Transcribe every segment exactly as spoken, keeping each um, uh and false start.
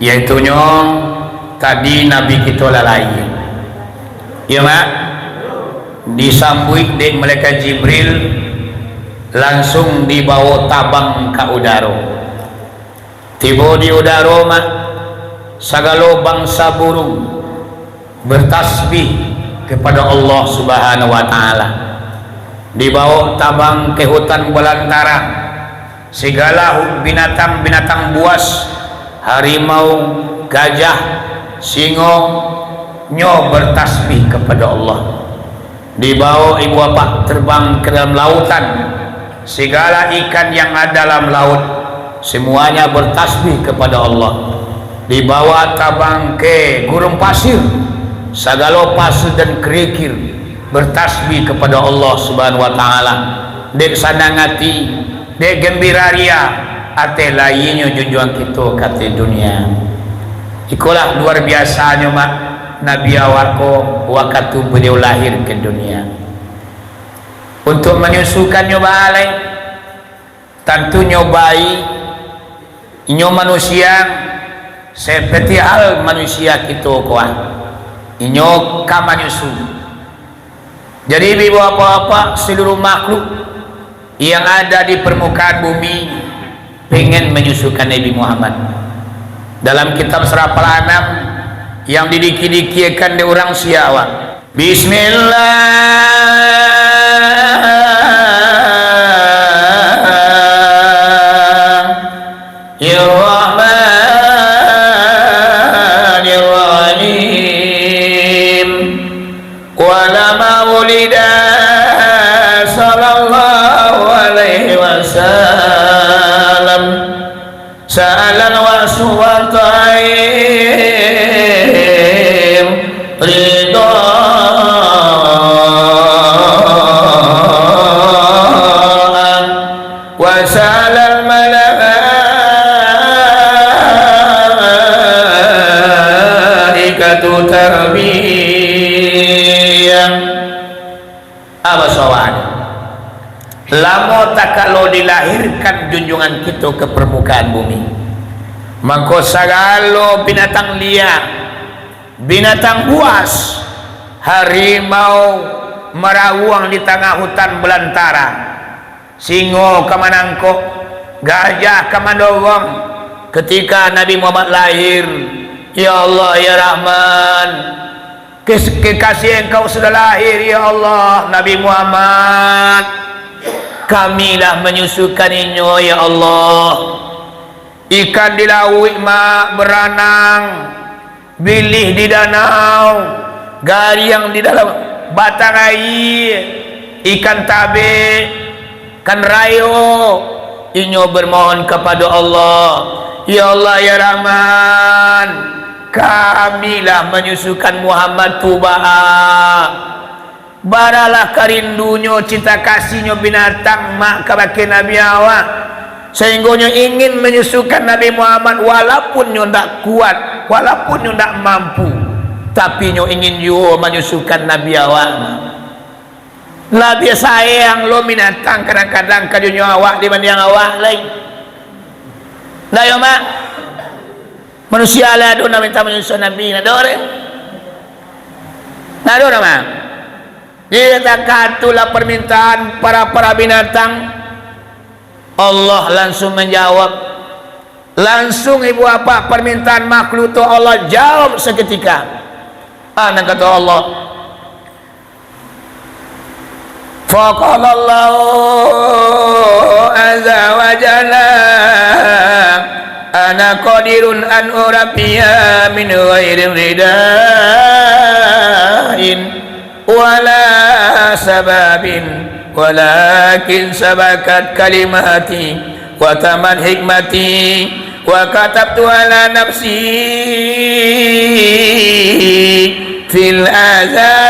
Yaitunyo tadi Nabi kito lah lahia. Iyo, Mak? Disambuik dek malaikat Jibril, langsuang dibawo tabang ka udaro. Tibo di udaro, Mak, sagalo bangsa burung bertasbih kepada Allah Subhanahu wa Ta'ala. Dibawo tabang ke hutan balantara, segala binatang-binatang buas, harimau, gajah, singo, nyo bertasbih kepada Allah. Dibawo ibu apak terbang ke dalam lautan, segala ikan yang ada dalam laut, semuanya bertasbih kepada Allah. Dibawa tabang ke gurun pasir, sagalo pasir dan kerikil bertasbih kepada Allah Subhanahu wa Ta'ala. Dek sanang ati, dek gembira ria, ateh lahianyo junjuang kito ka ateh dunia. Ikolah luar biasanyo, Mak, Nabi awak ko wakatu beliau lahir ke dunia. Untuak manyusukannyo baalai, tantunyo bayi, inyo manusia, seperti hal manusia kito ko, ah, inyo ka manyusu. Jadi, ibu-ibu, bapak-bapak, seluruh makhluk yang ada di permukaan bumi pengen manyusukan Nabi Muhammad. Dalam kitab Sarapal Anam yang didiki-dikiakan dek urang Siak, Bismillahirrahmanirrahim. Walama wulida sallallahu alaihi wasallam, sa'alan wa suwatair ridhaan, wa sa'alal malaikatu tarbiyah. Apa soalan? Lamo takalo dilahirkan junjungan kito ke permukaan bumi, mangko sagalo binatang liar, binatang buas, harimau marawuang di tangah hutan balantara, singo ka manangkok, gajah ka mandorong. Ketika Nabi Muhammad lahir, ya Allah, ya Rahman, Kes-, kekasih Engkau sudah lahir, ya Allah, Nabi Muhammad. Kami lah manyusukan inyo, ya Allah. Ikan di lauik, Mak, beranang, bilih di danau, gariang di dalam batang aia, ikan tabek, kan rayo, inyo bermohon kapado Allah, "Ya Allah, ya Rahman, kami lah manyusukan Muhammad tu, Baa." Baralah karindunyo, cinta kasihnyo binatang, Mak, kabake Nabi awak, sahinggo nyo ingin manyusukan Nabi Muhammad, walaupun nyo ndak kuat, walaupun nyo ndak mampu, tapi nyo ingin juo manyusukan Nabi awak, Mak. Labiah sayang lo binatang kadang-kadang ka dunyo awak dibandiang awak lai. Ndak yo, Mak? Manusia lah ado nan minta manyusuan Nabi, ndak ado deh? Ndak ado nama. Jadi, takah tu lah permintaan para-para binatang, Allah langsung manjawab. Langsung ibu apak permintaan makhluk tu Allah jawab saketika. Ah, nan kato Allah, Faqalallahu azza wa jalla, "Ana qadirun an urabbiya min ghairi ridain wala sababin, walakin sabakat kalimati wa tamat hikmati, wa katabtu ala nafsi fil azal,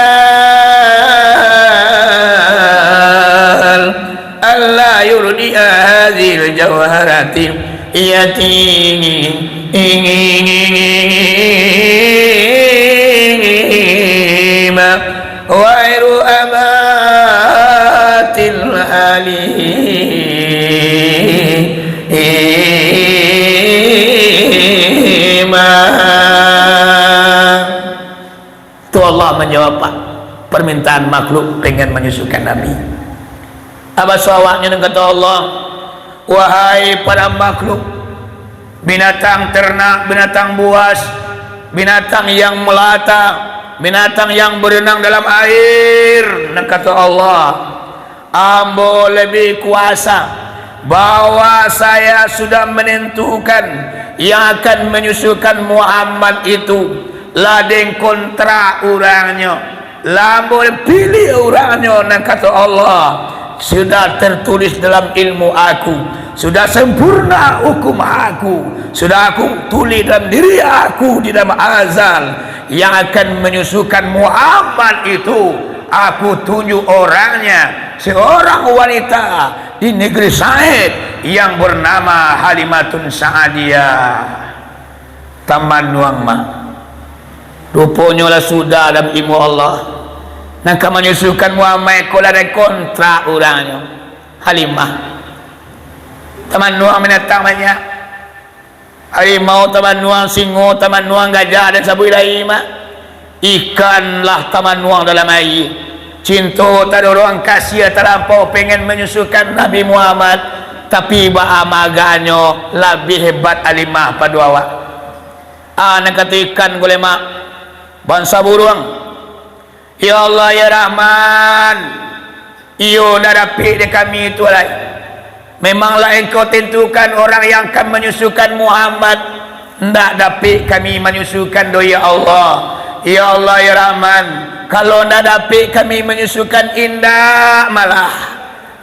alla yurdi'a hadzihil jauharatil yatima ghairu amatil halim." Tu Allah manjawab, Pak, permintaan makhluk pengen manyusukan Nabi. Apa awaknyo nan kato Allah, "Wahai para makhluk, binatang ternak, binatang buas, binatang yang melata, binatang yang berenang dalam air," nan kato Allah, Ambo lebih kuasa, bahwa saya sudah menentukan yang akan menyusukan Muhammad itu, lah den kontrak urangnyo, lah ambo pilih urangnyo, nan kato Allah, sudah tertulis dalam ilmu aku, sudah sempurna hukum aku, sudah aku tulis dalam diri aku di dalam azal, yang akan menyusukan Muhammad itu, aku tunjuk orangnya, seorang wanita di negeri Said yang bernama Halimatun Sa'adiyah. Tamanuang, Mak. Ruponyo lah sudah dalam ilmu Allah. Nan ka manyusukan Muhammad ko lah den kontrak urangnyo. Halimah. Tamanuang binatang banyak. Harimau tamanuang, singo tamanuang, gajah, dan sabuik lai, Mak. Ikan lah tamanuang dalam aia. Cinto tadorong, kasiah talampau, pengen manyusukan Nabi Muhammad. Tapi, baa mah agaknyo labiah hebat Halimah pado awak. Ah, nan kato ikan ko lai, Mak. Bansa buruang. Ya Allah, ya Rahman, iyo ndak dapik dek kami tu lai. Memanglah Engkau tentukan orang yang akan manyusukan Muhammad, ndak dapik kami manyusukan doh, ya Allah. Ya Allah, ya Rahman, kalau ndak dapik kami manyusukan, indak malah.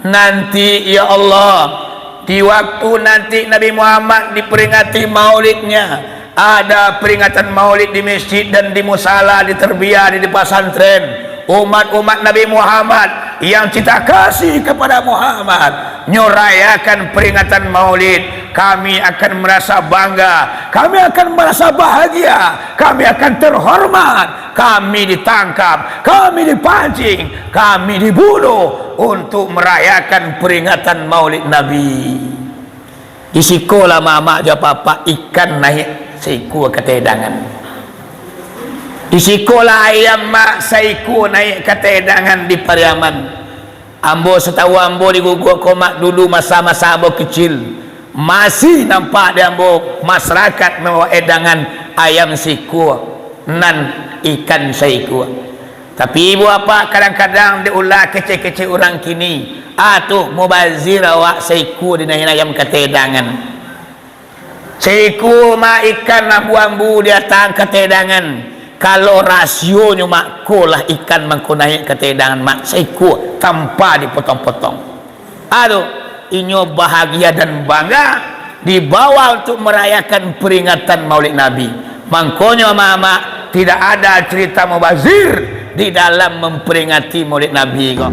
Nanti, ya Allah, di waktu nanti Nabi Muhammad diperingati maulidnya, ada peringatan maulid di masjid dan di musala, di terbiah, di, di pasantren. Umat-umat Nabi Muhammad yang cinta kasih kepada Muhammad, nyo rayakan peringatan maulid, kami akan merasa bangga, kami akan merasa bahagia, kami akan terhormat, kami ditangkap, kami dipancing, kami dibunuh untuk merayakan peringatan Maulid Nabi. Di sikolah mamak jo apak-apak ikan naiak saikua ka tahidangan. Di sikolah ayam mak saikua naiak ka tahidangan di Pariaman. Ambo, satahu ambo di Guguak ko mak, dulu masa-masa ambo kecil, masih nampak di ambo masyarakat mambawa hidangan ayam saikua, nan ikan saikua. Tapi ibu apak kadang-kadang dek ulah kecek-kecek urang kini, ah tu mubazir awak, saikua dinaiak ayam ka tahidangan. Saikua mak ikan ambu-ambu diatang ka tahidangan. Kalau rasionyo mak, ko lah ikan mangko naiak ka tahidangan mak, saikua tanpa dipotong-potong. Aduh, inyo bahagia dan bangga dibawa untuk merayakan peringatan Maulid Nabi. Mangkonyo amak-amak, tidak ada cerita mubazir di dalam memperingati Maulid Nabi ko.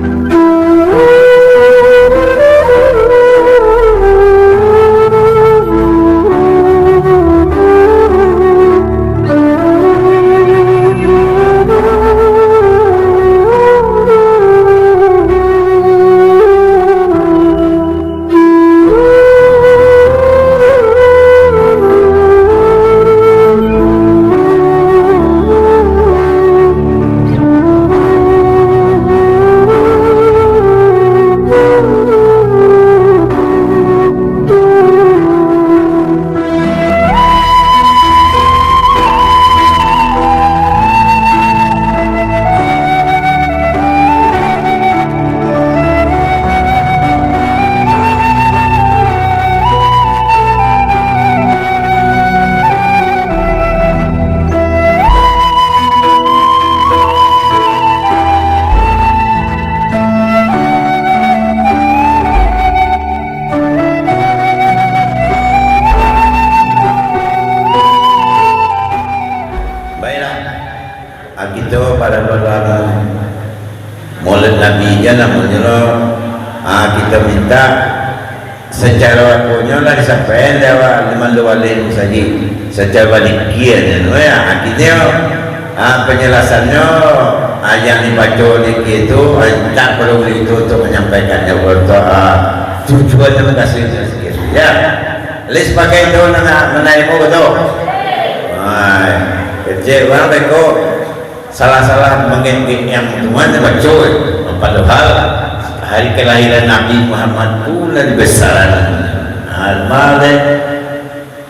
Baiklah. Ah, kito pada-pada Maulid Nabi je namonyo lo. Ah, kito minta sacaro aponyo lah disampaian dek awak Limandu Walid Musajik. Sacaro balikia je tu, ya. Akhirnyo, ah, panjalasannyo, ah, yang dibaco dikit tu, ah, tak perlu itu untuk menyampaikannya, untuk, ah, tujuannyo mukasuiknyo sikit. Ya. List pakai tu nak, nak menaik muka tu. Hai, kecil bang beko. Salah-salah mangecek yang tuan baco, padahal hari kelahiran Nabi Muhammad tu lah dibesaran. Almarhum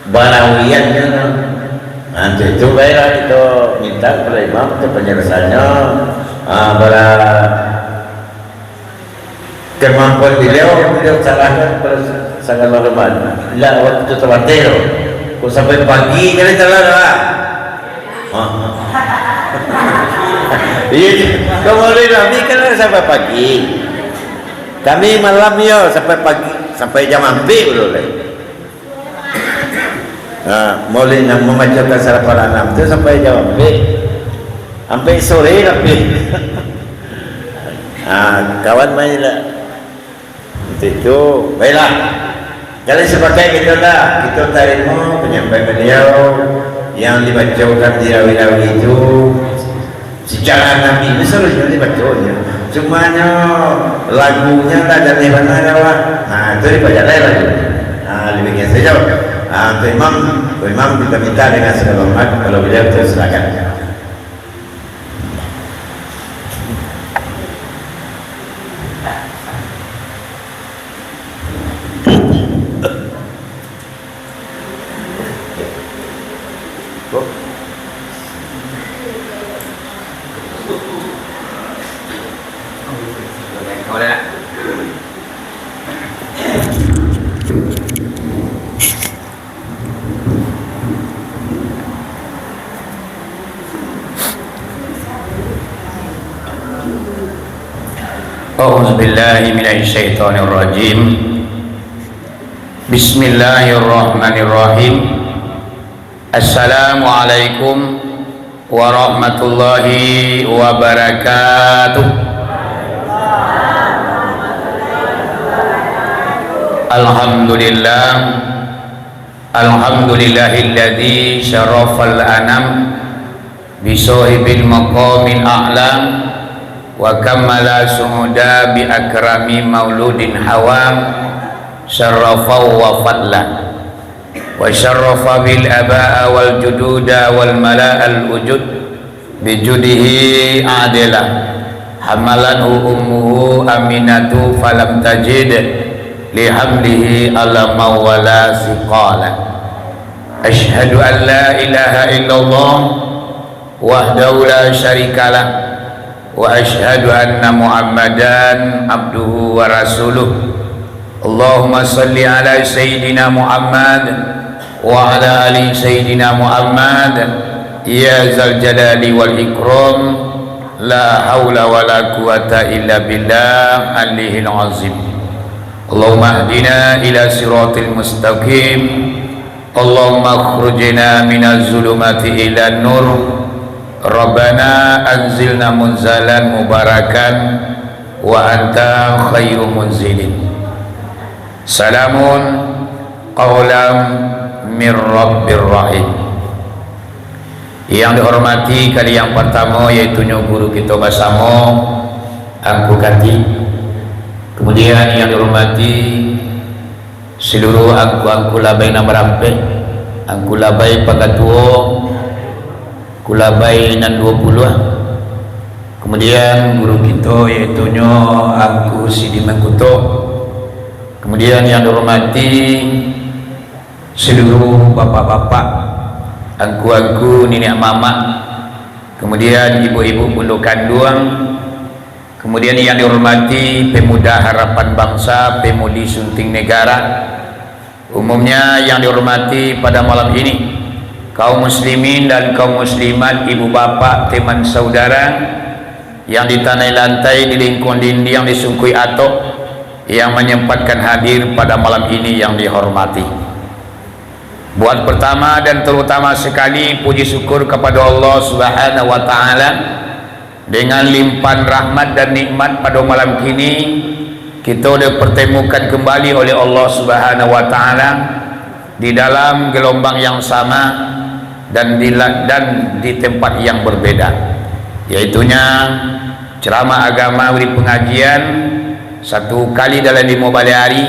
barawian nyo. Nah, itu, itu baiklah kita minta kepada imam untuk penjelasannya. Ah, bara Kemampuan beliau, beliau salahkan kepada sagalo hormat. Lah, waktu tu tabateh tu. Kok sampai pagi kali talah dah. Ha. Iya, kalau boleh Nabi kan sampai pagi. Kami malam yo sampai pagi, sampai jam ampek dulu deh. Ha, Maulid nan mambacokan Surah Al-Anam tu sampai jam ampek. Ampek sore tapi. Ha, kawan main lah. Untuk itu, baiklah. Kalau sepakat kita dah, kita tarimo penyampaian beliau yang dibacokan di rawi-rawi itu. Secara Nabi ni seharusnya dibaco je. Cumanya lagunya lah jaleh bana dah, Wak. Ha, tu dipajaleh lagu. Ha, lebih biasa je. Ha, tu imam, tu imam kita minta dengan segala hormat, kalau beliau tersilakan. أعوذ بالله من الشيطان الرجيم. بسم الله الرحمن الرحيم. السلام عليكم ورحمة الله وبركاته. الحمد لله. الحمد لله الذي شرف الأنام بصاحب المقام الأعلى وكمل سعودا بأكرم مولود حوى شرفا وفضلا. وشرف بالآباء والجدود والملأ الوجود بجوده عادلا. حملته أمه آمنة فلم تجد لحمله ألما ولا ثقالا. أشهد أن لا إله إلا الله وحده لا شريك له، وأشهد أن محمدا عبده ورسوله. اللهم صل على سيدنا محمد وعلى آل سيدنا محمد، يا ذا الجلال والإكرام، لا حول ولا قوة إلا بالله العلي العظيم. اللهم اهدنا إلى صراط المستقيم. اللهم أخرجنا من الظلمات إلى النور. ربنا أنزلنا منزلا مباركا وأنت خير منزل. سلام قولا من رب رحيم. Yang dihormati kali yang pertama, yaitunyo guru kito basamo, Angku Kati. Kemudian yang dihormati seluruh angku-angku labai nan barampek, angku labai pakatuo, angku labai nan duo puluah. Kemudian guru kito, yaitunyo Angku Sidi Mangkuto. Kemudian yang dihormati seluruh bapak-bapak, angku-angku, niniak mamak, kemudian ibu-ibu bundo kanduang, kemudian yang dihormati pemuda harapan bangsa, pemudi sunting negara, umumnya yang dihormati pada malam ini, kaum muslimin dan kaum muslimat, ibu bapak, teman saudara, yang di tanai lantai, di lingkuang dindiang, di sungkuik atok, yang menyempatkan hadir pada malam ini yang dihormati. Buat pertama dan terutama sekali, puji syukur kepada Allah Subhanahu wa Ta'ala, dengan limpahan rahmat dan nikmat pada malam kini, kita dipertemukan kembali oleh Allah Subhanahu wa Ta'ala di dalam gelombang yang sama dan di la-, dan di tempat yang berbeda, yaitunya ceramah agama, wiri pengajian, satu kali dalam limo baleh hari,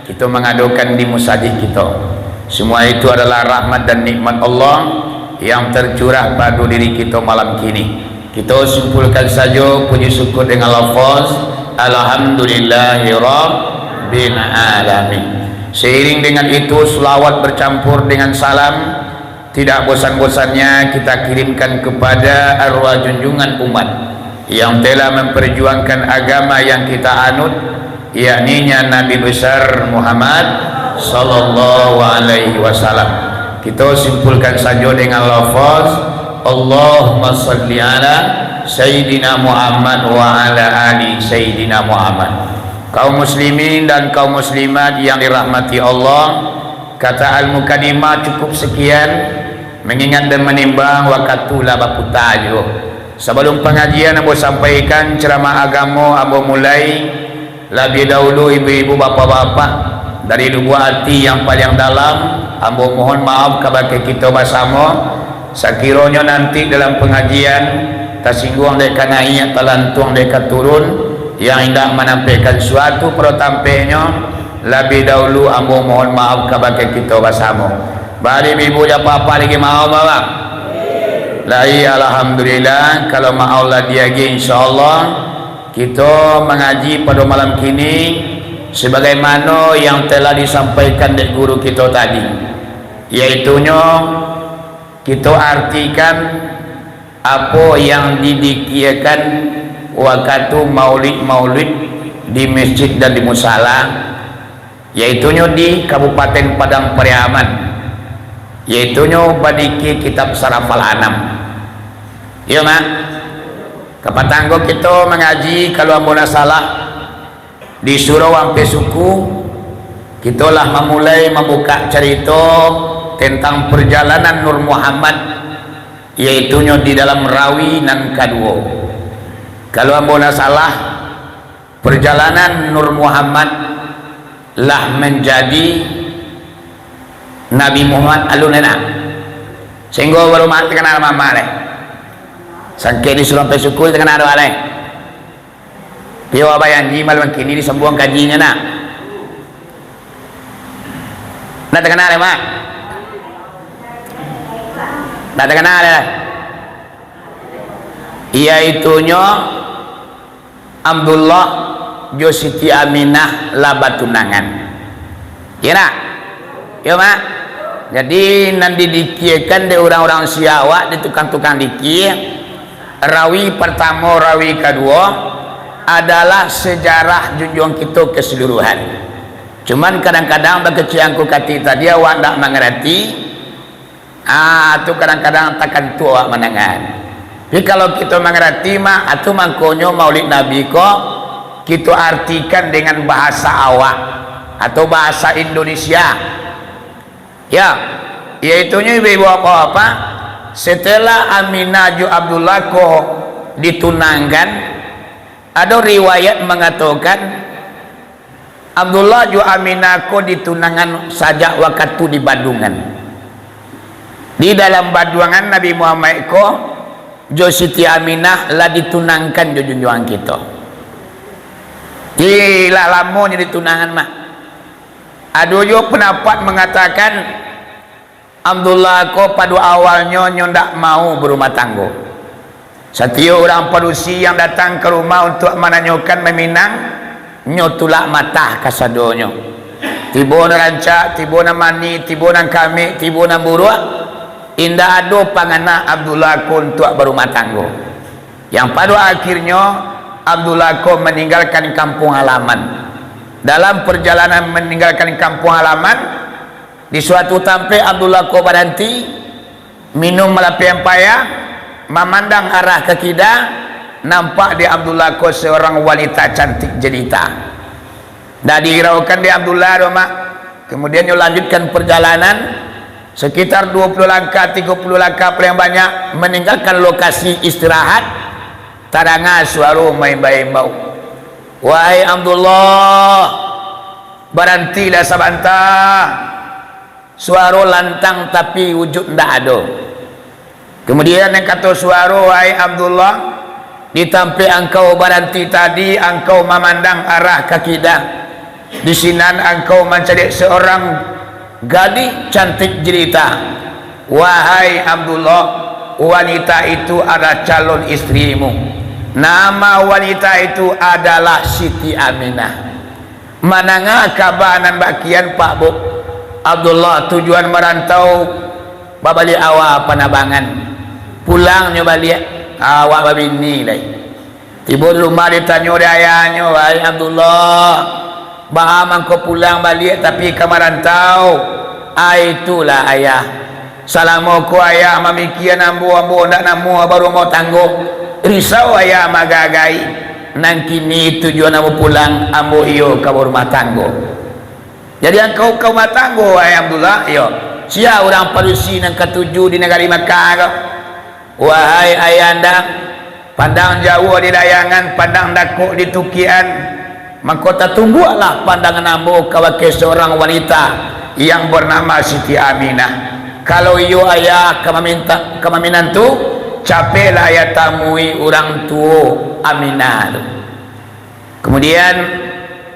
kita mengadakan di musajik kita. Semua itu adalah rahmat dan nikmat Allah yang tercurah pada diri kita malam kini. Kita simpulkan saja puji syukur dengan lafaz, "Alhamdulillahirabbil alamin." Seiring dengan itu, selawat bercampur dengan salam tidak bosan-bosannya kita kirimkan kepada arwah junjungan umat yang telah memperjuangkan agama yang kita anut, yakninya Nabi besar Muhammad sallallahu alaihi wasallam. Kita simpulkan saja dengan lafaz, "Allahumma salli ala Sayyidina Muhammad wa ala ali Sayyidina Muhammad." Kaum muslimin dan kaum muslimat yang dirahmati Allah, kata al-mukadimah cukup sekian, mengingat dan menimbang wakatu lah baputa juo. Sabalum pangajian ambo sampaikan ceramah agamo, ambo mulai labiah dahulu ibu-ibu, bapak-bapak, dari lubuak ati yang paliang dalam, ambo mohon maaf kabake kito basamo. Sakironyo nanti dalam pangajian tasingguang dek ka naiak, talantuang dek ka turun, yang indak manampekkan suatu pado tampeknyo, labiah dahulu ambo mohon maaf kabake kito basamo. Bari ibu-ibu, jan papa lagi maaf, Abang. Lai, alhamdulillah, kalau maaf lah diagiah, insyaallah, kito mangaji pado malam kini, sabagaimano yang telah disampaikan dek guru kito tadi, yaitunyo, kito artikan apo yang didikiakan wakatu maulid-maulid di masjid dan di musala, yaitunyo di Kabupaten Padang Pariaman, yaitunyo badikia kitab Sarafal Anam. Iyo, Mak? Kapatang ko kito mangaji, kalau ambo ndak salah, di surau ampia suku, kito lah mamulai mambukak carito tentang parjalanan Nur Muhammad, yaitunyo di dalam rawi nan kaduo. Kalau ambo ndak salah, parjalanan Nur Muhammad lah manjadi Nabi Muhammad alun enak. Sahinggo baru ma-, takana mama leh. Sangkek di surau ampia suku takana doa leh. Piyo abayanji malam kini disambuang kajinyo nak? Ndak takana leh, Mak? Ndak takana leh. Yaitunyo Abdullah jo Siti Aminah lah batunangan. Iyo ndak? Iyo, Mak. Jadi, nan didikiakan dek urang-urang siawak, dek tukang-tukang dikia, rawi partamo, rawi kaduo, adalah sejarah junjuang kito keseluruhan. Cuman kadang-kadang bakecek angku katik tadi awak ndak mangarati, ah, tu kadang-kadang takantuak awak mandangan. Tapi kalau kito mangarati, Mak, ah, tu mangkonyo Maulid Nabi ko kito artikan dengan bahasa awak atau bahasa Indonesia. Ya, yaitunyo ibu-ibu, bapak-bapak, setelah Aminah jo Abdullah ko ditunangkan, ado riwayat mangatokan, Abdullah jo Aminah ko ditunangan sajak wakatu di baduangan. Di dalam baduangan Nabi Muhammad ko jo Siti Aminah lah ditunangkan jo junjuangan kito. Ilah lamonyo ditunangan mah. Ado juo pandapat mangatokan, Abdullah ko pado awalnyo nyo ndak mau barumah tanggo. Satiok urang padusi yang datang ka rumah untuak mananyokan maminang, nyo tulak matah kasadonyo. Tibo nan rancak, tibo nan manih, tibo nan kamik, tibo nan buruak, indak ado pangana Abdullah ko untuak barumah tanggo. Yang pado akhirnyo, Abdullah ko maninggalkan kampuang halaman. Dalam parjalanan maninggalkan kampuang halaman, di suatu tampek Abdullah ko baranti, minum malapeh ampia, mamandang arah ka kida, nampak di Abdullah ko saurang wanita cantik jelita. Ndak dihiraukan dek Abdullah doh, Mak. Kemudian nyo lanjutkan parjalanan, sekitar duo puluah langkah, tigo puluah langkah paling banyak, maninggalkan lokasi istirahat, tadanga suaro maimbau-imbau, "Wahai Abdullah, barantilah sabanta!" Suaro lantang tapi wujud ndak ado. Kemudian nan kato suaro, "Wahai Abdullah, di tampek angkau baranti tadi, angkau mamandang arah ka kida. Di sinan angkau mancaliak saurang gadih cantik jelita. Wahai Abdullah, Wanita itu adalah calon istrimu. Nama wanita itu adalah Siti Aminah. Mandanga kaba nan bakian, Pak Bu, Abdullah tujuan marantau babaliak awa panabangan. Pulangnyo baliak, awak babini lai. Tibo di rumah, ditanyo dek ayahnyo, "Wahai Abdullah, baa mangko pulang baliak tapi ka marantau?" "Ah, itulah, Ayah. Salamo ko Ayah mamikian ambo, ambo ndak namuah barumah tanggo. Risau Ayah magagai. Nan kini tujuan ambo pulang, ambo iyo ka barumah tanggo." "Jadi angkau ka rumah tanggo, wahai Abdullah?" "Iyo." "Sia urang padusi nan katuju di nagari Makkah ko?" "Wahai ayahanda, pandang jauah di layangan, pandang dakek di tukian. Mangko tatumbuaklah pandangan ambo kabake saurang wanita yang bernama Siti Aminah. Kalau iyo ayah ka maminta, ka maminantu, capeklah ayah tamui urang tuo Aminah tu." Kemudian,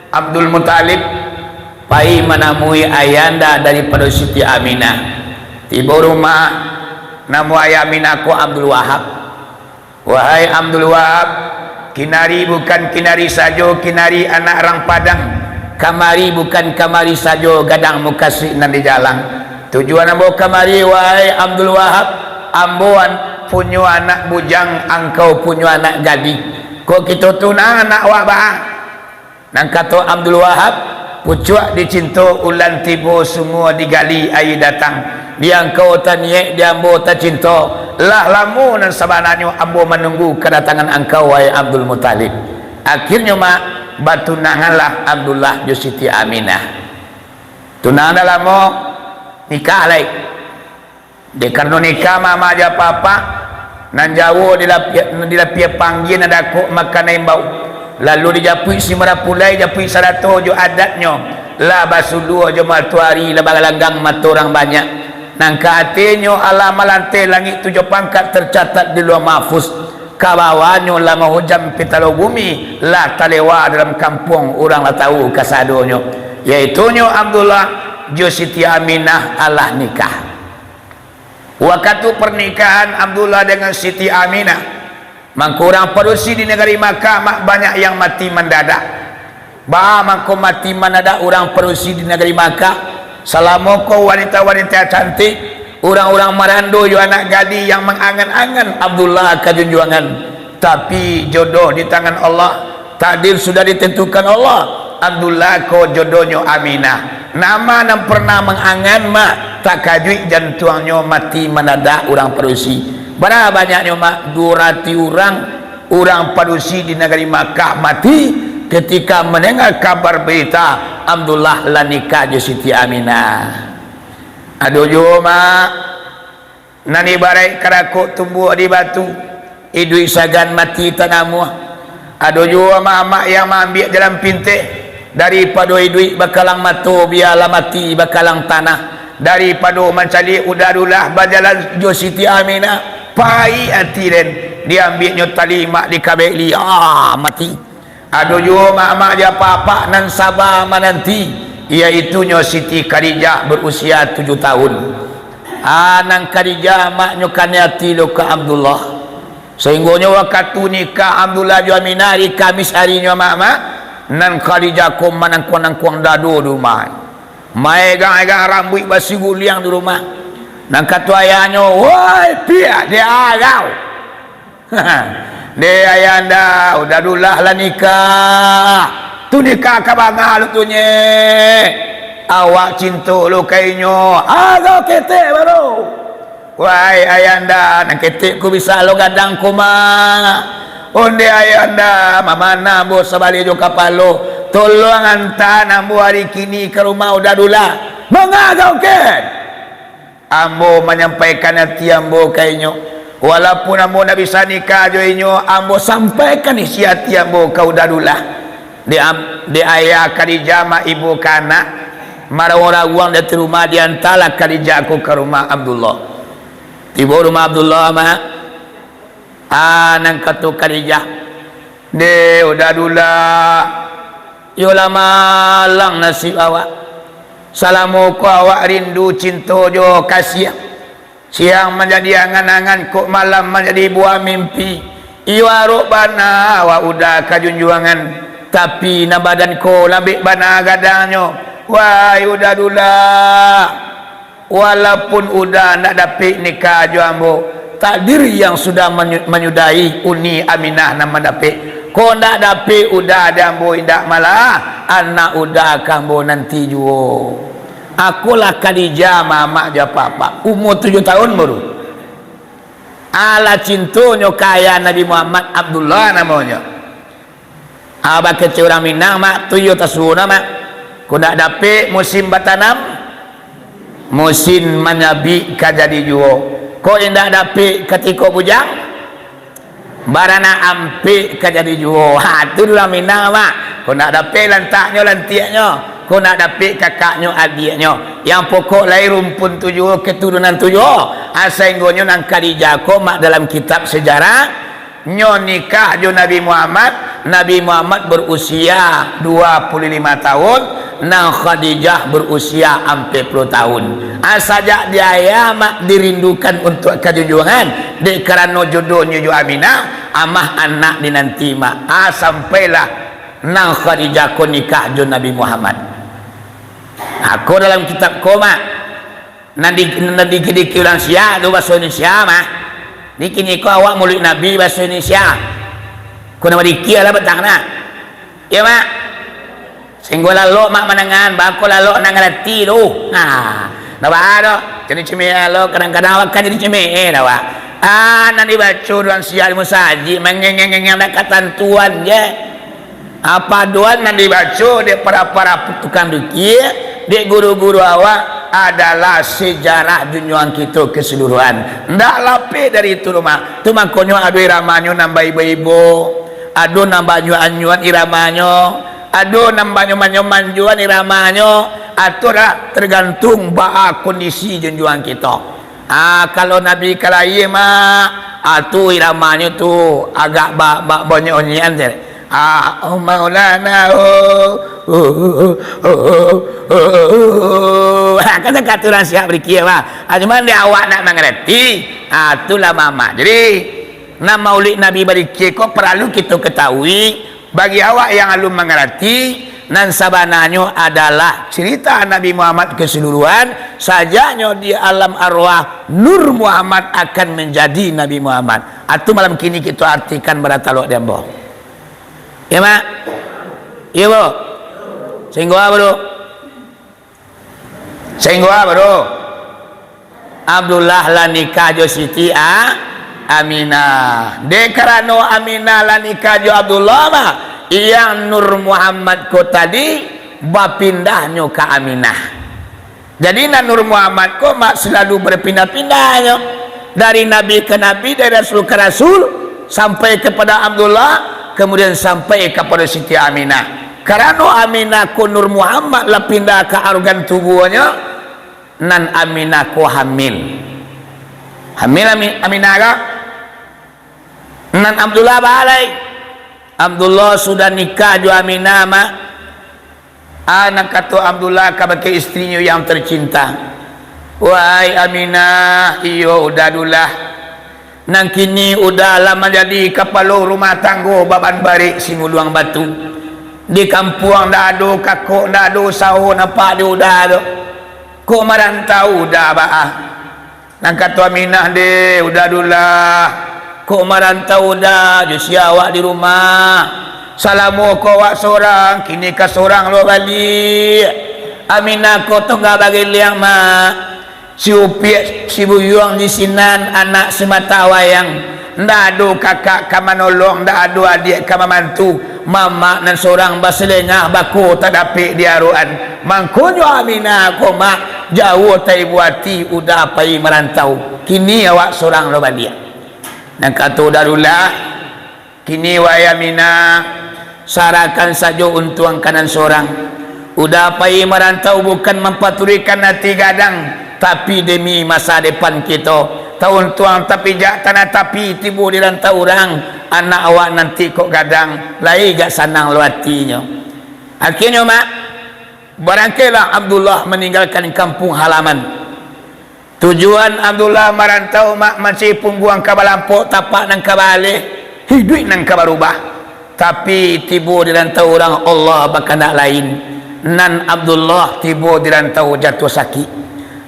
Abdul Muthalib pai manamui ayahanda daripado Siti Aminah. Tibo rumah, namo ayah Aminah ko Abdul Wahab. "Wahai Abdul Wahab, kinari bukan kinari sajo, kinari anak rang Padang. Kamari bukan kamari sajo, gadang mukasuik nan di jalang. Tujuan ambo kamari, wahai Abdul Wahab, ambo an-, punyo anak bujang, angkau punyo anak gadih. Kok kito tunang anak awak baa?" Nan kato Abdul Wahab, "Pucuak dicinto ulan tibo, sumua digali aia datang. Di angkau taniaik, di ambo tacinto. Lah lamo nan sabananyo ambo manunggu kadatangan angkau, wahai Abdul Muthalib. Akhirnyo, Mak, batunanganlah Abdullah jo Siti Aminah." Tunang dah lamo, nikah lai. Dek karano nikah mamak jo apak-apak, nan jauah dilapiah, dilapiah panggia, nan dakek makan nan imbau. Lalu dijapuik si marapulai, japuik sarato jo adatnyo, lah basuluah jo matoari, lah balanggang mato urang banyak. Nan ka atinyo alah malanteh langik tujuah pangkat, tercatat di Lauh Mahfuz. Ka bawahnyo lah mahujan pitalo bumi, lah talewa dalam kampuang, urang lah tahu kasadonyo, yaitunyo Abdullah jo Siti Aminah alah nikah. Wakatu parnikahan Abdullah dengan Siti Aminah, mangko urang padusi di nagari Makkah amat banyak yang mati mandadak. Baa mangko mati mandadak urang padusi di nagari Makkah? Salamo ko wanita-wanita cantik, urang-urang marando jo anak gadih yang mangangan-angan Abdullah ka junjuangan. Tapi, jodoh di tangan Allah, takdir sudah ditentukan Allah. Abdullah ko jodohnyo Aminah. Nama nan pernah mangangan, Mak, takajuik jantuangnyo, mati mandadak urang padusi. Bara banyaknyo, Mak? Duo ratuih urang, urang padusi di nagari Makkah mati ketika mandanga kabar barita Abdullah lah nikah jo Siti Aminah. Ado juo, Mak, nan ibaraik karakok tumbuah di batu, iduik sagan mati tanamuah. Ado juo amak-amak yang maambiak jalan pinteh, daripado iduik bakalang mato, bialah mati bakalang tanah, daripado mancaliak Uda Dulah bajalan jo Siti Aminah, paiak ati den, diambiaknyo tali mak dikabek li, ah, mati. Ado juo amak-amak jo apak-apak nan saba mananti, yaitunyo Siti Khadijah berusia tujuh tahun. Ah, nan Khadijah amaknyo kanai ati lo ka Abdullah. Sahinggonyo wakatu nikah Abdullah jo Aminah ari Kamis arinyo amak-amak, nan Khadijah ko manangkuang-nangkuang dado di rumah. Maegang-egang rambuik basiguliang di rumah. Nan kato ayahnyo, "Woi, piak di agau!" Dek ayanda, Uda Dulah lah nikah. Tu nikah ka banga lo tu, nyeh. Awak cinto lo ka inyo. Agak ketek baru. Wahai ayanda, nan ketek ko bisa lo gadang ko, Mak. Ondeh ayanda, mamana ambo sabaliak jo kapalo. Tolong anta ambo ari kini ka rumah Uda Dulah. Manga agak ken? Ambo manyampaikan ati ambo ka inyo. Walaupun ambo ndak bisa nikah jo inyo, ambo sampaikan isi ati ambo ka Uda Dulah. Dek am-, dek ayah Khadijah, mak ibu ka anak, maraguang-raguang dari rumah, diantalah Khadijah ko ka rumah Abdullah. Tibo rumah Abdullah, mak. Ah, nan kato Khadijah, "Deh, Uda Dulah, iyolah malang nasib awak. Salamo ko awak rindu, cinto jo kasiah. Siang manjadi angan-angan, kok malam manjadi buah mimpi. Iyo arok bana awak Uda ka junjuangan, tapi nan badan ko lambek bana gadangnyo. Wahai Uda Dulah, walaupun Uda ndak dapek nikah jo ambo, takdir yang sudah manyu-, manyudahi, Uni Aminah nan mandapek. Kok ndak dapek Uda di ambo indak malah, anak Uda ka ambo nanti juo. Akolah Khadijah, mamak jo apak-apak, umua tujuah tahun baru. Alah cintonyo ka ayah Nabi Muhammad, Abdullah namonyo. Ah, bakecek urang Minang, Mak, tu iyo tasuo na, Mak. Kok ndak dapek musim batanam, musim manyabik ka jadi juo. Kok indak dapek katiko bujang, baranak ampek ka jadi juo. Ha, tu urang Minang, Mak. Kok ndak dapek lantaknyo, lantiaknyo. Kok ndak dapek kakaknyo, adiaknyo. Yang pokok lai rumpun tujuo, keturunan tujuo. Ha, sainggonyo nan Khadijah ko, Mak, dalam kitab sejarah, nyo nikah jo Nabi Muhammad, Nabi Muhammad berusia dua puluh lima tahun, nan Khadijah berusia ampek puluah tahun. Ah, sajak di ayah, Mak, dirindukan untuak ka junjuangan, dek karano jodohnyo jo Aminah, amah anak dinanti, Mak. Ah, sampailah nan Khadijah ko nikah jo Nabi Muhammad. Ako dalam kitab ko, Mak. Nan di, nan dikir-dikir urang Siak tu baso Indonesia, mah. Di kini ko awak Maulid Nabi baso Indonesia. Ko nan dikir lah batang nak. Iyo, Mak. Sainggo lalok, Mak, manangan, bako lalok nak ngarati tu. Nah, ndak baa doh. Jadi cemeh lalok, kadang-kadang awak kan jadi cemeh, eh, dah, Wak. Ah, nan dibaco urang Siak di musajik, mangengeng-ngengeng, ndak katantuan je. Apa doa nan dibaco dek para-para tukang dukik, dek guru-guru awak, adalah sejarah junjuangan kito keseluruhan. Ndak lapeh dari itu doh, Mak. Tu makonyo ado iramanyo nan baibo-ibo, ado nan baanyuak-anyuak iramanyo, ado nan banyo-banyo manjuan iramanyo, atau dah tergantung baa kondisi junjuangan kito. Ah, kalau Nabi ka lahia, Mak, ah, tu iramanyo tu agak ba-, ba-, banyak onyekan je. Ah, oh Maulana, oh, oh, oh, oh, oh, oh. Ha, kan kata urang Siak berikia, Mak. Ah, cuman dek awak ndak mangarati, ah, tu lah, Mak. Jadi, nan Maulid Nabi barikia ko paralu kito katahui, bagi awak yang alun mangarati, nan sabananyo adalah carita Nabi Muhammad keseluruhan, sajaknyo di alam arwah, Nur Muhammad akan manjadi Nabi Muhammad. Atu malam kini kito artikan baratalok di ambo. Iyo, Mak? Iyo, Bro? Sainggo apo, Bro? Sainggo apo, Bro? Abdullah lah nikah jo Siti A-, Aminah. Dek karano Aminah lah nikah jo Abdullah, mah, yang Nur Muhammad ko tadi bapindahnyo ka Aminah. Jadi, nan Nur Muhammad ko, Mak, selalu berpindah-pindahnyo. Dari nabi ka nabi, dari rasul ka rasul, sampai kepada Abdullah, kemudian sampai kepada Siti Aminah. Karano Aminah ko Nur Muhammad lah pindah ka organ tubuahnyo, nan Aminah ko hamil. Hamil Ami-, Aminah ko. Nan Abdullah baa lai. Abdullah sudah nikah jo Aminah, Mak. Ah, nan kato Abdullah kabake istrinyo yang tercinta, "Wahai Aminah, iyo Uda Dulah. Nan kini Uda lah manjadi kapalo rumah tanggo baban barek Simuluang Batu. Di kampuang ndak ado kakok, ndak ado sawo nampak di Uda tu. Kok marantau Uda baa?" Nan kato Aminah, "Deh, Uda Dulah, kok marantau Uda, jo sia awak di rumah? Salamo ko awak sorang, kini ka sorang lo baliak." Aminah ko tungga bagiliang, Mak. Si Upiak, si Buyuang di sinan, anak si mata wayang. Ndak ado kakak ka manolong, ndak ado adiak ka mamantu. Mamak nan sorang basalengah, bako tak dapek diarokan. Mangkonyo Aminah ko, Mak, jauah taibo ati, Uda pai marantau. Kini awak sorang lo baliak. Nan kato Uda Dulah, "Kini, wahai Aminah, sarahkan sajo untuang ka nan sorang. Uda pai marantau bukan mampaturuikan ati gadang, tapi demi masa depan kito. Tauntuang tapijak tanah tapi tibo di rantau urang, anak awak nanti kok gadang, lai gak sanang lo atinyo." Akhirnyo, Mak, barangkailah Abdullah maninggalkan kampung halaman. Tujuan Abdullah marantau, mak, mancari pungguang ka balampok, tapak nan ka baaleh, hiduik nan ka barubah. Tapi tibo di rantau urang, Allah bakandak lain. Nan Abdullah tibo di rantau jatuah sakik.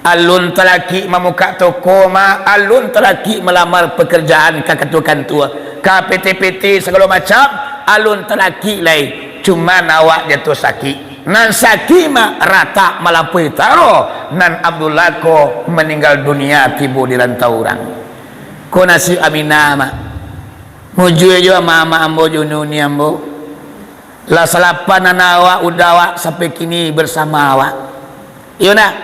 Alun talakik mamukak toko, mak, alun talakik malamar pakarajaan ka kantua-kantua, ka P T-P T sagalo macam, alun talakik lai. Cuman awak jatuah sakik. Nan sakik, mak, ratak malampaui taro, nan Abdullah ko maninggal dunia tibo di rantau urang. Ko nasib Aminah, mak. Mujua jo amak-amak ambo jo uni-uni ambo. Lah salapan anak awak, uda awak sampai kini basamo awak. Iyo ndak?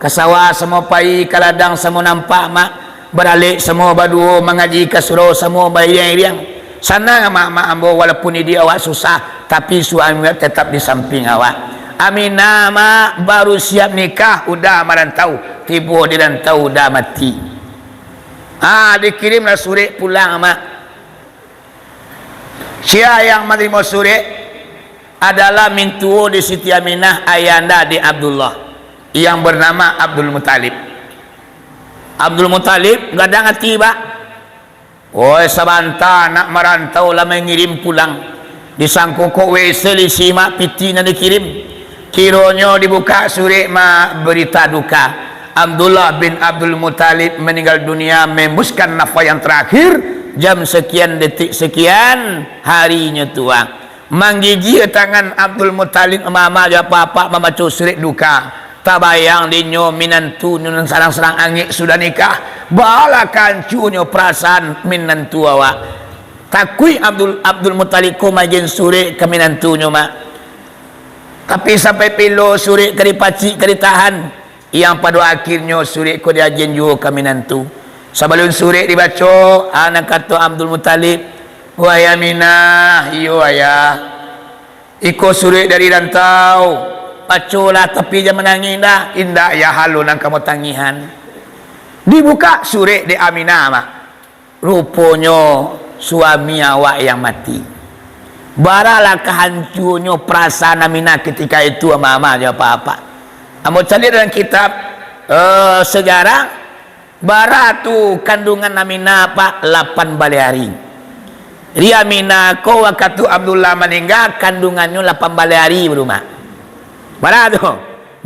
Ka sawah samo pai, ka ladang samo nampak, mak. Baralek samo baduo, mangaji ka surau samo bairiang-iriang. Sanang amak-amak ambo, walaupun iduik awak susah, tapi suami awak tatap di samping awak. Aminah, mak, baru siap nikah, uda marantau, tibo di rantau uda mati. Ah, dikirimlah surek pulang, mak. Sia yang manarimo surek adalah mintuo di Siti Aminah, ayahanda di Abdullah, yang bernama Abdul Muthalib. Abdul Muthalib gadang ati, bak. Woi, sabanta nak marantau lah mangirim pulang. Disangko kok wesel isi, mak, pitih nan dikirim. Kironyo dibukak surek, mak, berita duka. Abdullah bin Abdul Muthalib meninggal dunia, mengembuskan nafas yang terakhir, jam sekian, detik sekian, harinyo tu, ah. Manggigih tangan Abdul Muthalib, mama jo apak-apak mambaco surek duka. Tabayang dinyo minantunyo nan sadang-sadang angek sudah nikah. Baa lah ka ancunyo parasaan minantu awak. Takuik Abdul, Abdul Muthalib ko maagiahan surek ka minantunyo, mak. Tapi sampai pilo surek ka dipacik, ka ditahan. Yang pado akhirnyo surek ko diagiahan juo ka minantu. Sabalun surek dibaco, a nan kato Abdul Muthalib, "Wahai Aminah, iyo ayah. Iko surek dari rantau. Bacolah, tapi jan manangih, indak. Indak, ayah, alo nan ka ambo tangihan." Dibukak surek dek Aminah, mak. Ruponyo suami awak yang mati. Baralah kahancunyo parasaan Aminah ketika itu, ama-ama jo apak-apak. Ambo caliak dalam kitab, eh, sejarah, bara tu kandungan Aminah, pak, lapan baleh ari. Jadi Aminah ko wakatu Abdullah maningga, kandungannyo lapan baleh ari baru, mak. Bara tu.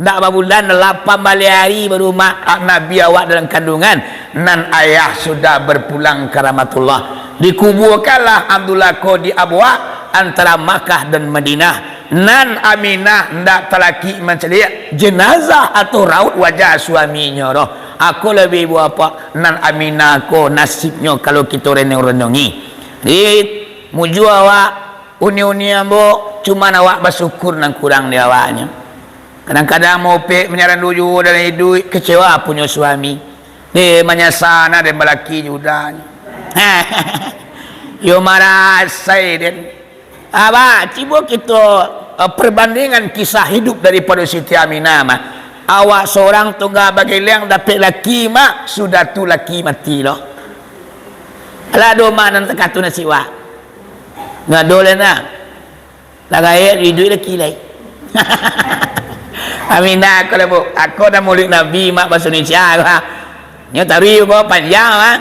Ndak babulan, lapan baleh ari baru, mak, Nabi awak dalam kandungan, nan ayah sudah berpulang ka rahmatullah. Dikubuakanlah Abdullah ko di Abwa, antara Makkah dan Madinah. Nan Aminah ndak talakik mancaliak jenazah atau raut wajah suaminyo doh. Ako labiah ibu apak, nan Aminah ko nasibnyo kalau kito renung-renungi. Di mujua awak, uni-uni ambo, cuman awak basyukur nan kurang di awaknyo. Kadang-kadang mopek manyarandu juo dalam iduik, kecewa punyo suami. Deh, manyasa nah, deh, balaki juo udahnyo. Yo marasai den. Abah, cubo kito, eh, perbandingan kisah hidup daripado Siti Aminah mah. Awak sorang tungga bageliang dapek laki, mak, sudah tu laki mati lo. Alah, ado mah nan takatu nasib wak. Ndak ado lai nah. Lah gaek iduik laki lai. Aminah, ako lah, Bu. Ako dah Maulid Nabi, mak, bahaso Indonesia, ha. Nyo taruih ko panjang, ha.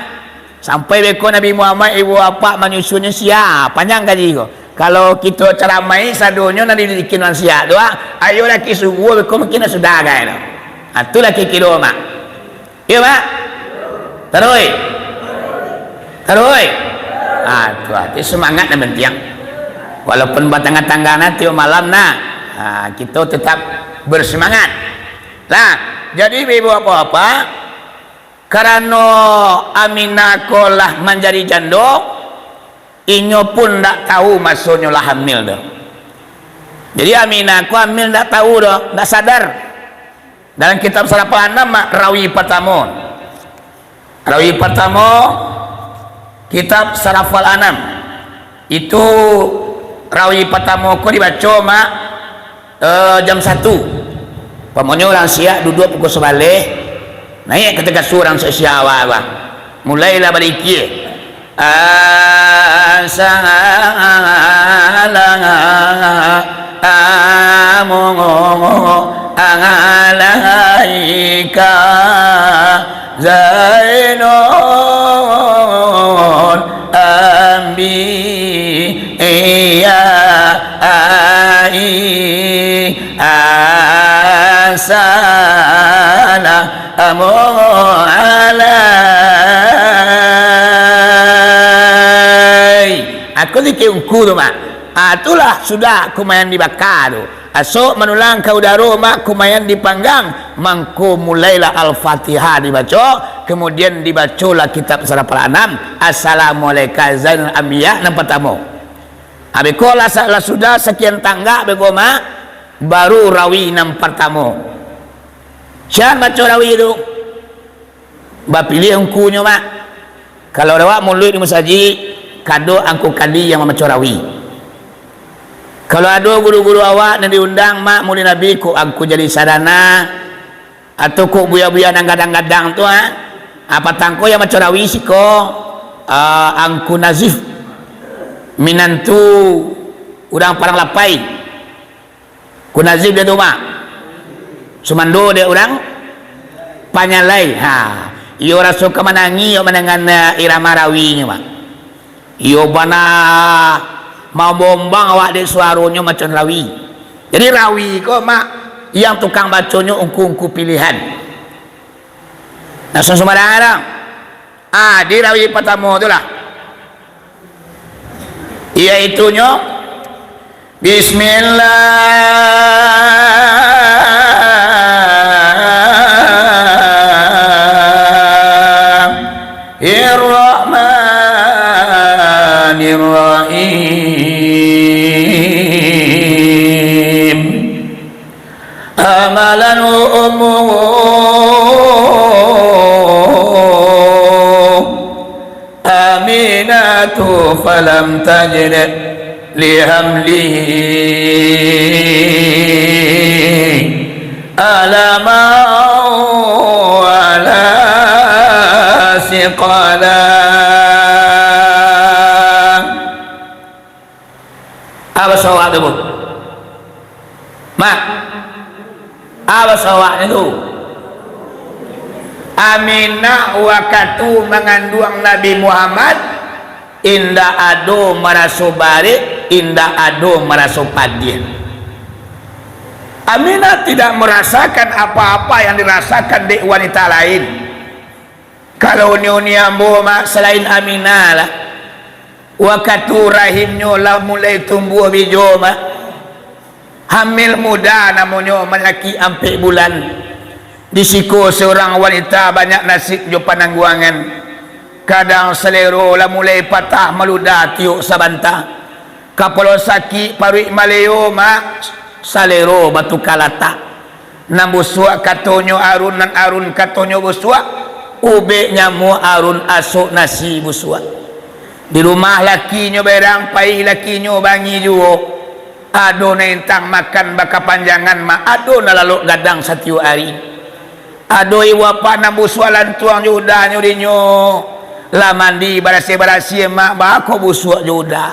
Sampai beko Nabi Muhammad, ibu apak manyusunnyo sia, panjang kaji ko. Kalau kito caramai sadonyo nan didikin urang sia tu, ha, ayo laki subuah beko mungkin lah sudah, kan. Ha, tu laki kiro, mak. Iyo, Pak? Taruih. Taruih. Ah, tu ati semangat nan pantiang. Walaupun batangah-tangah nah, tiok malam nah. Ah, kito tetap bersemangat. Nah, jadi ibu apak-apak, karano Aminah ko lah manjadi jando, inyo pun ndak tahu masonyo lah hamil tu. Jadi Aminah ko hamil ndak tahu doh, ndak sadar. Dalam kitab Sarafal Anam, mak, rawi partamo. Rawi partamo, kitab Sarafal Anam. Itu rawi partamo ko dibaco, mak, eh, jam satu. Pamonyo urang siak duduak pukul sabaleh, naiak ka takasua urang siak-siak awak, bah. Mulailah balikia. Asa, alang, amongo, Alaika Zainul Anbiya ai assalamu alaik. Aku zikir ungku tu, Mak. Ah, itulah sudah kumayan dibaka tu. Asok manulang ka udaro, Mak, kumayan dipanggang. Mangko mulailah Al-Fatihah dibaco, kemudian dibacolah kitab Sarafal Anam, Assalamualaika Zainal Anbiya nan partamo. Abih ko lah sa-, lah sudah sakian tanggak beko, Mak, baru rawi nan partamo. Sia baco rawi tu. Bapiliah ungkunyo, Mak. Kalau awak maulid di musajik, kadok angku kadi yang mamaco rawi. Kalau ado guru-guru awak nan diundang, Mak, maulid Nabi, ko angku jadi sarana, atau ko buya-buya nan gadang-gadang tu, ha? Ah, patang ko yang maco rawi siko, ah, Angku Nazif, minantu urang Padang Lapai. Ku Nazif dia tu, Mak. Sumando dia urang Panyalai. Ha. Iyo raso ka manangih, iyo mandangan, eh, irama rawinyo, Mak. Iyo bana mambombang awak dek suaronyo macam rawi. Jadi rawi ko, Mak, yang tukang baconyo ungku-ungku pilihan. Nah, sumbarang-sumbarang. Ah, di rawi partamo tu lah. Yaitunyo, Bismillahirrahmanirrahim. حملته أمه آمنة فلم تجد لحمله ألما ولا ثقلا. Apo baso awak tu, Bu? Mak, apo baso awak tu? Aminah wakatu manganduang Nabi Muhammad, indak ado maraso barek, indak ado maraso padiah. Aminah tidak merasakan apa-apa yang dirasakan dek wanita lain. Kalau uni-uni ambo, Mak, salain Aminah lah, wakatu rahimnyo lah mulai tumbuah bijo, Mak, hamil muda namonyo, malaki ampek bulan. Di siko seorang wanita banyak nasib jo panangguangan. Kadang salero lah mulai patah maludah tiok sabanta. Kapalo sakik, paruik maleo, Mak, salero batuka latak. Nan busuak katonyo arun, nan arun katonyo busuak, ubek nyamuak arun, asok nasi busuak. Di rumah lakinyo berang, pai lakinyo bangi juo. Ado nan intang makan bakapanjangan, Mak, ado nan lalok gadang satiok ari. Ado ibu apak nan busuak lantuang jo udahnyo dinyo. Lah mandi barasiah-barasiah, Mak, baa kok busuak jo udah.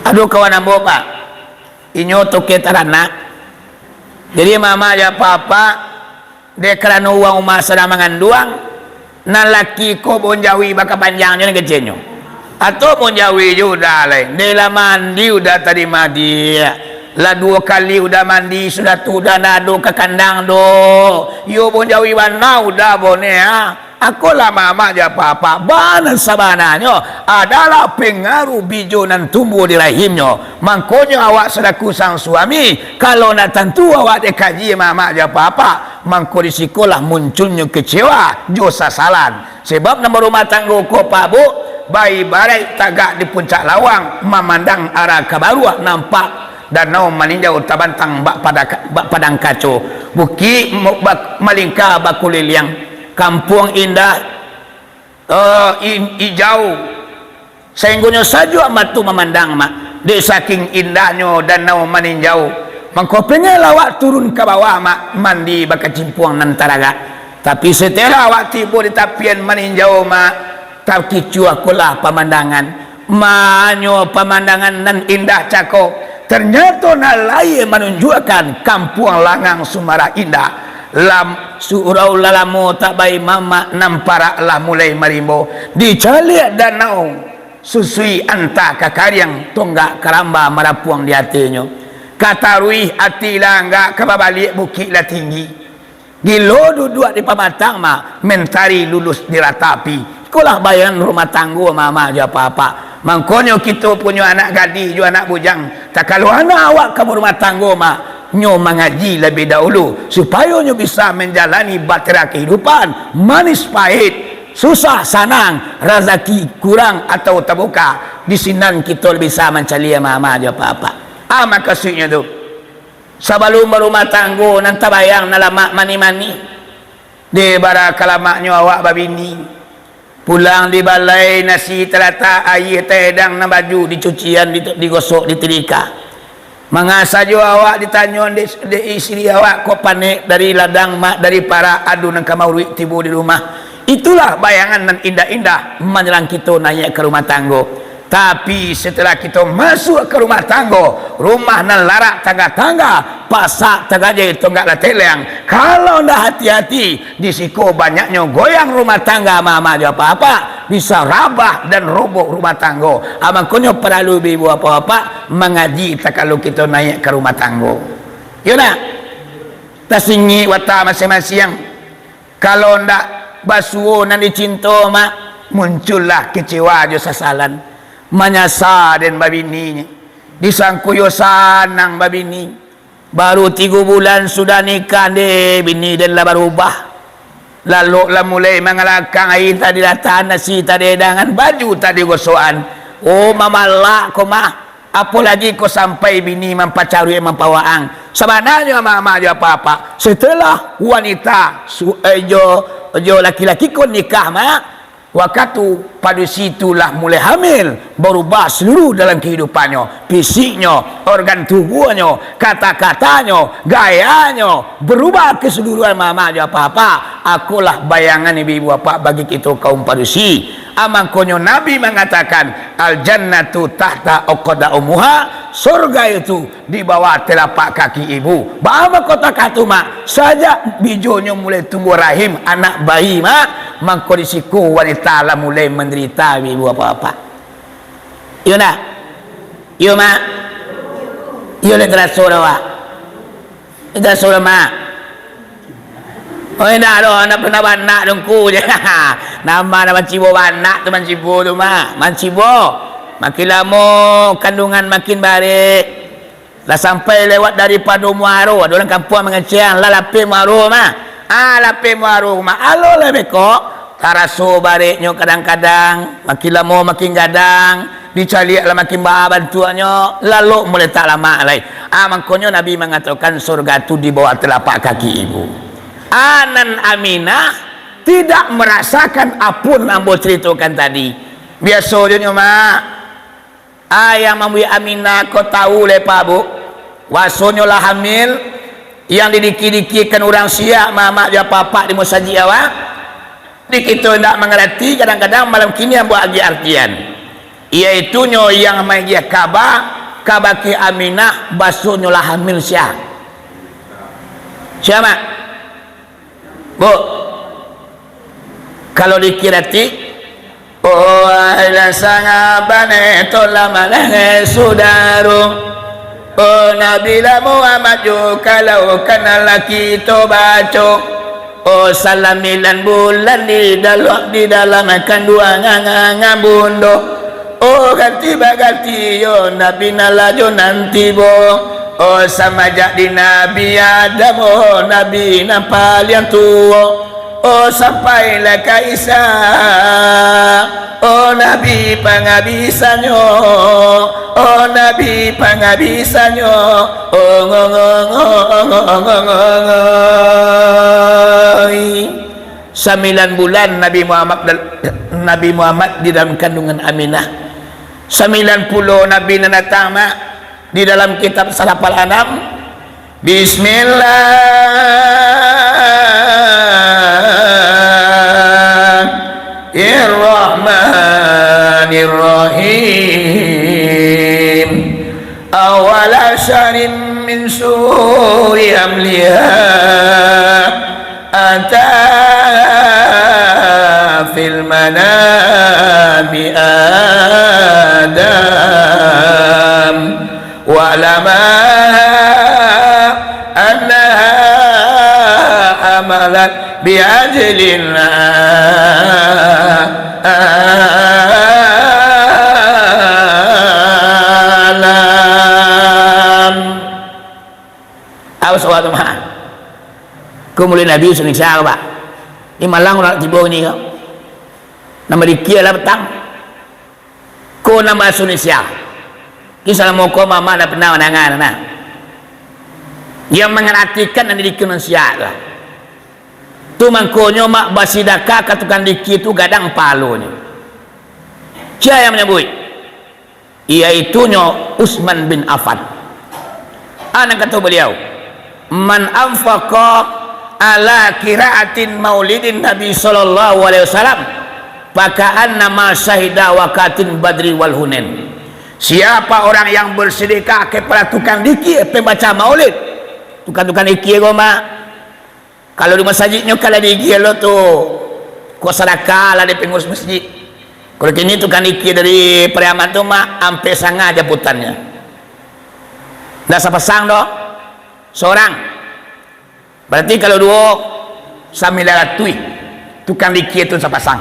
Ado kawan ambo, Pak. Inyo toke taranak. Jadi, mamak jo apak-apak, dek karano urang rumah sadang manganduang, nan laki ko bonjawi bakapanjangnyo nan keceknyo. Atau bonjawi jo udah lai. Dek lah mandi udah tadi mandi. Lah duo kali udah mandi, sudah tu udah ndak ado ka kandang doh. Iyo bonjawi bana udah boneh, ha. Akolah mamak jo apak-apak, bana sabananyo adalah pangaruh bijo nan tumbuah di rahimnyo. Mangkonyo awak salaku sang suami, kalau ndak tantu awak dikaji mamak jo apak-apak, mangko di sikolah munculnyo kecewa jo sasalan. Sebab nan barumah tanggo ko, Pak, Bu, baibaraik tagak di puncak lawang, mamandang arah ka baruah, nampak Danau Maninjau tabantang bak pada-, bak padang kaco. Bukik mu-, bak-, malingka bakuliliang. Kampuang indah, eh, in-, ijau. Sainggonyo sajuak mato mamandang, Mak. Dek saking indahnyo Danau Maninjau. Mangko pengenlah awak turun ka bawah, Mak, mandi bakacimpuang nan taragak. Tapi setelah awak tibo di tapian Maninjau, Mak, takicuah kolah pamandangan. Ma nyo pamandangan nan indah cako. Ternyato nan lahia manunjuakkan Kampuang Langang Sumarah Indah. Lam surau lah lamo tak bae mamak, nan parak lah mulai marimbo. Dicaliak danau susui antah ka kariang, tonggak karamba marapuang di atinyo. Ka taruih ati lah anggak, ka babaliak bukik lah tinggi. Gilo duduak di pamatang mah, mentari lulus di ratapi. Ikolah bayangan rumah tanggo mama jo apak-apak. Mangkonyo kito punyo anak gadih jo anak bujang, takalo anak awak ka barumah tanggo mah, nyo mangaji labiah dahulu, supayo nyo bisa manjalani bahtera kahidupan, manis pahit, susah sanang, razaki kurang atau tabuka, di sinan kito bisa mancaliak mama jo apak-apak. Ah, makasuiknyo tu. Sabalum barumah tanggo, nan tabayang nan lamak manih-manih. Dek bara ka lamaknyo awak babini. Pulang di balai, nasi talatak, aia taedang, nan baju dicucian, di-, digosok, ditirika. Manga sajo awak ditanyo dek, dek istri awak, kok panek dari ladang, mak dari parak, ado nan ka mauruik tibo di rumah. Itulah bayangan nan indah-indah manjelang kito naiak ka rumah tanggo. Tapi, setelah kito masuak ka rumah tanggo, rumah nan larak tangga-tangga, pasak tagajai tonggak lah teleng, kalau ndak hati-hati, di siko banyaknyo goyang rumah tangga mama jo apak-apak, bisa rabah dan roboh rumah tanggo. Ah, mangkonyo paralu ibu-ibu apak-apak mangaji takalo kito naiak ka rumah tanggo. Yo ndak? Tasingik watak masiang-masiang. Kalau ndak basuo nan dicinto, mak, muncullah kecewa jo sasalan. Manyasa den babini, disangko yo sanang babini. Baru tigo bulan sudah nikah, deh, bini den lah barubah. Lalok lah mulai mangalakang, aia tak dilataan, nasi tak diedangan, baju tak digosokan. Oh, mamalak ko mah. Apo lai ko sampai bini mampacaruik mampawaang. Sabananyo, mama jo apak-apak, setelah wanita su-, eh, jo, jo laki-laki ko nikah, mak, wakatu padusi tu lah mulai hamil, barubah saluruh dalam kahidupannyo, fisiknyo, organ tubuahnyo, kata-katanyo, gayanyo, barubah kasaluruahan, mama jo apak-apak. Akolah bayangan ibu-ibu apak bagi kito kaum padusi. Ah, mangkonyo Nabi mangatakan, "Al-jannatu tahta aqdamil ummahat," surga itu di bawah telapak kaki ibu. Baa mangko takah tu, mak? Sajak bijonyo mulai tumbuah rahim, anak bayi, mak, mangko di siko wanita lah mulai mandarita, ibu apak-apak. Iyo ndak? Iyo, mak? Iyo, lai taraso dek awak? Lai taraso dek mak? Oh, indak doh, ndak pernah baanak dongku je. Namo nan mancibo baanak tu mancibo tu, mak. Mancibo. Makin lamo kandungan makin barek. Lah sampai lewat daripado muaro, ado urang kampuang mangecekan, lah lapeh muaro mah. Ah, lapeh muaro mah. Alo lah beko. Taraso bareknyo kadang-kadang, makin lamo makin gadang, dicaliak lah makin baa bantuaknyo, lalok mulai tak lamak lai. Ah, mangkonyo Nabi mangatokan, "Surga tu di bawah telapak kaki ibu." Ah, nan Aminah tidak merasakan apo nan ambo caritokan tadi. Biaso jo nyo, mak. Ah, yang mambuek Aminah ko tahu lai, Pak, Bu. Wasonyo lah hamil, yang didiki-dikikan urang siak, mamak jo apak-apak di musajik awak. Di kito indak mangarati, kadang-kadang malam kini ambo agiah artian. Yaitunyo yang maagiah kaba, kabake Aminah, basonyo lah hamil sia. Sia, Mak? Bu, kalau dikirati, oh, alah sangaban, eh, tolah malang, eh, sudaro. Oh, Nabi lah Muhammad jo kalau kana lah kito baco. Oh, sambilan bulan di dalam, di dalam kanduang ngangan bundo. Oh, ganti baganti yo Nabi nan lah jo nan tibo. Oh, samajak di Nabi Adam, oh, Nabi nan paliang tuo. Oh, sampailah ka Isa, oh, Nabi pangabisannyo, oh, Nabi pangabisannyo, oh, ngo, ngo, ngo, ngo, ngo, ngo, ngo, ngo. Sambilan bulan Nabi Muhammad dal-, Nabi Muhammad di dalam kandungan Aminah. Sambilan pulo Nabi nan datang, Mak, di dalam kitab Sarafal Anam. Bismillahirrahmanirrahim. Awala بشر من سور أملها أتى في المنام آدم واعلمها أنها حملت بعجل آلام. Awas awak tu mah. Ko mulai Nabi Yusuf ni siapa, Pak? Di Malang urang tibo ni ko. Nama dikia lah petang. Ko nan bahaso Indonesia. Kisah lamo ko mama dah pernah mandanga, nah. Yang mangaratikan nan didikan manusia tu. Tu mangkonyo mak basidakah ka tukang dikia tu gadang pahalonyo. Sia yang manyabuik? Iaitunyo Utsman bin Affan. A nan kato baliau, "Man anfaqa ala qiraatin maulidin Nabi sallallahu alaihi wasallam, faka'annama syahida waqatin Badri wal Hunain." Siapa orang yang bersedekah kepada tukang dikia, pembaca maulid, tukang-tukang dikia ko, mak, kalau di masajiknyo, kalau di Gielo tu, ko sadakah lah di pengurus masjid. Kalau kini tukang dikia dari Pariaman tu, mak, ampek sangah jabutannyo. Ndak sapasang doh, sorang. Berarti kalau duo, sambilan ratuih tukang dikia tu sapasang.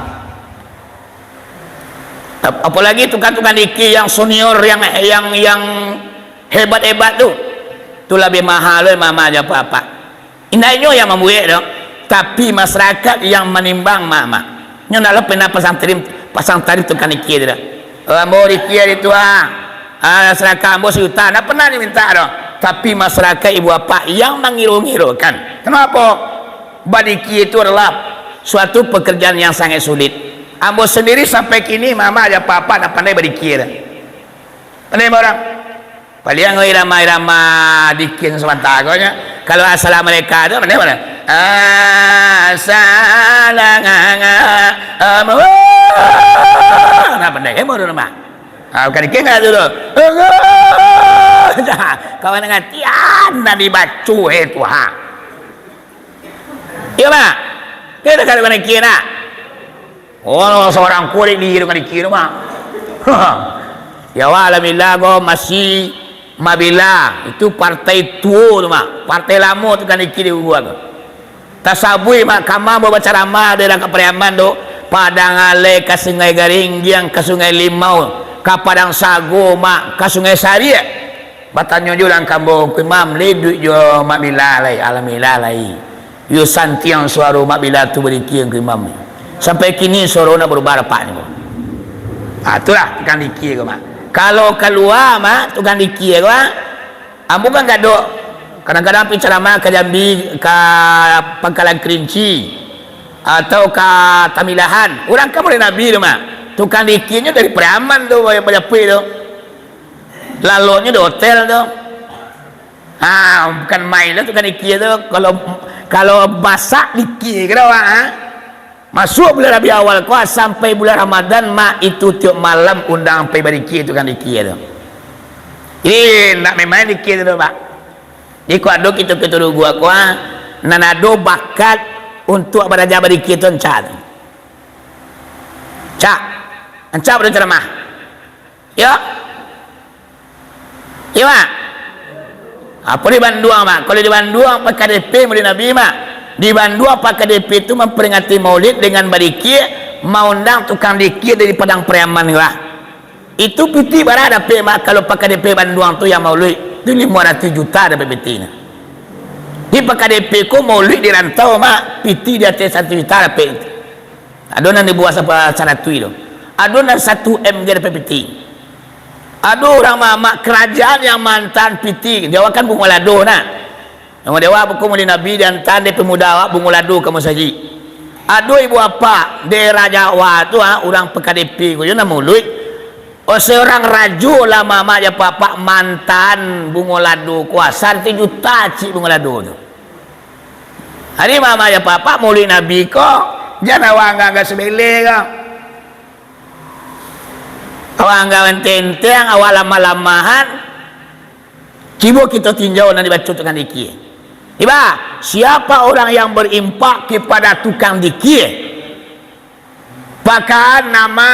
Ap-, apolagi tukang-tukang dikia yang senior, yang, yang, yang hebat-hebat tu, tu labiah mahal, oi, mama jo apak-apak. Indak inyo yang mambuek doh, tapi masyarakat yang manimbang, mak-mak. Nyo ndak lo pernah pasang tarif, pasang tarif tukang dikia tu doh. "Oh, ambo dikia di tu, ah. Ah, sadakah ambo sajuta." Ndak pernah diminta doh. Tapi masyarakat ibu apak yang mangiro-ngirokan. Kenapa? Badikia itu adalah suatu pekerjaan yang sangat sulit. Ambo sendiri sampai kini, mama jo apak-apak ndak pandai badikia doh. Pandai urang? Paliang irama-irama dikia sabanta ko nyo. Kalau Assalamualaikum tu, pandai urang? Assalamualaikum. Nah, pandai urang mah. Ah, bukan dikia tu doh. Kawan dengan tian nan dibaco, eh, tu, ha. Iyo, Mak? Kito kada banikia nak? Oh, surang kulik di dengan dikia tu, Mak. Ya Allah, alhamdulillah, ko masih Mabila. Itu partai tuo tu, Mak. Partai lamo tu kan dikia di Uguak tu. Tasabuik, Mak, kama bacaramah daerah ka Pariaman tu. Padang Alai ka Sungai Garinggiang, ka Sungai Limau, ka Padang Sago, Mak, ka Sungai Sariak. Batanyo juo lah ka ambo, "Ngku Imam, lai iduik juo Mak Bila lai?" "Alhamdulillah, lai." Iyo santiang suaro Mak Bila tu badikia, Ngku Imam. Sampai kini suaro ndak barubah dapek ni ko. Ah, itulah tukang dikia ko, Mak. Kalau kalua, Mak, tukang dikia ko, Mak, ambo kan gadok. Kadang-kadang pai caramah ka Jambi, ka Pangkalan Kerinci, atau ka Tamilahan. Urang kan mulai Nabi tu, Mak. Tukang dikianyo dari Pariaman tu, ba-, bajapuik tu. Lalonyo di hotel tu. Ha, bukan main lah tukang dikia tu. Kalau, kalau basak dikia kiro, ha. Masuak bulan Rabiul Awal ko, sampai bulan Ramadan, Mak, itu tiok malam undang pai badikia tukang dikia tu. Jadi, ndak main-main dikia tu, Pak. Jadi, kok ado kito-kito di Uguak ko, ha, nan ado bakat untuak baraja badikia tu, ancak tu. Ancak. Ancak bacaramah. Yo. Iyo, Mak. Apo di Banduang, Mak? Kalau di Banduang, P K D P Maulid Nabi, Mak. Di Banduang, P K D P tu mamperingati Maulid dengan badikia, maundang tukang dikia dari Padang Pariaman tu lah. Itu pitih bara dapek, Mak, kalau P K D P Banduang tu yang Maulid. Tu limo ratuih juta dapek pitih tu. Di P K D P ko Maulid di rantau, Mak, pitih di ateh satu juta dapek. Ado nan di bawah sa-, saratuih tu. Ado nan satu M gede P P T. Ado urang ma-, ma-, karajaan yang maantaan pitih. Di awak kan bungo lado, nah. Namo di awak buku Maulid Nabi diantaan dek pemuda awak bungo lado ka masajik. Ado ibu apak daerah Jawa tu, ha, urang P K D P ko, yo namo Luik. Oh, seorang rajo lah mamak jo apak-apak maantaan bungo lado ko, saratuih juta cik bungo lado tu. Ari mamak jo apak-apak Maulid Nabi ko, jan awak anggak-anggak sabeleh ko. Awak anggak enteng-enteng, awak lamah-lamahan. Cubo kito tinjau nan dibaco tukang dikie. Iba, siapa orang yang berinfak kepada tukang dikie, pakaan nama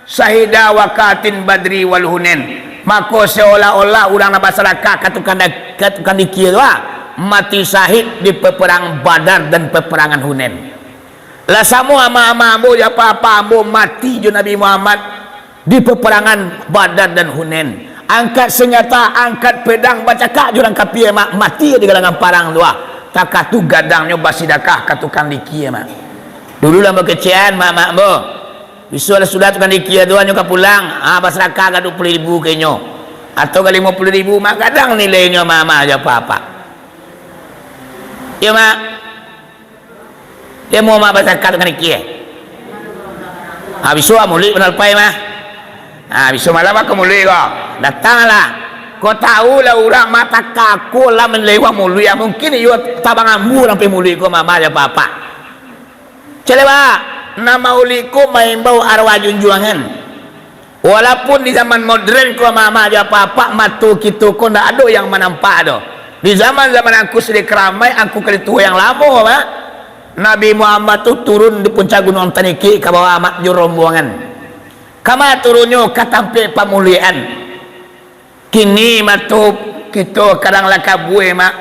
syahida waqatin badri wal hunain, mako seolah-olah urang nan basadakah ka tukang da-, ka tukang dikie tu, ah, mati syahid di peperangan Badar dan peperangan Hunain. Lah samo ama-ama ambo jo apa-apa ambo mati jo Nabi Muhammad di peperangan Badar dan Hunain. Angkat senjata, angkat pedang, bacakak jo urang kapia, mak, mati di galangan parang tu, ah. Takah tu gadangnyo basidakah ka tukang dikie, mak. Dulu lah ambo kecekan, mak-mak ambo. Bisuak lah sudah tukang dikie tu, anyo ka pulang, ah, basadakah ka duo puluah ribu ka inyo. Atau ka limo puluah ribu, mak, gadang nilainyo, mak-mak jo apa-apa. Iyo, mak. Dia mau mak bazakat tukang dikie. Ha, bisuak muluik panalpai mah. Ha, bisuak malam ka muluik ko. Datanglah. Ko tahu lah urang mah takako lah manlewat muluik. Ah, mungkin iyo tabang ambu sampai muluik ko mama jo apa-apa. Caliak, Pak. Nan muluik ko maimbau arwah junjuangan. Walaupun di zaman modern ko, amak-amak jo apak-apak, mato kito ko ndak ado yang manampak doh. Di zaman-zaman angku sadang karamaik, angku kali tuo yang lamo, Mak, Nabi Muhammad tu turun di puncak Gunuang Tanikik ka bawah, Mak, jo rombongan. Kama turunnyo? Ka tampek pamuliaan. Kini mato kito kadang lah kabua, Mak.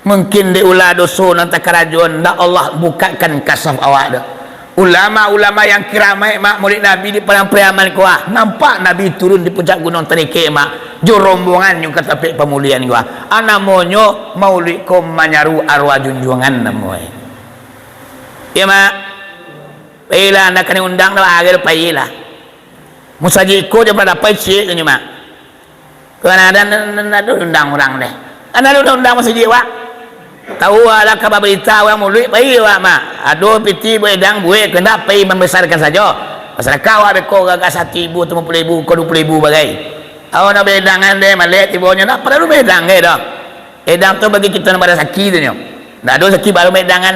Mungkin dek ulah doso nan takarajo, ndak Allah bukakan kasaf awak tu. Ulama-ulama yang kiramaik, Mak, muluik Nabi di Padang Pariaman ko, ah, nampak Nabi turun di puncak Gunuang Tanikik, Mak, jo rombongannyo ka tampek pamuliaan ko, ah. Ah, namonyo mauluik ko manyaru arwah junjuangan namonyo. Iyo, Mak. Pailah, ndak kanai undang, ndak bagak, pailah. Musajik ko jo padapai ciek tu nyo, Mak. Kadang-kadang nan, nan, nan ado undang urang deh. Kan ado undang-undang masajik, wak. Tahu lah ka babarita urang muluik, pai wak, Mak. Ado pitih buek edang, buek, kandak pai mambesarkan sajo. Masyarakat wak beko agak satu ribu, limo puluah ribu, ko duo puluah ribu bagai. Awak nak baedangan deh, malek tibonyo, ndak paralu baedang deh doh. Edang tu bagi kito nan barasaki tu nyo. Ndak ado saki baru baedangan.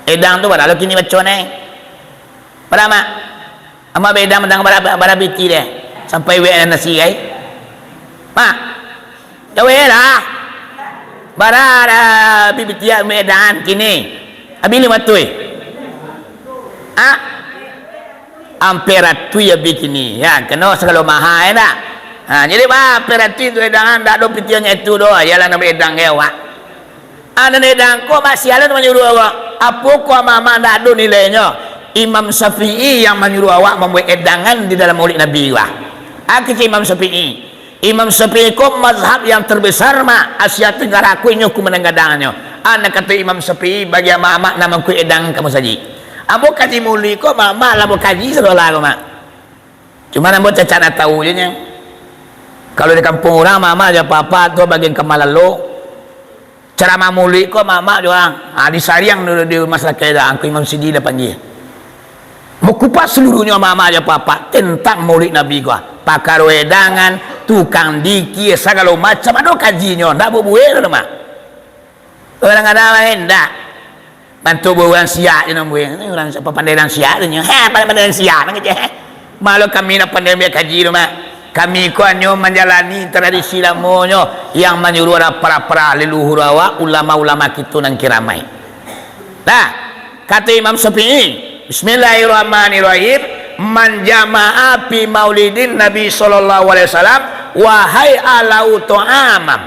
Edang tu padahal kini baco neh. Bara, Mak? Amak baedang mandang bara, bara biti deh. Sampai wek nasi, ai. Mak, jawek lah. Bara, bara biti amak edangan kini? Abih limo ratuih. Ah? Ampek ratuih abih kini. Ya, keno sagalo maha, ya ndak? Ha, jadi, bah, ampek ratuih tu edangan, ndak ado pitianyo itu doh. Yalah, nak baedang ke awak. Ah, nan edang ko, Mak, sia lah nan manyuruah awak. Apo ko amak-amak ndak ado nilainyo? Imam Syafi'i yang manyuruah awak mambuek edangan di dalam maulid Nabi ko, ah. Ah, kecek Imam Syafi'i. Imam Syafi'i ko mazhab yang terbesar, Mak, Asia Tenggara ko, inyo kumanang gadangnyo. Ah, nan kato Imam Syafi'i, bagi amak-amak nan mangkuik edangan ka musajik. Ambo kaji maulid ko, amak-amak lah bakaji sadolah ko, Mak. Cuman ambo cacak nak tahu je nyo. Kalau di kampuang urang, amak-amak jo apak-apak tu bagian ka malalo. Caramah maulid ko, amak-amak jo urang. Ha, disariang dulu di masyarakat dah, angku Imam Sidi lah panggil. Bakupas saluruhnyo amak-amak jo apak-apak tentang maulid Nabi ko. Pakaro edangan, tukang dikie, sagalo macam ado kajinyo. Ndak bubuek tu, Mak. Urang kadang lain, ndak. Bantu urang siak je nan buek. Urang siapa pandai nan siak tu nyo. Heh, pandai-pandai nan siak nan kecek, heh. Malah kami nak pandai ambiak kaji tu, Mak. Kami ko hanyo manjalani tradisi lamonyo yang manyuruah para-para leluhur awak, ulama-ulama kito nan kiramai. Nah, kato Imam Syafi'i, "Bismillahirrahmanirrahim, man jama'a fi maulidin Nabi sallallahu alaihi wasallam, wa hay'a lahu ta'amam."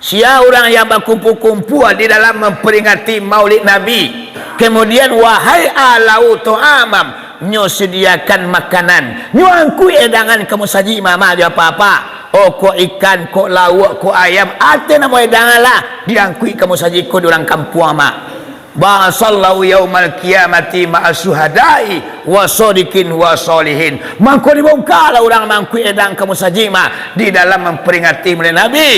Sia urang yang bakumpua-kumpua di dalam mamperingati maulid Nabi, kemudian, "Wa hay'a lahu ta'amam," nyo sadiakan makanan, nyo angkuik edangan ka musajik, amak-amak jo apak-apak. Oh, kok ikan, kok lauak, kok ayam, apo namo edangan lah, diangkuik ka musajik ko di urang kampuang, Mak. Ba'asallahu yaumal qiyamati ma'as syuhada'i wa shodiqin wa sholihin. Mangko dibongkalah urang mangkuik edang ka musajik, Mak, di dalam mamperingati maulid Nabi,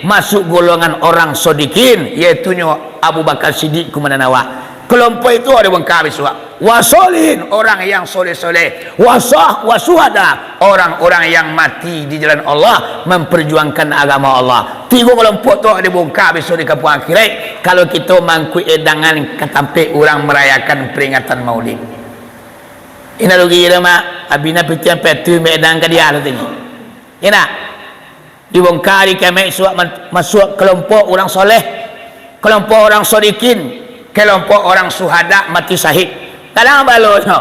masuk golongan orang shodiqin, yaitunyo Abu Bakar Siddiq kumandan awak. Kelompok itu dibongka bisuak. Wa sholihin, orang yang soleh-soleh. Wa sah-, wa syuhada, orang-orang yang mati di jalan Allah, memperjuangkan agama Allah. Tigo kalompok tu dibongka bisuak di kampuang akhirat, kalau kito mangkuik edangan ka tampek urang marayakan peringatan Maulid. Indak rugi doh, Mak. Abih nan pitiang petu edangan ka dia tu tadi. Indak? Dibongka di kiamaik suak man-, masuak kelompok urang soleh, kelompok urang sodikin, kelompok urang suhada mati syahid. Kadang balonyo,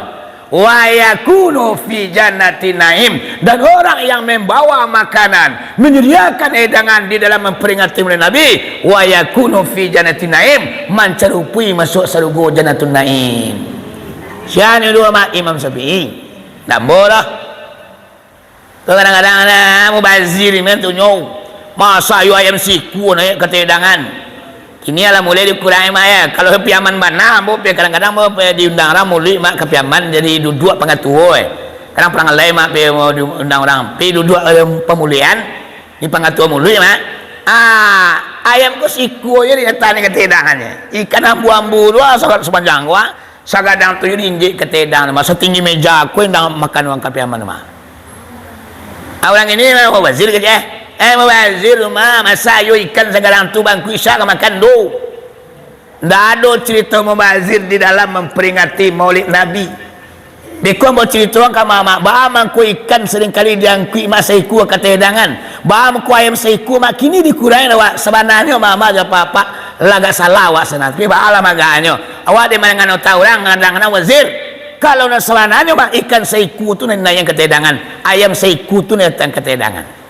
"Wa yakunu fi jannati naim," dan orang yang membawa makanan, menyediakan hidangan di dalam memperingati Maulid Nabi, "wa yakunu fi jannati naim," mancarupui masuak sarugo Jannatun Naim. Sia nyo duo, Mak? Imam Syafi'i. Dambo lah. Tu kadang-kadang ada mubazir ni tu nyo. Masa yo ayam sikua naiak ka hidangan. Kini alah mulai dikurangi, Mak, ya. Kalau Piaman bana, ambo pi kadang-kadang ambo pi diundang urang muluik, Mak, ka Piaman jadi duduak pangatuo, eh. Kadang parangai lai, Mak, pi mau diundang urang. Pi duduak, eh, pamuluikan, di pangatuo muluik, Mak. Ah, ayam ko sikua je di ateh ni ka hidangannyo. Ikan ambu-ambu tu, ah, sa-, sapanjang ko, ah. Sagadang tu jo diinjek ka hidang, mah, satinggi meja ko indak makan urang ka Piaman, mah. Ah, urang ini mah mubazir kecek, eh. Eh, mubazir mah, masa iyo ikan sagadang tu bangkuik sia ka makan tu. Ndak ado carito mubazir di dalam mamperingati Maulid Nabi. Beko ambo caritoan ka mamak, baa mangko ikan saringkali diangkuik, Mak, saikua ka ateh hidangan. Baa mangko ayam saikua, Mak, kini dikurangi awak. Sabananyo mamak jo apak-apak, lah agak salah awak sinan. Tapi baa lah maganyo. Awak dek mandanga urang, mandanga mubazir. Kalau nan sabananyo, Mak, ikan saikua tu nan naiak ka ateh hidangan. Ayam saikua tu nan datang ka ateh hidangan.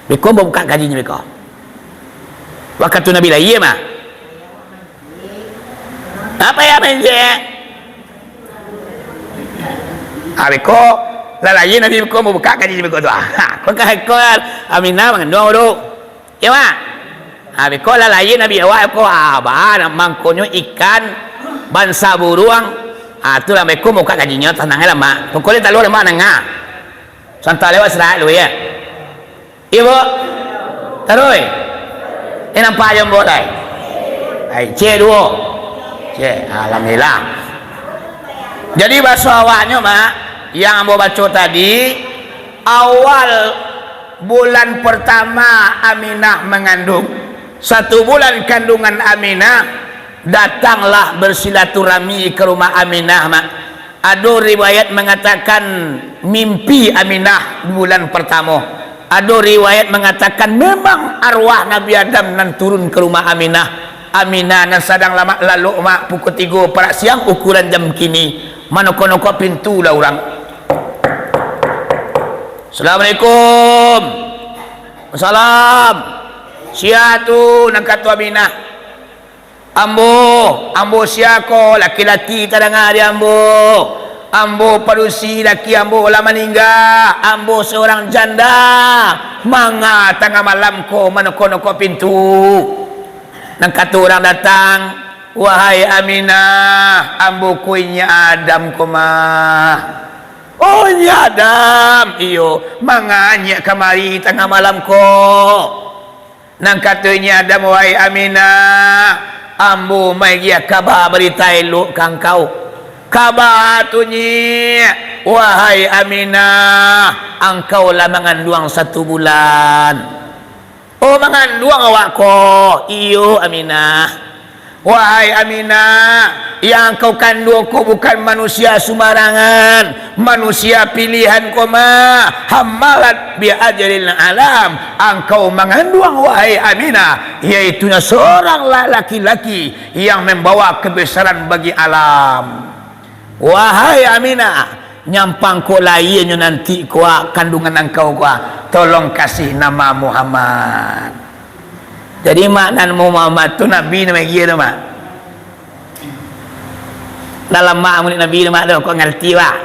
Beko ambo bukak kajinyo beko. Wakatu Nabi lahia, Mak. Apo yo, Mak, injek? Ah, beko, lah lahia Nabi beko, mubukak kajinyo beko tu. Ah, ko ka, ko Aminah manganduang tu. Yo, Mak? Ah, beko lah lahia Nabi awak ko, ah, baa, mangkonyo ikan, bansa buruang. Ah, tu lah beko mubukak kajinyo, tanang lah, Mak. Pokoknyo talua lah, Mak, nangah. Santa lewat serahat lu, yo. Iyo, Bu. Taruih. Eh, nampak jo ambo lai. Ai, cek duo. Cek, alhamdulillah. Jadi, baso awaknyo, Mak, yang ambo baco tadi, awal bulan pertama Aminah mangandung. Satu bulan kandungan Aminah, datanglah bersilaturahmi ke rumah Aminah, Mak. Ado riwayat mangatakan mimpi Aminah bulan partamo. Ado riwayat mangatakan memang arwah Nabi Adam nan turun ka rumah Aminah. Aminah nan sadang lamak lalok, Mak, pukua tigo parak siang ukuran jam kini. Manokok-nokok pintu lah urang. "Assalamualaikum." "Salam." "Sia tu?" nan kato Aminah. "Ambo, ambo sia ko, laki-laki tadanga di ambo. Ambo padusi, laki ambo lah maningga. Ambo surang janda." Manga tangah malam ko manokok-nokok pintu. Nan kato urang datang, "Wahai Aminah, ambo ko inyiak Adam ko, mah." "Oh, inyiak Adam?" "Iyo, manga inyiak kamari tangah malam ko?" Nan kato inyiak Adam, "Wahai Aminah, ambo maagiah kaba barita elok ka angkau." "Kaba tu, Nyiak?" "Wahai Aminah, angkau lah manganduang satu bulan." "Oh, manganduang awak ko?" "Iyo, Aminah." "Wahai Aminah, yang angkau kanduang ko bukan manusia sumbarangan. Manusia pilihan ko, mah, hamalat bi ajril alam. Angkau manganduang, wahai Aminah, yaitunyo seorang la-, laki-laki yang membawa kebesaran bagi alam." "Wahai Aminah, nyampang ko lahianyo nanti ko, kandungan angkau ko, tolong kasih nama Muhammad." Jadi, Mak, nan Muhammad tu Nabi nan maagiah tu, Mak. Dah lamak muluik Nabi tu, Mak, tu, kok ngarati, Mak?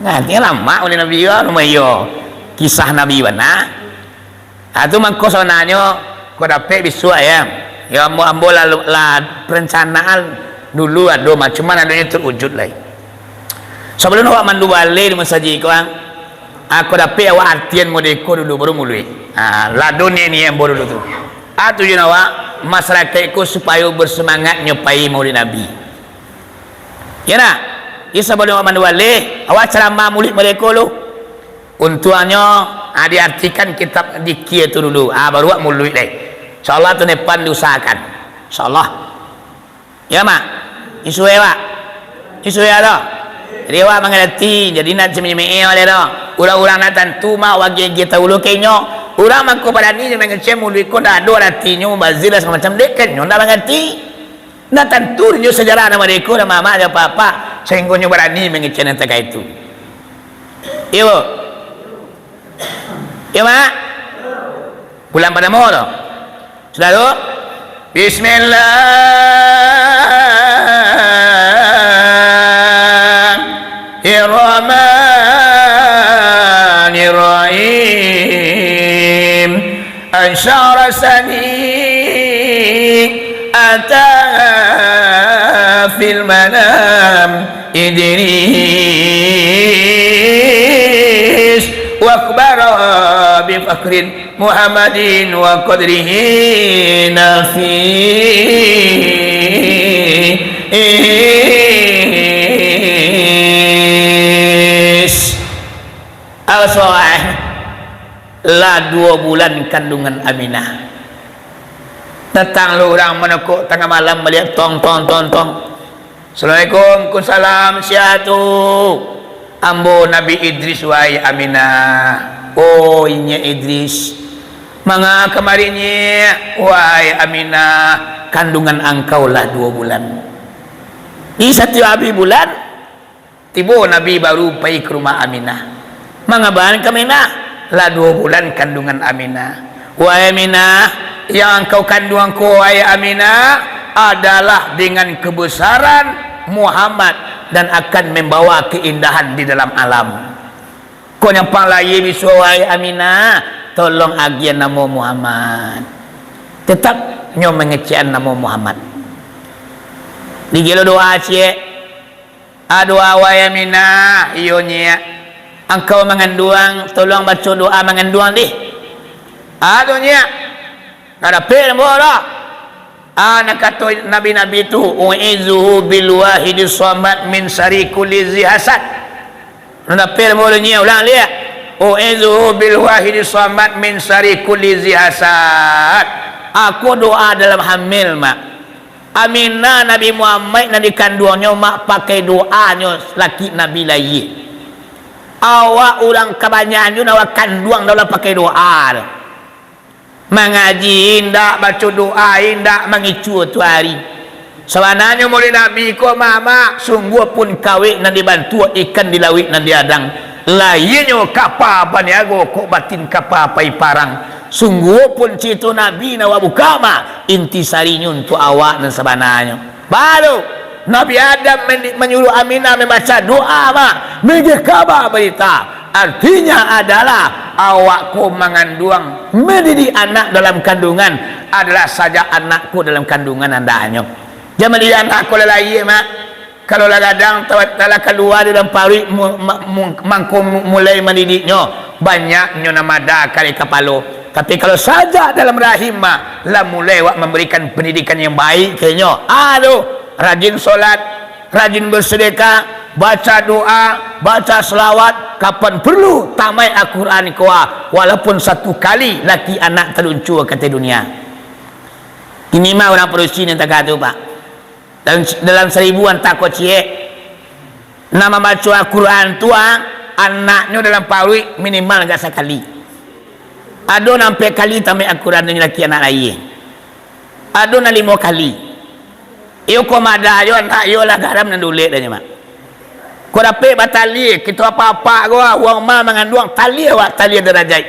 Ngarati lamak muluik Nabi tu, rumah iyo. Kisah Nabi bana. Ah, tu mangko sabananyo, kok dapek bisuak, yo. Yo, ambo, ambo lah, lah perencanaan dulu ado, mah, cuman adonyo terwujud lai. Sabalun awak mandu baleh di masajik ko, ah, kok dapek awak aratian model ko dulu, baru muluik. Ah, lah ado niaik-niaik ambo dulu tu. Ah, tujuan awak, masarakaik ko supayo bersemangat nyo pai Maulid Nabi. Yo ndak? Jadi sabalun awak mandu baleh, awak caramah muluik model ko lu. Untuangnyo, ah, diartikan kitab zikir tu dulu. Ah, baru awak muluik deh. InsyaAllah tahun depan diusahakan. InsyaAllah. Yo, Mak? Isuai, Mak? Isuai tu. Jadi awak mangarati, jadi ndak cemeh-cemeh awak tu. Urang-urang nan tantu mah wagiah-giah tahu lo ka inyo. Urang mangko barani nyo mangecek muluik ko ndak ado aratinyo, mubazir lah sagalo macam, dek ka inyo ndak mangarati. Nan tantu inyo sajarah nan mareko, nan mamak jo apak-apak, sahinggo nyo barani mangecek nan takah itu. Iyo. Iyo, Mak? Bulan partamo tu. Sudah tu? Bismillahirrahmanirrahim. Asyara sani ata fil manam Idris, wa akhbara bi fakhrin Muhammadin wa qadrihi nafis. Al-Soah, lah duo bulan kandungan Aminah. Datang lo urang manokok tangah malam baliak, tong, tong, tong, tong. "Assalamualaikum." "Waalaikumsalam, sia tu?" "Ambo Nabi Idris, wahai Aminah." "Oh, inyiak Idris. Manga kamari, nyiak?" "Wahai Aminah, kandungan angkau lah duo bulan." Di satiok abih bulan, tibo Nabi baru pai ka rumah Aminah. "Manga bana ka Aminah?" "Lah duo bulan kandungan Aminah." "Wahai Aminah, yang angkau kanduang ko, wahai Aminah, adalah dengan kebesaran Muhammad dan akan membawa keindahan di dalam alam. Kok nyampang lahia bisuak, wahai Aminah, tolong agiah namo Muhammad." Tetap nyo mangecekan namo Muhammad. Digilo doa ciek. "A, doa, wahai Aminah?" "Iyo, nyiak." "Angkau manganduang, tolong baco doa manganduang dih." "A tu, nyiak?" "Ndak dapek namo doh." "A, nan kato nabi-nabi tu, 'U'idzuhu bil wahidis shamat min syarri kulli dzi hasad.'" "Ndak dapek namo doh, nyiak, ulang liak." "'U'idzuhu bil wahidis shamat min syarri kulli dzi hasad." Aku doa dalam hamil, Mak. Aminah Nabi Muhammad nan dikanduangnyo, Mak, pakai doanyo laki Nabi lahia. Awak urang kabanyakan tu nan awak kanduang dak lah pakai doa tu. Mangaji indak, baco doa indak, mangicua tu ari. Sabananyo Maulid Nabi ko, Mak, Mak, sungguah pun kawek nan dibantuak, ikan di lauik nan diadang. Lahianyo kapa baniago, kok batin kapa pai parang. Sungguah pun carito Nabi nan awak buka, Mak, intisarinyo untuak awak nan sabananyo. Baru Nabi Adam men-, manyuruah Aminah mambaca doa, Mak, mangecek kaba barita. Artinya adalah awak ko manganduang, mandidik anak dalam kandungan adalah sajak anak ko dalam kandungan andahnyo. Jan mandidik anak ko lah lahia, Mak. Kalau lah gadang, tawa-, lah kalua dari dalam paruik, mu-, ma-, mu-, mangko mu-, mulai mandidiknyo, banyaknyo nan mada ka di kapalo. Tapi kalau sajak dalam rahim, Mak, lah mulai awak mambarikan pandidikan yang baik ka inyo. Ah, tu, rajin solat, rajin basadakah, baca doa, baca salawat, kapan paralu tamaik Al-Quran ko, walaupun satu kali laki anak taluncua ka ateh dunia. Kini mah urang padusi nan tagak tu, Pak. Dalam, dalam saribu antah kok ciek, nan mambaco Al-Quran tu, ah, anaknyo dalam paruik minimal agak sakali. Ado nan ampek kali tamaik Al-Quran nan laki anak lahia. Ado nan limo kali. Iyo ko madah jo anak iyo lah garam nan dulek dah nyo, Mak. Ko dapek batalia, kito apak-apak ko, ah, urang ma manganduang, talia awak, talia darajaik.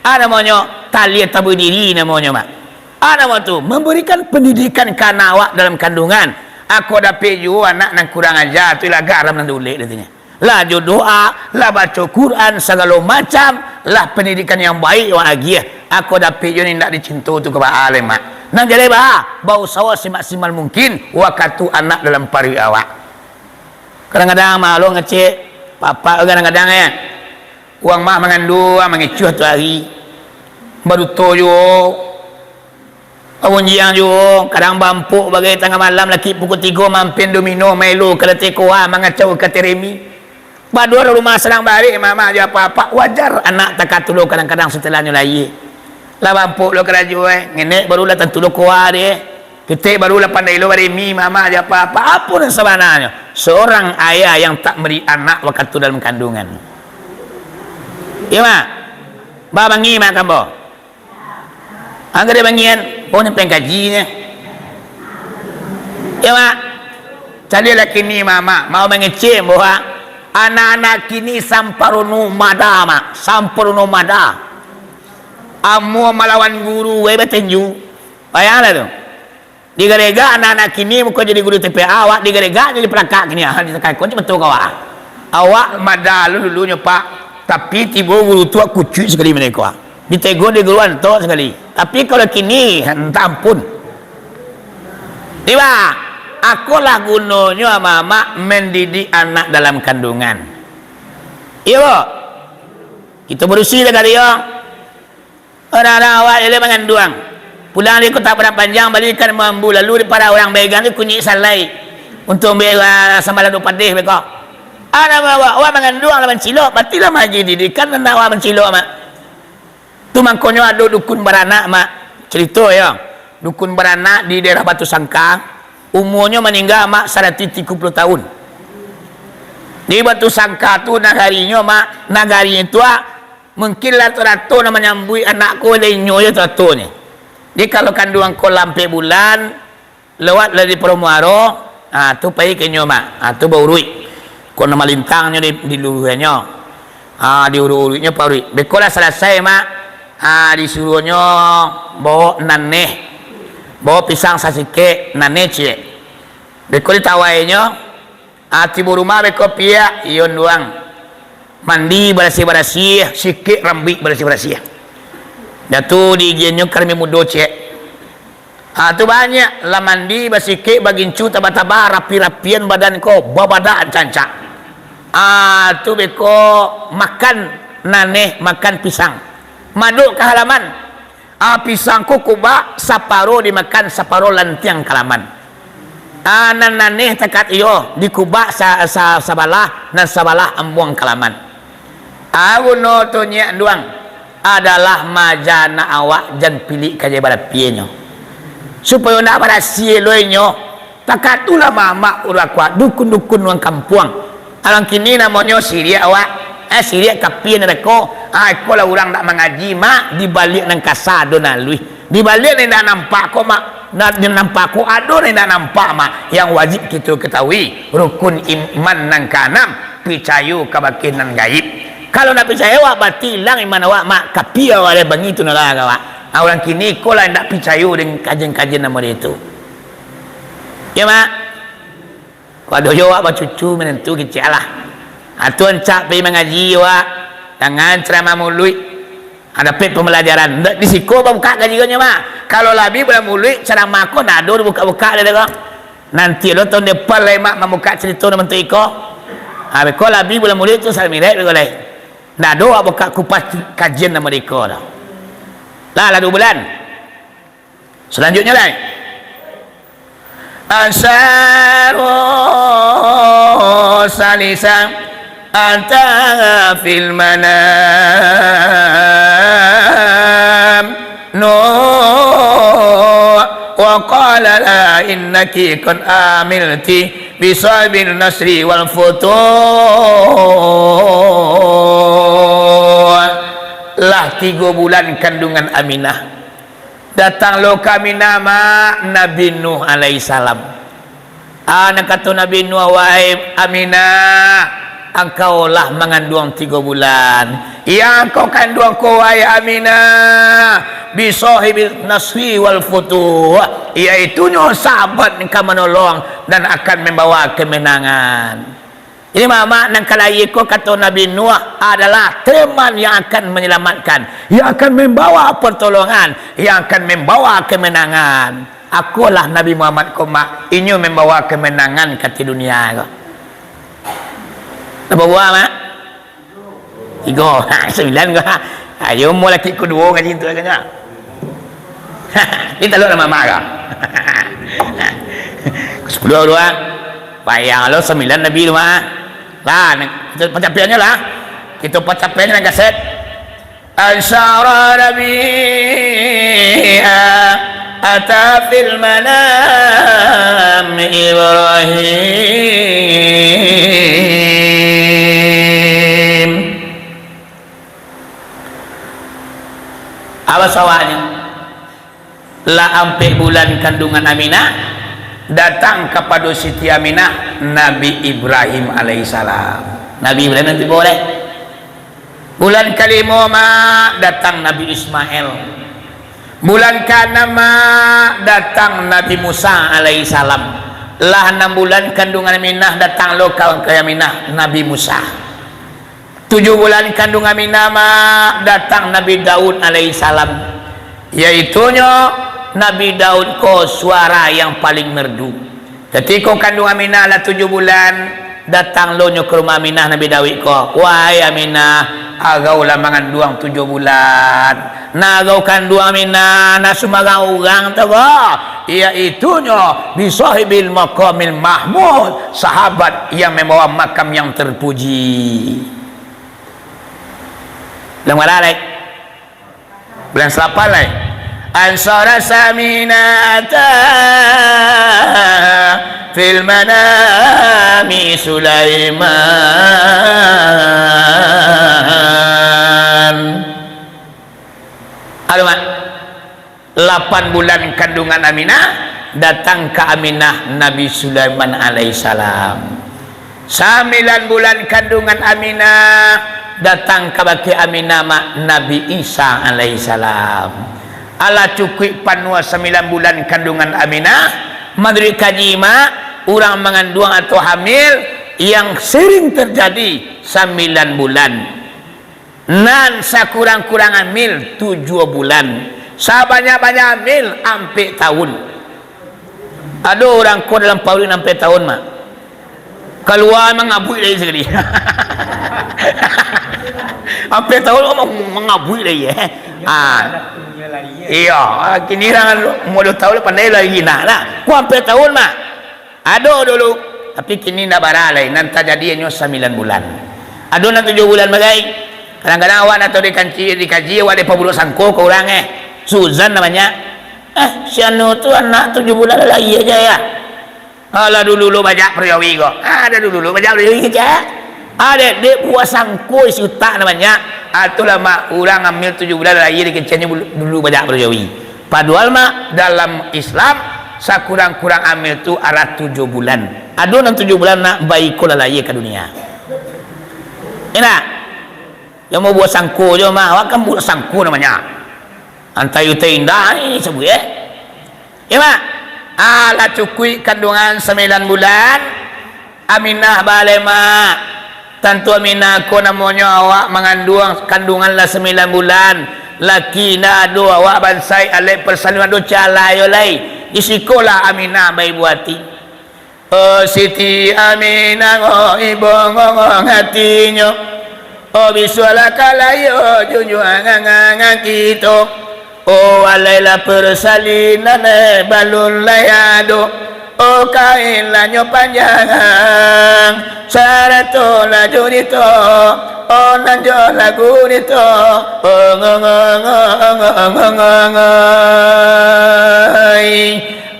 Ah, namonyo, talia tabuih diri namonyo, Mak. Ah, namo tu, mambarikan pandidikan ka anak awak dalam kandungan. Ako dapek juo anak nan kurang aja tu, lah garam nan dulek, katonyo. Lah jo doa, lah baco Quran, sagalo macam, lah pandidikan yang baik awak agiah. Ako dapek juo nan indak dicinto tu ka baa lai, Mak. Nan jaleh baa, bausaho semaksimal mungkin wakatu anak dalam paruik awak. Kadang-kadang malu ngecek, bapak kadang-kadang, eh. Urang mah manganduang, mangicuah tu ari. Baduto juo. Bagunjiang juo, kadang bampuk bagai tangah malam, laki pukul tigo mampin domino, maelo ka lateh koa, mangacau ka ateh remi. Baduo rumah sadang barek, mamak jo apak-apak, wajar anak takatulo kadang-kadang satelahnyo lahia. Lah bampuk lo karajo, eh, ngenek baru lah tantu lo koa deh. Kito baru lah pandai lo baremi, mamak jo apak-apak. Apo nan sabananyo? Seorang ayah yang tak meri anak wakatu dalam kandungan. Iyo, Mak. Ba bangi, Mak, kambo. Angkari bangian, oh, ni pengkajinyo. Iyo, Mak. Caliaklah kini, Mak, Mak. Mau mangecek bahwa anak-anak kini samparono mada, Mak. Samparono mada. Amuah malawan guru, weh, batinju. Bayanglah tu. Digaregak anak-anak kini muko jadi guru T P A, awak digaregak jadi palakak kini. Ah, ditakai kunci betul kau, ah. Awak mada lu dulunyo, Pak. Tapi tibo guru tu kucuik sakali mereka, ah. Ditegur di guru antok sakali. Tapi kalau kini, entah ampun. Tiba, akolah gunonyo amak-amak mendidik anak dalam kandungan. Iyo, Bo? Kito barusi dah kali, yo. Urang-urang awak ilai manganduang. Pulang di Kota Padang Panjang, balikan mambu, lalu di para urang baegang tu kunyik salai. Untuak ambiak, ah, samalam duo padeh beko. Anak awak, awak manganduang lah mancilok, batilah magi didikan anak awak mancilok, Mak. Tu mangkonyo ado dukun baranak, Mak. Carito, yo. Dukun baranak di daerah Batu Sangka, umuanyo maningga, Mak, saratuih tigo puluah tahun. Di Batu Sangka tu nagarinyo, Mak, nagarinyo tu, ah, Mungkin lah rato-rato nan manyambuik anak ko, lah inyo jo ratonyo. Jadi, kalau kanduang ko lah ampek bulan, lewat lah di pado muaro, ha, tu pai ka inyo, Mak. Ha, tu bauruik. Ko nan malintangnyo di, diluruihannyo. Ha, diuruik-uruiknyo pauruik. Beko lah salasai, Mak. Ha, disuruahnyo baok naneh. Baok pisang sasikek, naneh ciek. Beko ditawainyo, Ah, tibo rumah beko piak, iyo nduang. Mandi barasiah-barasiah, sikik rambuik barasiah-barasiah. Dah tu diigiannyo karambia mudo ciek. Ah, tu banyak, lah mandi, basikik, bagincu, taba-taba, rapi-rapian badan ko, babadak ancak-ancak. Ah, tu beko makan naneh, makan pisang. Madok ka halaman. Ah, pisang ko kubak, saparo dimakan, saparo lantiang ka laman. Ah, nan naneh takat iyo, dikubak sa-, sa-, sabalah, nan sabalah ambuang ka laman. Ah, guno tu nyiak nduang, adalah maaja anak awak jan pilik kajai barapienyo. Supayo ndak barasiah elok inyo, Takatulah mamak urang kuat, dukun-dukun urang kampuang. Urang kini namonyo siriak awak, eh, siriak kapia narako. Ah, ikolah urang ndak mangaji, Mak, di baliak nan kasa ado nan aluih. Di baliak nan indak nampak ko, Mak, nan, nan nampak ko ado nan indak nampak, Mak. Yang wajib kito katahui, rukun iman nan kaanam, picayo kabake nan gaib. Kalau ndak picayo awak, barati ilang iman awak, Mak. Kapia awak dek bangi tu nalah awak. Ah, urang kini ko lah indak picayo dengan kajian-kajian nan model itu. Yo, Mak? Kok ado jo awak bacucu minantu kicek lah. Atu ancak pai mangaji awak, jangan caramah muluik. Ha, dapek pambalajaran. Ndak di siko babukak kaji ko nyo, Mak. Kalau labiah bulan muluik, caramah ko ndak ado dibukak-bukak dek ko. Nanti lo tahun depan lai, Mak, mambukak carito nan bantuak iko. Ha, beko labiah bulan muluik tu samirek beko lai. Ndak ado awak bukak kupas kajian nan mariko tu. Lah, lah duo bulan. Salanjutnyo lai. Asyaro salisa ata fil manam. No, wa qala la innaki qad amilti bisabir nasri wal futuh. Lah tigo bulan kandungan Aminah. Datang lo ka Aminah, Mak, Nabi Nuh alaihissalam. Ah, nan kato Nabi Nuh, "Wahai Aminah, angkau lah manganduang tigo bulan. Yang angkau kanduang ko, wahai Aminah, bisohibil nasri wal futuh, yaitunyo sahabat nan ka manolong dan akan membawa kemenangan." Jadi, mamak nan ka lahia ko, kato Nabi Nuh, adalah teman yang akan menyelamatkan, yang akan membawa pertolongan, yang akan membawa kemenangan. Akolah Nabi Muhammad ko, Mak, inyo membawa kemenangan ka ateh dunia ko. Napa buah, Mak? Tigo. Ha, sambilan ko. Ayo, umua laki ko duo ngaji tu agaknyo. Ni talok lah mamak ko. Sapuluah urang. Bayang lo sambilan Nabi tu mah. Lah, ni, kito pacapaiannyo lah. Kito pacapaiannyo nan kaset. Asyara Rabi'a ata fil manam Ibrahim. Pas awaknyo lah ampek bulan kanduangan Aminah, datang kapado Siti Aminah Nabi Ibrahim alaihissalam. Nabi Ibrahim nan tibo lai. Bulan kalimo, Mak, datang Nabi Ismail. Bulan kaanam, Mak, datang Nabi Musa alaihissalam. Lah anam bulan kanduangan Aminah, datang lo ka, ka Aminah Nabi Musa. Tujuah bulan kanduangan Aminah, Mak, datang Nabi Daud alaihissalam. Yaitunyo, Nabi Daud ko suara yang paling merdu. Katiko kanduangan Aminah lah tujuah bulan, datang lo nyo ka rumah Aminah Nabi Daud ko, "Wahai Aminah, agau lah manganduang tujuah bulan. Nah, agau kanduang Aminah, nah sumbarang urang tu ko, yaitunyo bi sohibil maqamil mahmud, sahabat yang membawa makam yang terpuji." Bulan bara lai? Bulan salapan lai. Ansara samina ata fil manami Sulaiman. Aduh, Mak. Lapan bulan kanduangan Aminah, datang ka Aminah Nabi Sulaiman alaihissalam. Sambilan bulan kanduangan Aminah, datang kabake Aminah, Mak, Nabi Isa alaihissalam. Alah cukuik panuah sambilan bulan kanduangan Aminah, manuruik kaji, Mak, urang manganduang atau hamil yang sering terjadi sambilan bulan. Nan sakurang-kurang hamil tujuah bulan, sabanyak-banyak hamil ampek tahun. Ado urang ko dalam paruik nan ampek tahun, Mak. Kalua mangabuik lai sakali. Ampek tahun ko mangabuik lai, eh. Ah. Iyo, ah, kini urang umua duo tahun lah pandai lai nak, nah. Ko ampek tahun, Mak. Ado dulu, tapi kini ndak bara lai, nan tajadi hanyo sambilan bulan. Ado nan tujuah bulan bagai. Kadang-kadang awak nak tahu dikaji, dikaji, awak dek paburuak sangko ka urang, eh. Suzan namonyo. "Eh, si anu tu anak tujuah bulan lah lahia se, ya." Alah, dulu lo bajak pariawi ko. Ah, ado dulu lo bajak pariawi kecek. Ado dek buah sangko isi utak namonyo. Ah, tu lah, Mak, urang hamil tujuah bulan lahia dikeceknyo dulu bajak pariawi. Padohal, Mak, dalam Islam, sakurang-kurang hamil tu alah tujuah bulan. Ado nan tujuah bulan nak baiko lah lahia ka dunia. Indak? Yang mau buah sangko jo, Mak. Awak kan buah sangko namonyo. Antai utai indah, eh, sabuik, eh. Yo, Mak. Ah, lah cukuik kanduangan sambilan bulan. Aminah baa lai, Mak. Tantu Aminah ko namonyo awak manganduang, kanduangan lah sambilan bulan. Laki ndak ado, awak bansaik alek parsalin, ado ciek alah yo lai. Di sikolah Aminah baibo ati. Oh, Siti Aminah, oh, ibo ngongong atinyo. Oh, bisuaklah ka lahia junjuangan kito. Oh, alailah parsalinan, eh, balun lai ado. Oh, kain lah nyo panjang, sarato lah gurito. Oh, nan jo lah gurito. Oh, ngongong.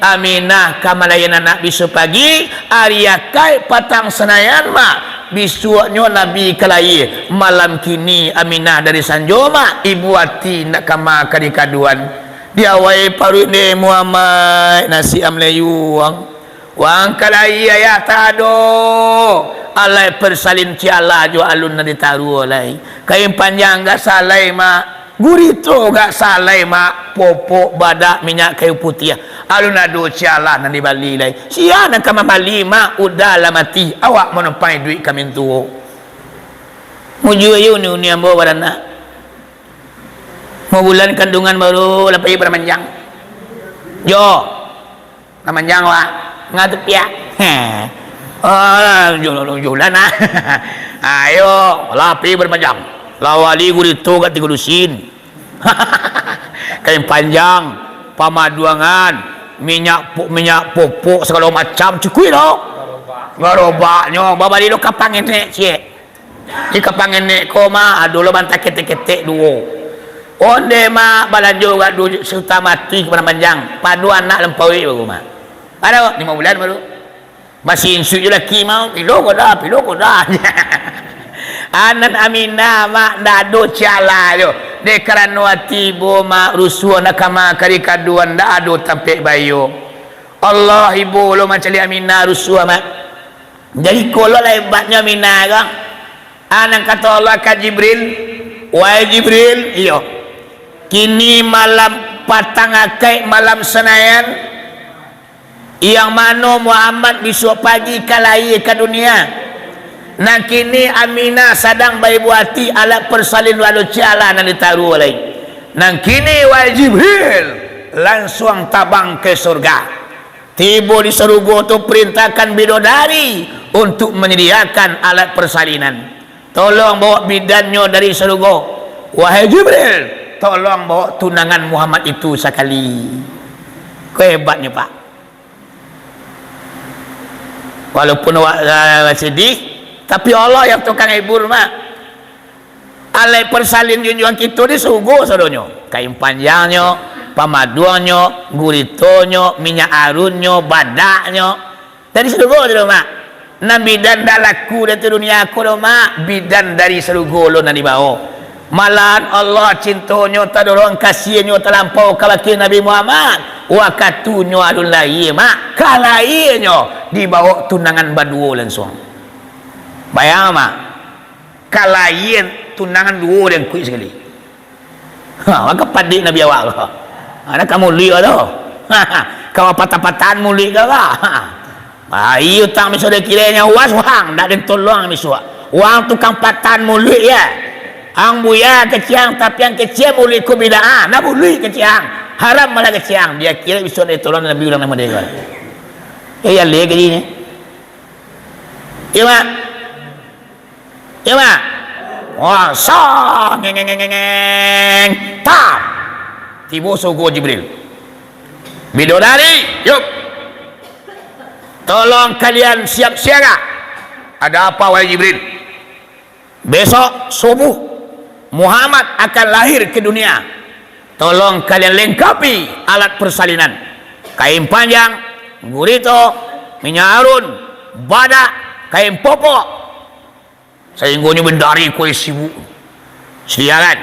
Aminah ka malahian anak bisuak pagi, ari akaik patang Sanayan, Mak. Bisuaknyo Nabi ka lahia. Malam kini Aminah dari sanjo, Mak. Ibo ati ndak ka ma ka dikaduan. Di awai paruik dek Muhammad, nasi am leyuang. Wang ka lahia ayah tado. Alai parsalin ciek alah jo alun nan ditaruah lai. Kain panjang gak salai, Mak. Gurito gak salai, Mak, popok, badak, minyak kayu putiah. Alun ado ciek alah nan dibali lai. Sia nan ka mambali, Mak? Uda lah mati, awak manumpang iduik ka mintuo. Mujua iyo uni-uni ambo baranak. Mau bulan kanduangan baru lah pai baramanjang. Jo. Nan manjang, Wak. Ngatupiak. Heh. Ah, jo, jo, jo lah nah. Ayo, lapi bermanjang. Lawali gurito gak tigo lusin. Kain panjang, pamaduangan, minyak pu-, minyak popok sagalo macam, cukuik doh. Garobaknyo, babali lo kapang enek, ciek. Di kapang enek ko, Mak, ado lo banta ketek-ketek duo. Onde, Mak, balanjo gak duo juta mati ka Padang Panjang. Pado anak lampauik baru, Mak. Pado limo bulan baru. Masih insuik jo laki, Mak. Pilo ko dah, pilo ko dah. Anan Aminah, Mak, ndak ado ciek alah jo. Dek karano ati ibo, Mak, rusuah nak kama kari kaduan, ndak ado tampek bayo. Allah ibo lo mancaliak Aminah rusuah, Mak. Jadi, kolo lah hebatnyo Aminah ko. Ah, nan kato Allah ka Jibril, "Wahai Jibril, iyo. Kini malam patang akaik malam Senayan, yang mano Muhammad bisuak pagi ka lahia ka dunia. Nan kini Aminah sadang baibo ati, alat persalin walo cialah nan ditaruah lai. Nan kini, wahai Jibril, lansuang tabang ka surga. Tibo di sarugo tu, perintahkan bidodari untuk manyadiakan alat persalinan. Tolong bawa bidannyo dari sarugo. Wahai Jibril, tolong bawa tunangan Muhammad itu sakali." Ko hebatnyo, Pak. Walaupun awak, ah, sedih, tapi Allah yang tukang hibur, Mak. Alai persalin junjuang kito di surugo sadonyo. Kain panjangnyo, pamaduangnyo, guritonyo, minyak arunnyo, badaknyo. Dari surugo tu, Mak. Nan bidan dak laku dari dunia ko doh, Mak. Bidan dari surugo lo nan dibawo. Malahan Allah cintonyo tadorong, kasihnyo talampau kabake Nabi Muhammad. Wakatunyo alun lahia, Mak. Ka lahianyo, dibawo tunangan baduo lansuang. Bayang, Mak. Ka lahia tunangan duo dangkuik sakali. Ha, mako padik Nabi awak ko. Ada ka muluik tu. Ka patah-patahan muluik ko, ka. Ai, utang miso dek kirenyo, uas wang, dak den tolong miso. Wang tukang patahan muluik, ya. Ang buya keciang, tapi ang kecek muluik ko bid'ah. Nah, muluik keciang. Haram malah keciang. Dia kira bisa den tolong Nabi urang namo dia ko. Ya, ya, lek ni. Ya, Mak. Ya, Mak. Wah, sah, ngeng, ngeng, ngeng, ngeng, ngeng. Tah. Tibo sarugo Jibril. Bidodari, yuk. Tolong kalian siap siaga. Ada apa, wahai Jibril? Besok subuh, Muhammad akan lahir ke dunia. Tolong kalian lengkapi alat persalinan. Kain panjang, gurito, minyak arun, badak, kain popok. Sainggonyo bendari kuai sibuk. Sedia kan?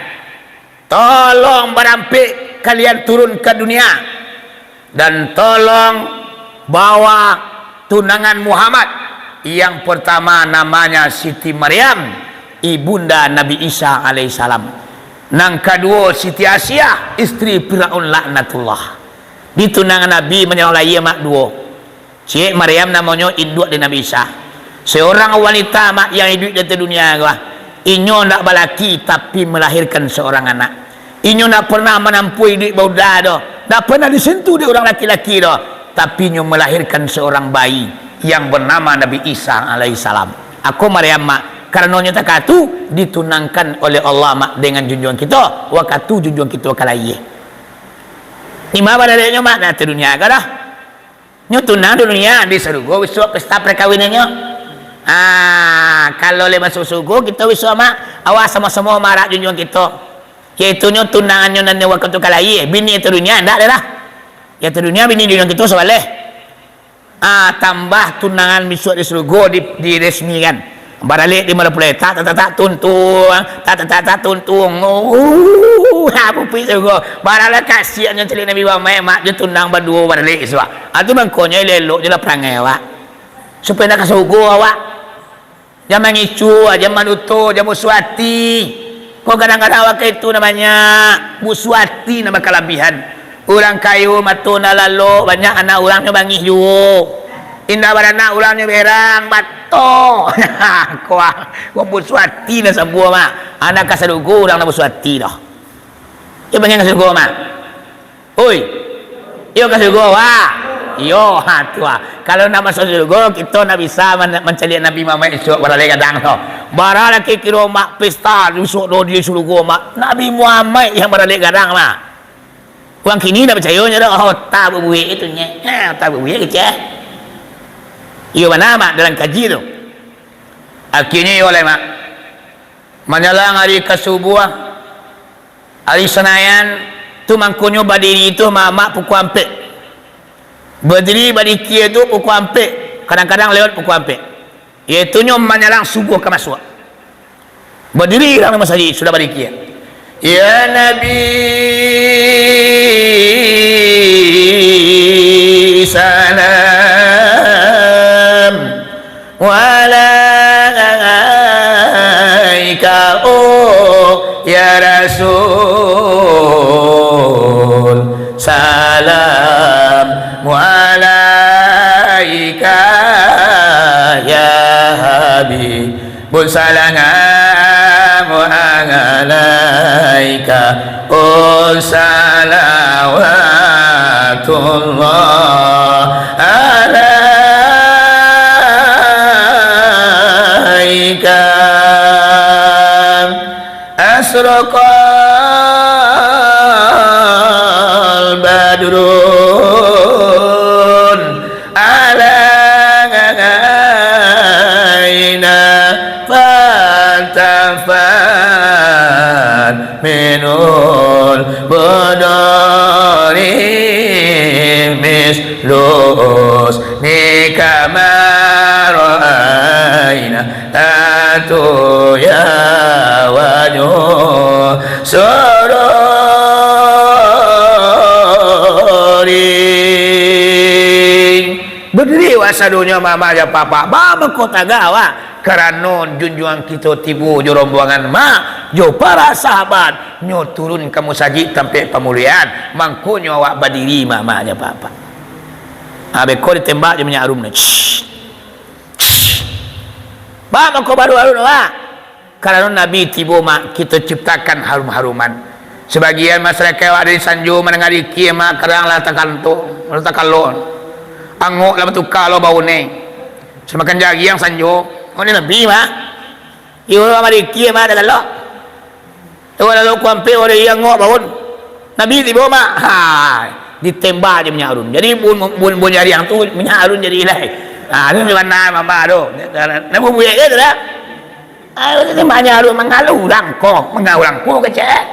Tolong barampik kalian turun ka dunia. Dan tolong bawa tunangan Muhammad. Yang pertama namanya Siti Maryam, ibunda Nabi Isa alaihissalam. Nan kaduo Siti Asiah, istri Firaun laknatullah. Di tunangan Nabi manyalang lahia, Mak, duo. Ciek Maryam namonyo, induak di Nabi Isa. Seorang wanita, Mak, yang iduik di ateh dunia ko, ah. Inyo ndak balaki, tapi melahirkan seorang anak. Inyo ndak pernah manampuah iduik bauda doh. Ndak pernah disentuh dek urang laki-laki doh. Tapi inyo melahirkan seorang bayi yang bernama Nabi Isa alaihissalam. Ako Maryam, Mak, karano nyo takatu, ditunangkan oleh Allah, Mak, dengan junjuang kito, wakatu junjuang kito ka lahia. Di ma baraleknyo, Mak? Nah, tu dunia ko doh. Nyo tunang di dunia, di sarugo bisuak pesta perkawinannyo. Ah, kalau lai masuak sarugo, kito bisuak, Mak, awak samo-samo maarak junjuang kito. Yaitunyo tunangannyo nan wakatu ka lahia, bini tu dunia, ndak ado lah. Yo tu dunia, bini junjuang kito sabaleh. Ah, tambah tunangan bisuak di sarugo di, diresmikan. Baralek di Malapulai, tak, tak, tak, tak, tuntung, tak, tak, tak, tak, tuntung. Uh, apo pi tu ko? Baralek kasiaknyo caliak Nabi Muhammad, Mak, jo tunang baduo baralek isuak. Ah, tu mangkonyo elok-elok je lah parangai awak. Supayo nak ka sarugo awak. Jan mangicu, jan manuto, jan busuah ati. Ko kadang-kadang awak ka itu namonyo busuah ati nan bakalabihan. Urang kayo mato nan lalok, banyak anak urangnyo bangih juo. Indak baranak urangnyo berang, bato. Kuah, wah busuah ati nan sambuah, Mak. Anak ka sarugo urang nan busuah ati doh. Iyo panjang ka sarugo, Mak. Oi. Iyo ka sarugo, wah. Iyo, ha, tu, ah. Kalau nak masuak sarugo, kito nak bisa man-, mancaliak Nabi Muhammad isuak baralek gadang tu. Bara laki kiro, Mak, pesta isuak doh di sarugo, Mak. Nabi Muhammad yang baralek gadang, Mak. Urang kini ndak picayo nyo doh, oh, otak bubuik itu nyo. Ha, otak bubuik kecek. Iyo bana, Mak, dalam kaji tu. Akhirnyo iyo lai, Mak. Manyalang ari kasubuah, ari Sanayan, tu mangkonyo badiri tu, Mak, Mak, pukua ampek. Badiri badikia tu pukua ampek, kadang-kadang lewat pukua ampek. Yaitunyo manyalang subuah ka masuak. Badiri urang di masajik, sudah badikia. Ya Nabi, salam alaika, oh ya Rasul, salam alaika ya Habib. Bun salam alaika, oh salawatullah alaika. Asyraqal badru alaina faltafat minal badri mislus ni kama ra'aina tatu ya wajhu sururi. Badiri awak sadonyo, mama jo papa, bamangko tagak awak, karano junjuang kito tibo jo rombongan, mak, jo para sahabat, nyo turun ka musajik tampek pamuliaan, mangkonyo awak badiri, mama jo papa. Ah, beko ditembak jo minyak harum tu. Bamangko baru-baru tu, mak. Karano Nabi tibo, mak, kito ciptakan harum-haruman. Sabagian masarakaik awak dari Sanjo mandanga zikir, mak, kadang lah takanto, lah takalo. Angok lah batuka lo bau ne. Samakan jariang Sanjo. Angok ni Nabi, mak. Iyo lah zikir, mak, takalok. Iyo lah lo kuampek, orang angok bau. Nabi tibo, mak. Ha, ditembak jo minyak harum. Jadi bun, bun, bun jariang tu minyak harum jadi lai. Ha, tu bana mama tu. Nak bubuik je tu dah. Ah, itu maknyo alun mangalu urang ko, mangalu urang ko kecek.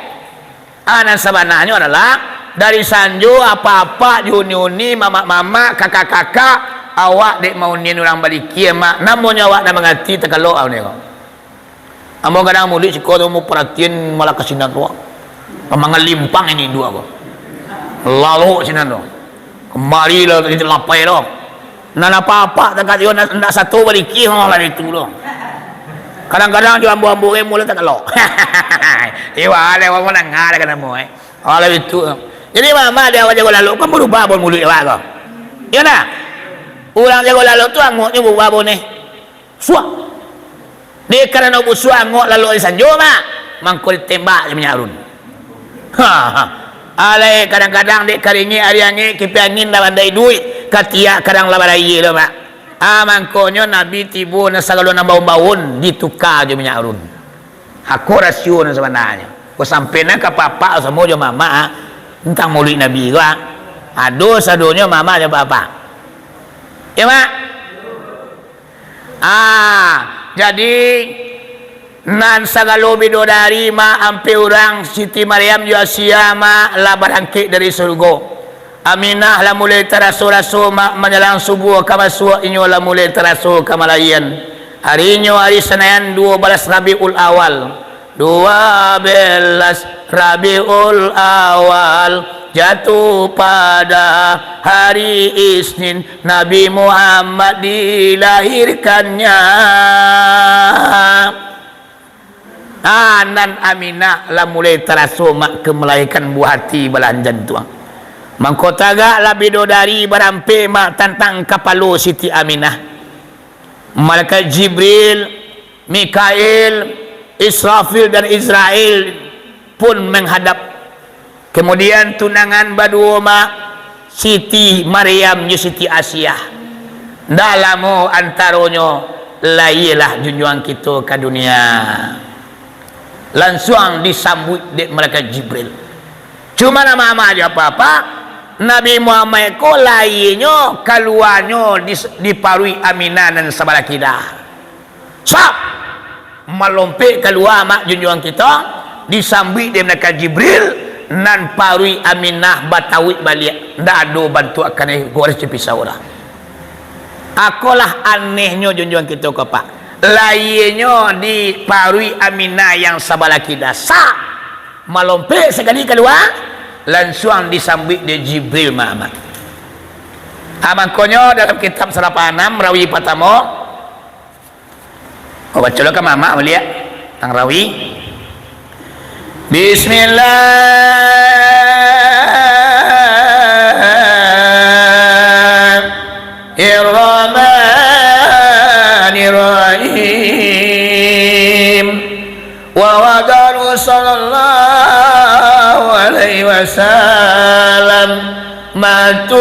Ah, nan sabananyo adalah, dari Sanjo, apak-apak, jo uni-uni, mamak-mamak, kakak-kakak, awak dek maunian urang balikia, mak. Namonyo awak nan mangarati, takalok awak ni ko. Ambo kadang muluik siko tu, ambo paratian malah ka sinan tu. Pamangan limpang ini duo ko. Lalok sinan tu. Kamari lah tadi lapai tu. Nan apak-apak takah iyo, ndak, ndak sato balikia, oh, lah itu lo. Kadang-kadang jo ambo-ambo, eh, mulo takalok. Iyo, alai awak mandanga dek namo, eh. Oh, lah itu. Jadi, mama dek awak jago lalok, kan barubah bau muluik awak ko. Iyo nah. Urang jago lalok tu angoknyo barubah bau ne. Suak. Dek karano busuak angok lalok di Sanjo, mak, mangko ditembak jo minyak harum. Ha, ha. Alai kadang-kadang dek karingek ari angek, kipiah angin lah bandai duit, katiak kadang lah baraia lo, mak. Ah, mangkonyo Nabi tibo nan sagalo nan baun-baun dituka jo minyak harum. Ako rasio nan sabananyo. Ko sampai nan ka papak samo jo mamak, ah, tantang maulid Nabi ko, ah. Ado sadonyo mamak jo papak. Ya, mak? Ah, jadi, nan sagalo bidodari, mak, ampia urang, Siti Maryam jo Asia, mak, lah barangkek dari surugo. Aminah lah mulai taraso-raso, mak, manjalang subuah ka masuak, inyo lah mulai taraso ka malaian. Arinyo ari Sanayan, duo balas Rabiul Awal. Dua belas Rabiul Awal, jatuh pada hari Isnin, Nabi Muhammad dilahirkannya. Ah, nan Aminah lah mulai taraso, mak, ka malahirkan buah ati balahan jantuang. Mangko tagaklah bidodari barampek, mak, tantang kapalo Siti Aminah. Malaikat Jibril, Mikail, Israfil, dan Izrail pun menghadap. Kemudian tunangan baduo, mak, Siti Maryam jo Siti Asiah. Ndak lamo antaronyo, lahialah junjuang kito ka dunia. Lansuang disambuik dek malaikat Jibril. Cuma nan mama jo apak-apak, Nabi Muhammad ko lahianyo, kaluanyo di, di paruik Aminah nan sabalah kida. Sap! Malompek kalua, mak, junjuang kito, disambuik dek malaikat Jibril, nan paruik Aminah batauik baliak, ndak ado bantuak kanai goreh jo pisau dah. Akolah anehnyo junjuang kito ko, Pak. Lahianyo di paruik Aminah yang sabalah kida. Sap! Malompek sakali kalua, lansuang disambuik dek Jibril Muhammad. Ah, mangkonyo dalam kitab Salapan Anam, rawi patamo, oh, bacolah ka mamak baliak, tang rawi. Bismillahirrahmanirrahim. Wa wadaru sallallahu alaihi wasallam matunan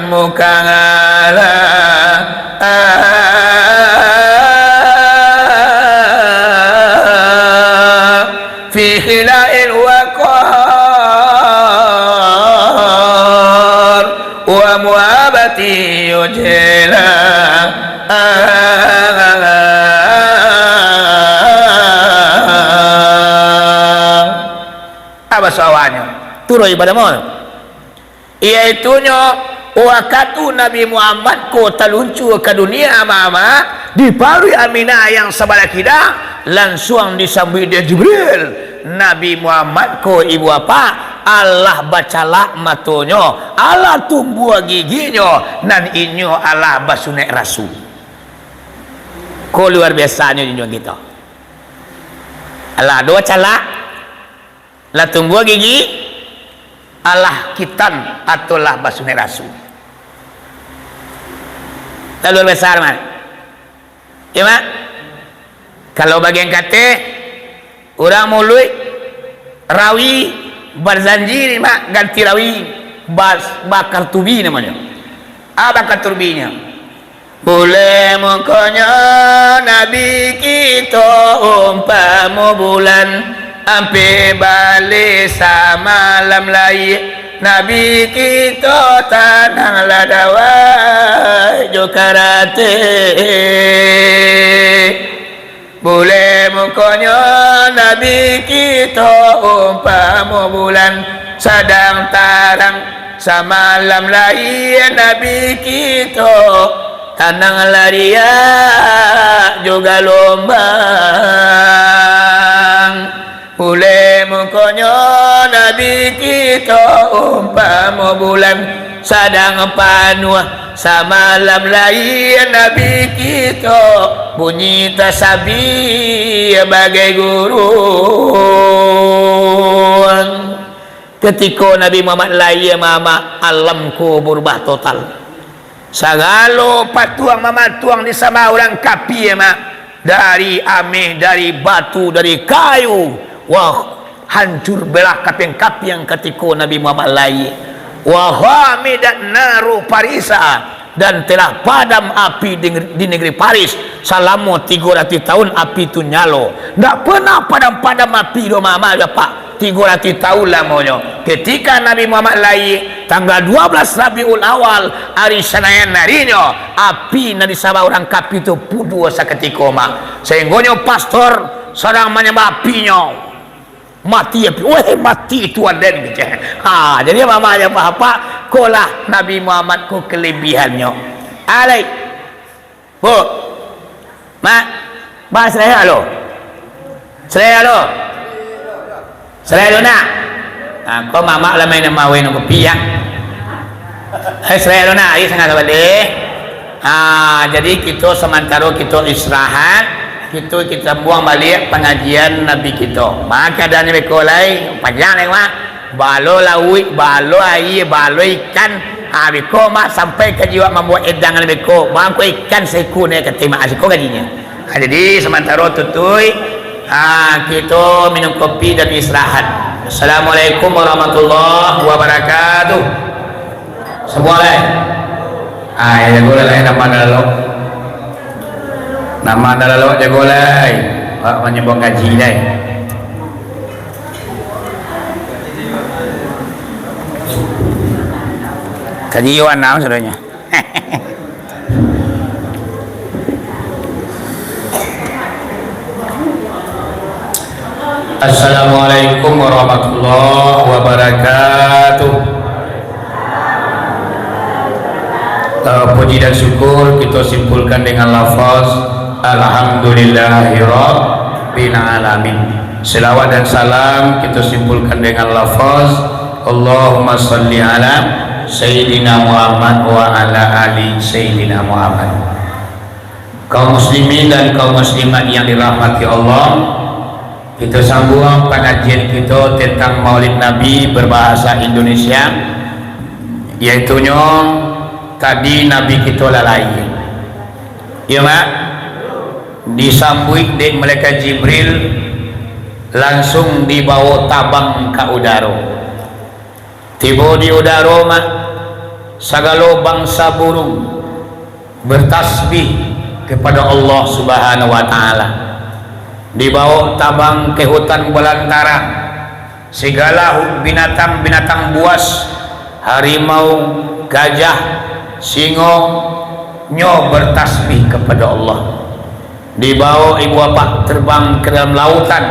mukangala fi khilail waqar wa muhabati yujela. Apa sawanyo? Turun ibadah mohon. Yaitunyo, wakatu Nabi Muhammad ko taluncua ka dunia, mama, di paruik Aminah yang sabalah kida, lansuang disambuik dek Jibril. Nabi Muhammad ko, ibu apak, alah bacalak matonyo, alah tumbuah giginyo, nan inyo alah basunaik rasul. Ko luar biasanyo junjuang kito. Alah ado bacalak, lah tumbuah gigi, alah kitan atau lah basunaik rasul. Lah luar biasa, Mak. Ya, Mak? Kalau bagian kateh, urang muluik, rawi, bajanji ni, Mak, ganti rawi, bas-, bakar tubi namonyo. Ah, bakar tubinyo. Buliah mangkonyo Nabi kito umpamo bulan, ampia baleh samalam lai. Nabi kito tanang lah dawai jo karateh. Buliah mangkonyo Nabi kito umpamo bulan, sadang tarang samalam lai. Nabi kito tanang lah riak jo galombang. Buliah mangkonyo Nabi kito umpamo bulan, sadang panuah samalam lai. Nabi kito bunyi tasabih bagai guruang. Katiko Nabi Muhammad lahia, mama, alam ko barubah total. Sagalo patuang mamatuang di sama urang kapia, Mak. Dari ameh, dari batu, dari kayu. Wah, hancur belah kapiang-kapiang katiko Nabi Muhammad lahia. Wa hamidat naru Farisa, dan telah padam api di, di negeri Faris salamo tigo ratuih tahun api tu nyalo. Ndak pernah padam-padam api doh, mama, apak. Tigo ratuih tahun lamonyo. Ketika Nabi Muhammad lahia, tanggal dua belas Rabiul Awal, ari Sanayan arinyo, api nan disabak urang kapia tu pudua sakatiko, Mak. Sahinggonyo pastor sadang manyambah apinyo, mati api. "Weh, mati Tuan den," kecek. Ha, jadi mama, apak, kolah Nabi Muhammad ko kelebihannyo. Alai. Bu. Mak. Ba, serayo lo. Serayo lo. Serayo lo, nak. Ha, ko mamak lah main mawe nunggu piang. Eh, serayo lo, nak. Ayo, sangat balik. Ha, jadi kito samantaro kito istirahat, kito, kito sambuang baliak pangajian Nabi kito. Maka dan beko lai, panjang lai, Mak. Balo lauik, balo aia, balo ikan. Ha, beko, Mak, sampai ka jiwak mambuek edang beko. Mangko ikan saiko ne, kata Mak, siko gajinyo. Ha, jadi, samantaro tutui, ha, kito minum kopi dan istirahat. Assalamualaikum warahmatullahi wabarakatuh. Sambuang lai. Ha, jago lai, nama lalok. Nama lalok, jago lai. Awak manyumbang kaji lai. Kaji Yohan, nah, saudaranya. Assalamualaikum warahmatullahi wabarakatuh. Eh, puji dan syukur kita simpulkan dengan lafaz Alhamdulillahirabbil alamin. Selawat dan salam kita simpulkan dengan lafaz, Allahumma salli ala Sayyidina Muhammad wa ala ali Sayyidina Muhammad. Kaum muslimin dan kaum muslimat yang dirahmati Allah, kita sambung pengajian kita tentang Maulid Nabi berbahasa Indonesia, yaitunyo tadi Nabi kita lah lahir. Ya, Mak? Disambuik dek malaikat Jibril, langsung dibawo tabang ka udaro. Tibo di udaro, Mak, sagalo bangsa burung bertasbih kepada Allah Subhanahu wa Ta'ala. Dibawo tabang ke hutan balantara, segala hu-, binatang-binatang buas, harimau, gajah, singo, nyo bertasbih kepada Allah. Dibawo ibu apak terbang ke dalam lautan,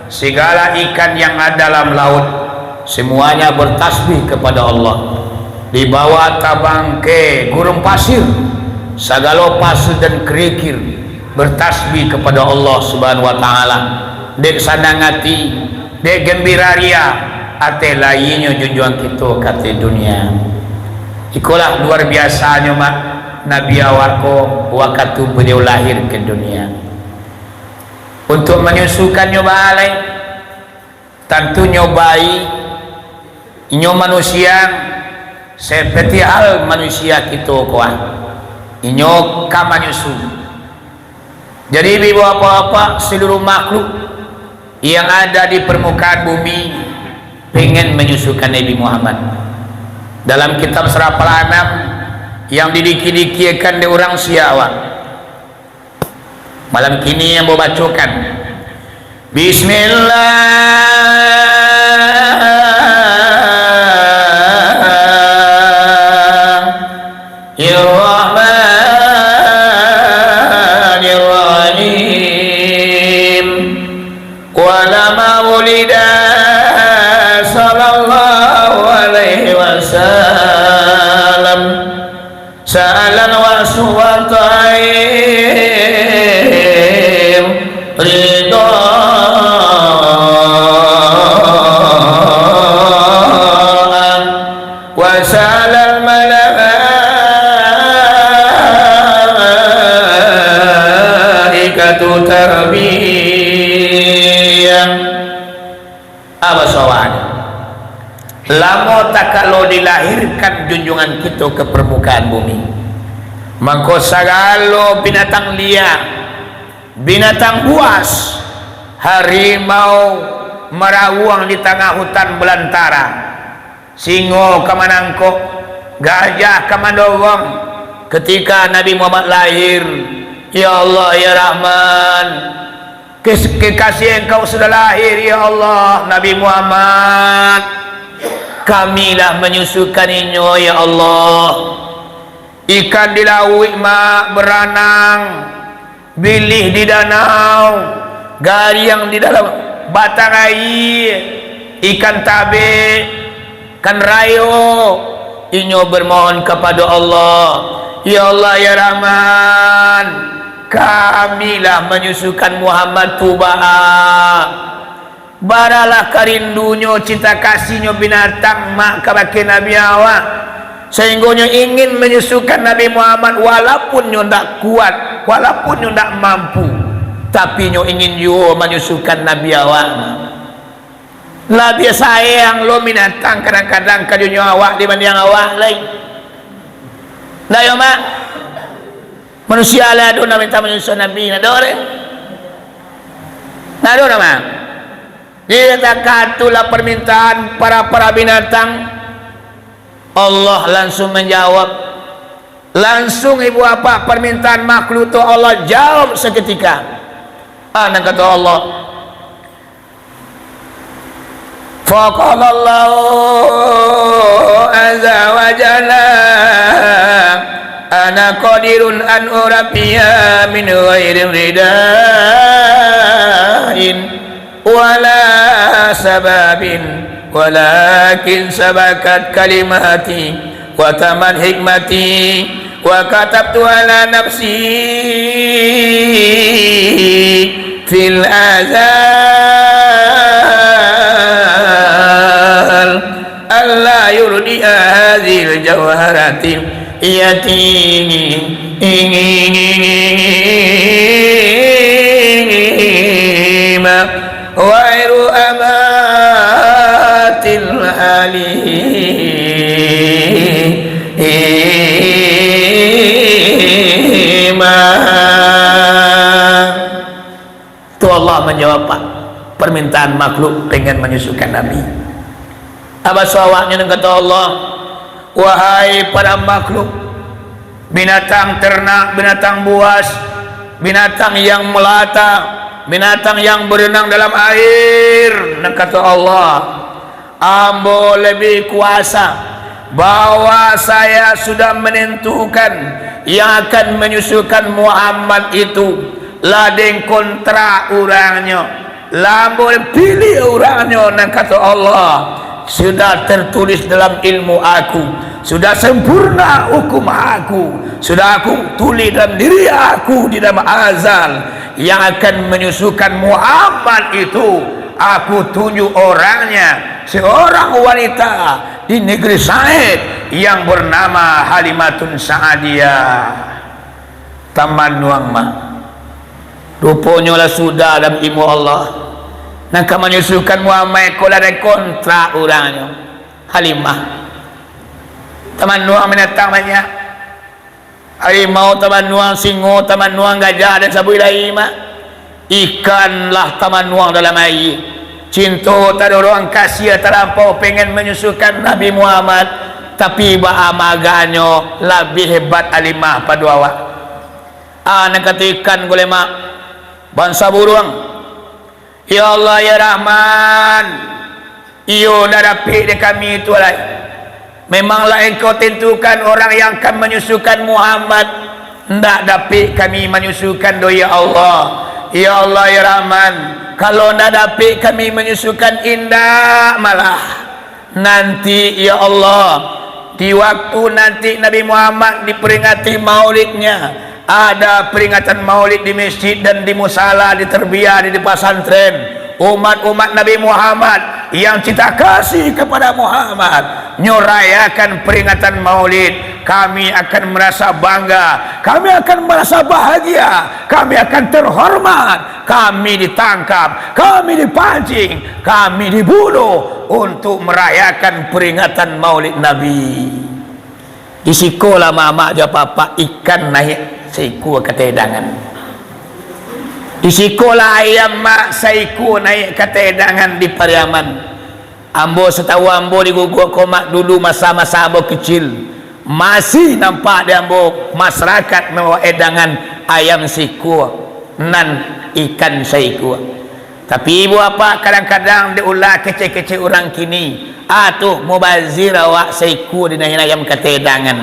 segala ikan yang ada dalam laut, semuanya bertasbih kepada Allah. Dibawa tabang ke gurun pasir, sagalo pasir dan kerikil bertasbih kepada Allah Subhanahu wa Ta'ala. Dek sanang ati, dek gembira ria, ateh lahianyo junjuang kito ka ateh dunia. Ikolah luar biasanyo, Mak, Nabi awak ko wakatu beliau lahir ke dunia. Untuk manyusukannyo baalai, tantunyo bayi, inyo manusia, seperti hal manusia kito ko, ah. Inyo ka manyusu. Jadi, ibu bapak-bapak, seluruh makhluk yang ada di permukaan bumi pengen manyusukan Nabi Muhammad. Dalam kitab Sarapal Anam yang didiki-dikiakan dek urang Siak, malam kini ambo bacokan. Bismillahirrahmanirrahim. Wa lamma wulida sallallahu alaihi wasallam, sa'alan wa suwataim ridhaan, wa sa'alal malaikatu tarbiyah. Apa sawahanyo? Lamo takalo dilahirkan junjungan kito ke permukaan bumi, mangko sagalo binatang liar, binatang buas, harimau marawuang di tangah hutan balantara, singo ka manangkok, gajah ka mandorong. Ketika Nabi Muhammad lahir, ya Allah, ya Rahman, Kes-, kekasih Engkau sudah lahir, ya Allah, Nabi Muhammad. Kami lah manyusukan inyo, ya Allah. Ikan di lauik, Mak, beranang, bilih di danau, gariang di dalam batang aia, ikan tabek, kan rayo, inyo bermohon kapado Allah, "Ya Allah, ya Rahman, kami lah manyusukan Muhammad tu baa. Baralah karindunyo, cinta kasihnyo binatang, Mak, kabake Nabi awak, sahinggo nyo ingin manyusukan Nabi Muhammad, walaupun nyo ndak kuat, walaupun nyo ndak mampu, tapi nyo ingin juo manyusukan Nabi awak, Mak." Labiah sayang lo binatang kadang-kadang ka jo nyo awak dibandiang awak lai. Ndak yo, Mak? Manusia lah ado nan minta manyusuan Nabi, ndak ado lai. Ndak ado, Mak? Jadi, takatulah permintaan para-para binatang, Allah langsung manjawab. Langsung ibu apak permintaan makhluk tu Allah jawab saketika. Ah, nan kato Allah, Faqalallahu azza wa jalla, "Ana qadirun an urabbiya min ghairi ridain wala sababin, walakin sabakat kalimati, wa tamat hikmati, wa katabtu ala nafsi fil azal." yatima ghairu amatil alima. Tu Allah manjawab, Pak, permintaan makhluk pengen manyusukan Nabi. Abaso awaknyo nan kato Allah, "Wahai para makhluk, binatang ternak, binatang buas, binatang yang melata, binatang yang berenang dalam air," nan kato Allah, Ambo lebih kuasa, bahwa saya sudah menentukan yang akan menyusukan Muhammad itu, lah den kontrak urangnyo, lah ambo pilih urangnyo, nan kato Allah, sudah tertulis dalam ilmu aku, sudah sempurna hukum aku, sudah aku tulis dalam diri aku di dalam azal, yang akan menyusukan Muhammad itu, aku tunjuk orangnya, seorang wanita di negeri Said yang bernama Halimatun Sa'adiyah. Tamanuang, Mak. Ruponyo lah sudah dalam ilmu Allah. Nan ka manyusukan Muhammad ko lah den kontrak urangnyo. Halimah. Tamanuang binatang banyak. Harimau tamanuang, singo tamanuang, gajah, dan sabuik lai, Mak. Ikan lah tamanuang dalam aia. Cinto tadorong, kasia talampau, pengen manyusukan Nabi Muhammad, tapi baa maganyo labiah hebat Halimah pado awak. Ah, nan kato ikan ko lai, Mak, bansa buruang. Ya Allah, ya Rahman, iyo ndak dapik dek kami tu lai. Memanglah Engkau tentukan orang yang akan manyusukan Muhammad, ndak dapik kami manyusukan doh, ya Allah. Ya Allah, ya Rahman, kalau ndak dapik kami manyusukan, indak malah. Nanti, ya Allah, di waktu nanti Nabi Muhammad diperingati maulidnya, ada peringatan maulid di masjid dan di musala, di terbiah, di, di pasantren. Umat-umat Nabi Muhammad yang cinta kasih kepada Muhammad, nyo rayakan peringatan maulid, kami akan merasa bangga, kami akan merasa bahagia, kami akan terhormat, kami ditangkap, kami dipancing, kami dibunuh untuk merayakan peringatan Maulid Nabi. Di sikolah mamak jo apak-apak ikan naiak saikua ka tahidangan. Di sikolah ayam mak saikua naiak ka tahidangan di Pariaman. Ambo, satahu ambo di Guguak ko mak, dulu masa-masa ambo kecil, masih nampak di ambo masyarakat mambawa hidangan ayam saikua, nan ikan saikua. Tapi ibu apak kadang-kadang dek ulah kecek-kecek urang kini, ah tu mubazir awak saikua dinaiak ayam ka tahidangan.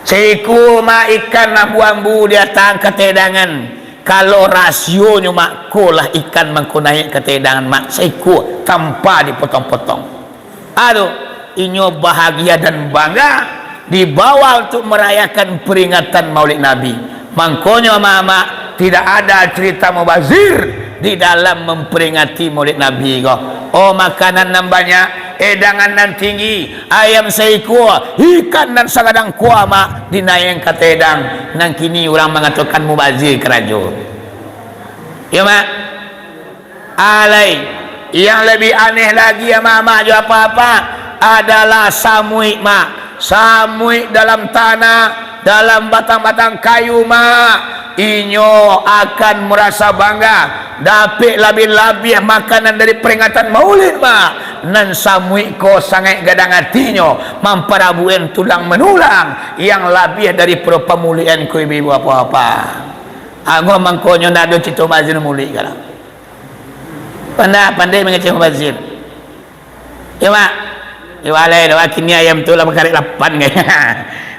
Saikua mak ikan ambu-ambu diatang ka tahidangan. Kalau rasionyo mak, ko lah ikan mangko naiak ka tahidangan mak, saikua tanpa dipotong-potong. Ado, inyo bahagia dan bangga dibawa untuk merayakan peringatan Maulid Nabi. Mangkonyo, amak-amak, tidak ada cerita mubazir di dalam memperingati Maulid Nabi ko. Oh, makanan nan banyak, hidangan nan tinggi, ayam saikua, ikan nan sagadang kuah mak, dinaiak ka tahidang, nan kini urang mangatokan mubazir karajo. Iyo, mak? Alai, yang lebih aneh lagi, amak-amak jo apak-apak, adalah samuik, mak. Samuik dalam tanah, dalam batang-batang kayu, mak. Inyo akan merasa bangga, dapek labiah-labiah makanan dari peringatan Maulid, mak. Nan samuik ko sangaik gadang atinyo, mamparabuikan tulang manulang, yang labiah daripado pamulian ko, ibu-ibu, apak-apak. Anggo mangkonyo ndak ado cito mubazir mulek ka lah. Pandai, pandai mangecek mubazir. Yo, mak. Yo, alai dah, kini ayam tu lah bakarek lapan, kayaknyo.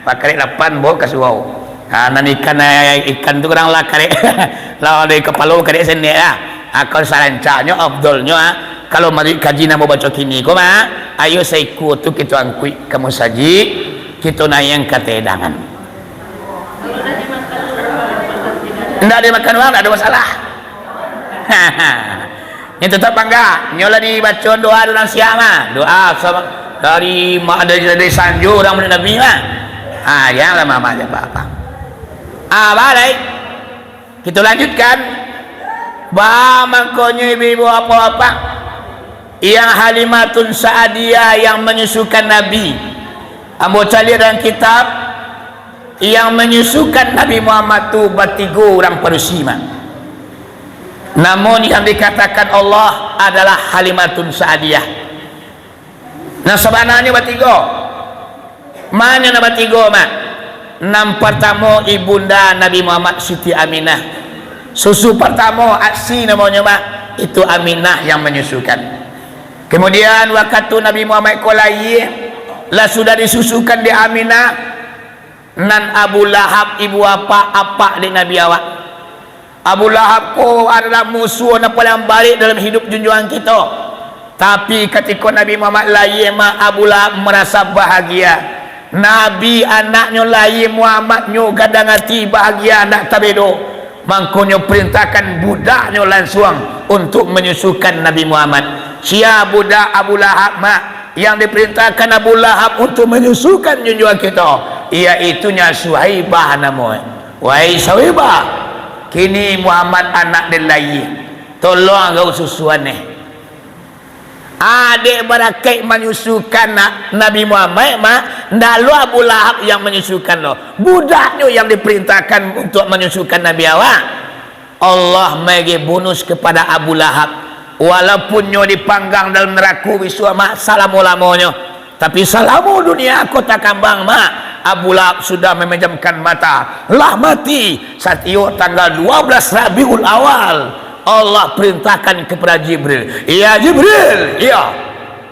Bakarek lapan, bawa ka surau. Ha, nan ikan, eh, ikan tu kadang lah karek. Lah dari kapalo karek sendek lah. Ha, kalau sarancahnyo, afdolnyo, ha, kalau manuruik kaji nan babaco kini ko, mak, ayo saikua tu kito angkuik ka musajik, kito naiak ka tahidangan. Ndak dimakan urang, ndak ado masalah. Nyo tetap bangga. Nyo lah dibaco doa dalam siang mah. Doa sama. Dari ma-, dari, dari sanjo urang maulid Nabi mah. Ha, janganlah mamak aja apa-apa. Ah, balai. Kita lanjutkan. Ba, mangkonyo ibu-ibu, bapak-bapak, yang Halimatun Sa'diyah yang manyusukan Nabi. Ambo caliak dalam kitab, yang manyusukan Nabi Muhammad tu batigo urang padusi mah. Namun yang dikatakan Allah adalah Halimatun Sa'diyah. Nah, sabananyo batigo. Mano nan batigo, Mak? Nan partamo, ibunda Nabi Muhammad, Siti Aminah. Susu partamo, ASI namonyo, Mak. Itu Aminah yang manyusukan. Kemudian, wakatu Nabi Muhammad ko lahia, lah sudah disusukan dek Aminah, nan Abu Lahab, ibu apak, apak dek Nabi awak. Abu Lahab ko adalah musuah nan paling barek dalam hidup junjuangan kito. Tapi, katiko Nabi Muhammad lahia, mah, Abu Lahab marasa bahagia. Nabi anaknyo lahia, Muhammad nyo gadang ati, bahagia, ndak tabedo. Mangkonyo, perintahkan budaknyo lansuang untuk manyusukan Nabi Muhammad. Sia budak Abu Lahab, Mak, yang diperintahkan Abu Lahab untuk manyusukan junjuangan kito, iaitunyo Suhaibah namonyo. Wahai Suhaibah, kini Muhammad anak den lahia, tolong agak susuan eh. Adek barakaik manyusukan na-, Nabi Muhammad, Mak, ndak lo Abu Lahab yang manyusukan lo. Budaknyo yang diperintahkan untuk manyusukan Nabi awak. Allah mangge bonus kepada Abu Lahab. Walaupun nyo dipanggang dalam narako bisuak, Mak, salamo-lamonyo. Tapi salamo dunia ko takambang, Mak, Abu Lahab sudah memejamkan mata. Lah mati. Satiok tanggal dua belas Rabiul Awal, Allah perintahkan kepada Jibril, "Ya Jibril, ya,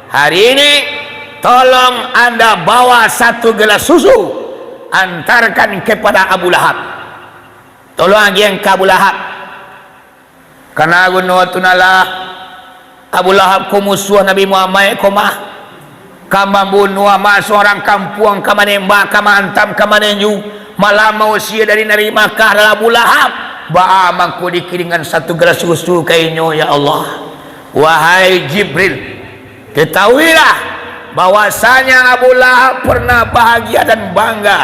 hari ini tolong anda bawa satu gelas susu, antarkan kepada Abu Lahab." Tolong agiah ka Abu Lahab. Kana guno tu nalah, Abu Lahab ko musuah Nabi Muhammad ko mah. Ka mambunuah, masuak urang kampuang, ka manembak, ka maantam, ka maninju. Malah mausia dari, dari Makkah adalah Abu Lahab. Baa mangko dikirimkan satu gelas susu ka inyo, ya Allah. Wahai Jibril, ketahuilah bahwasanya Abu Lahab pernah bahagia dan bangga.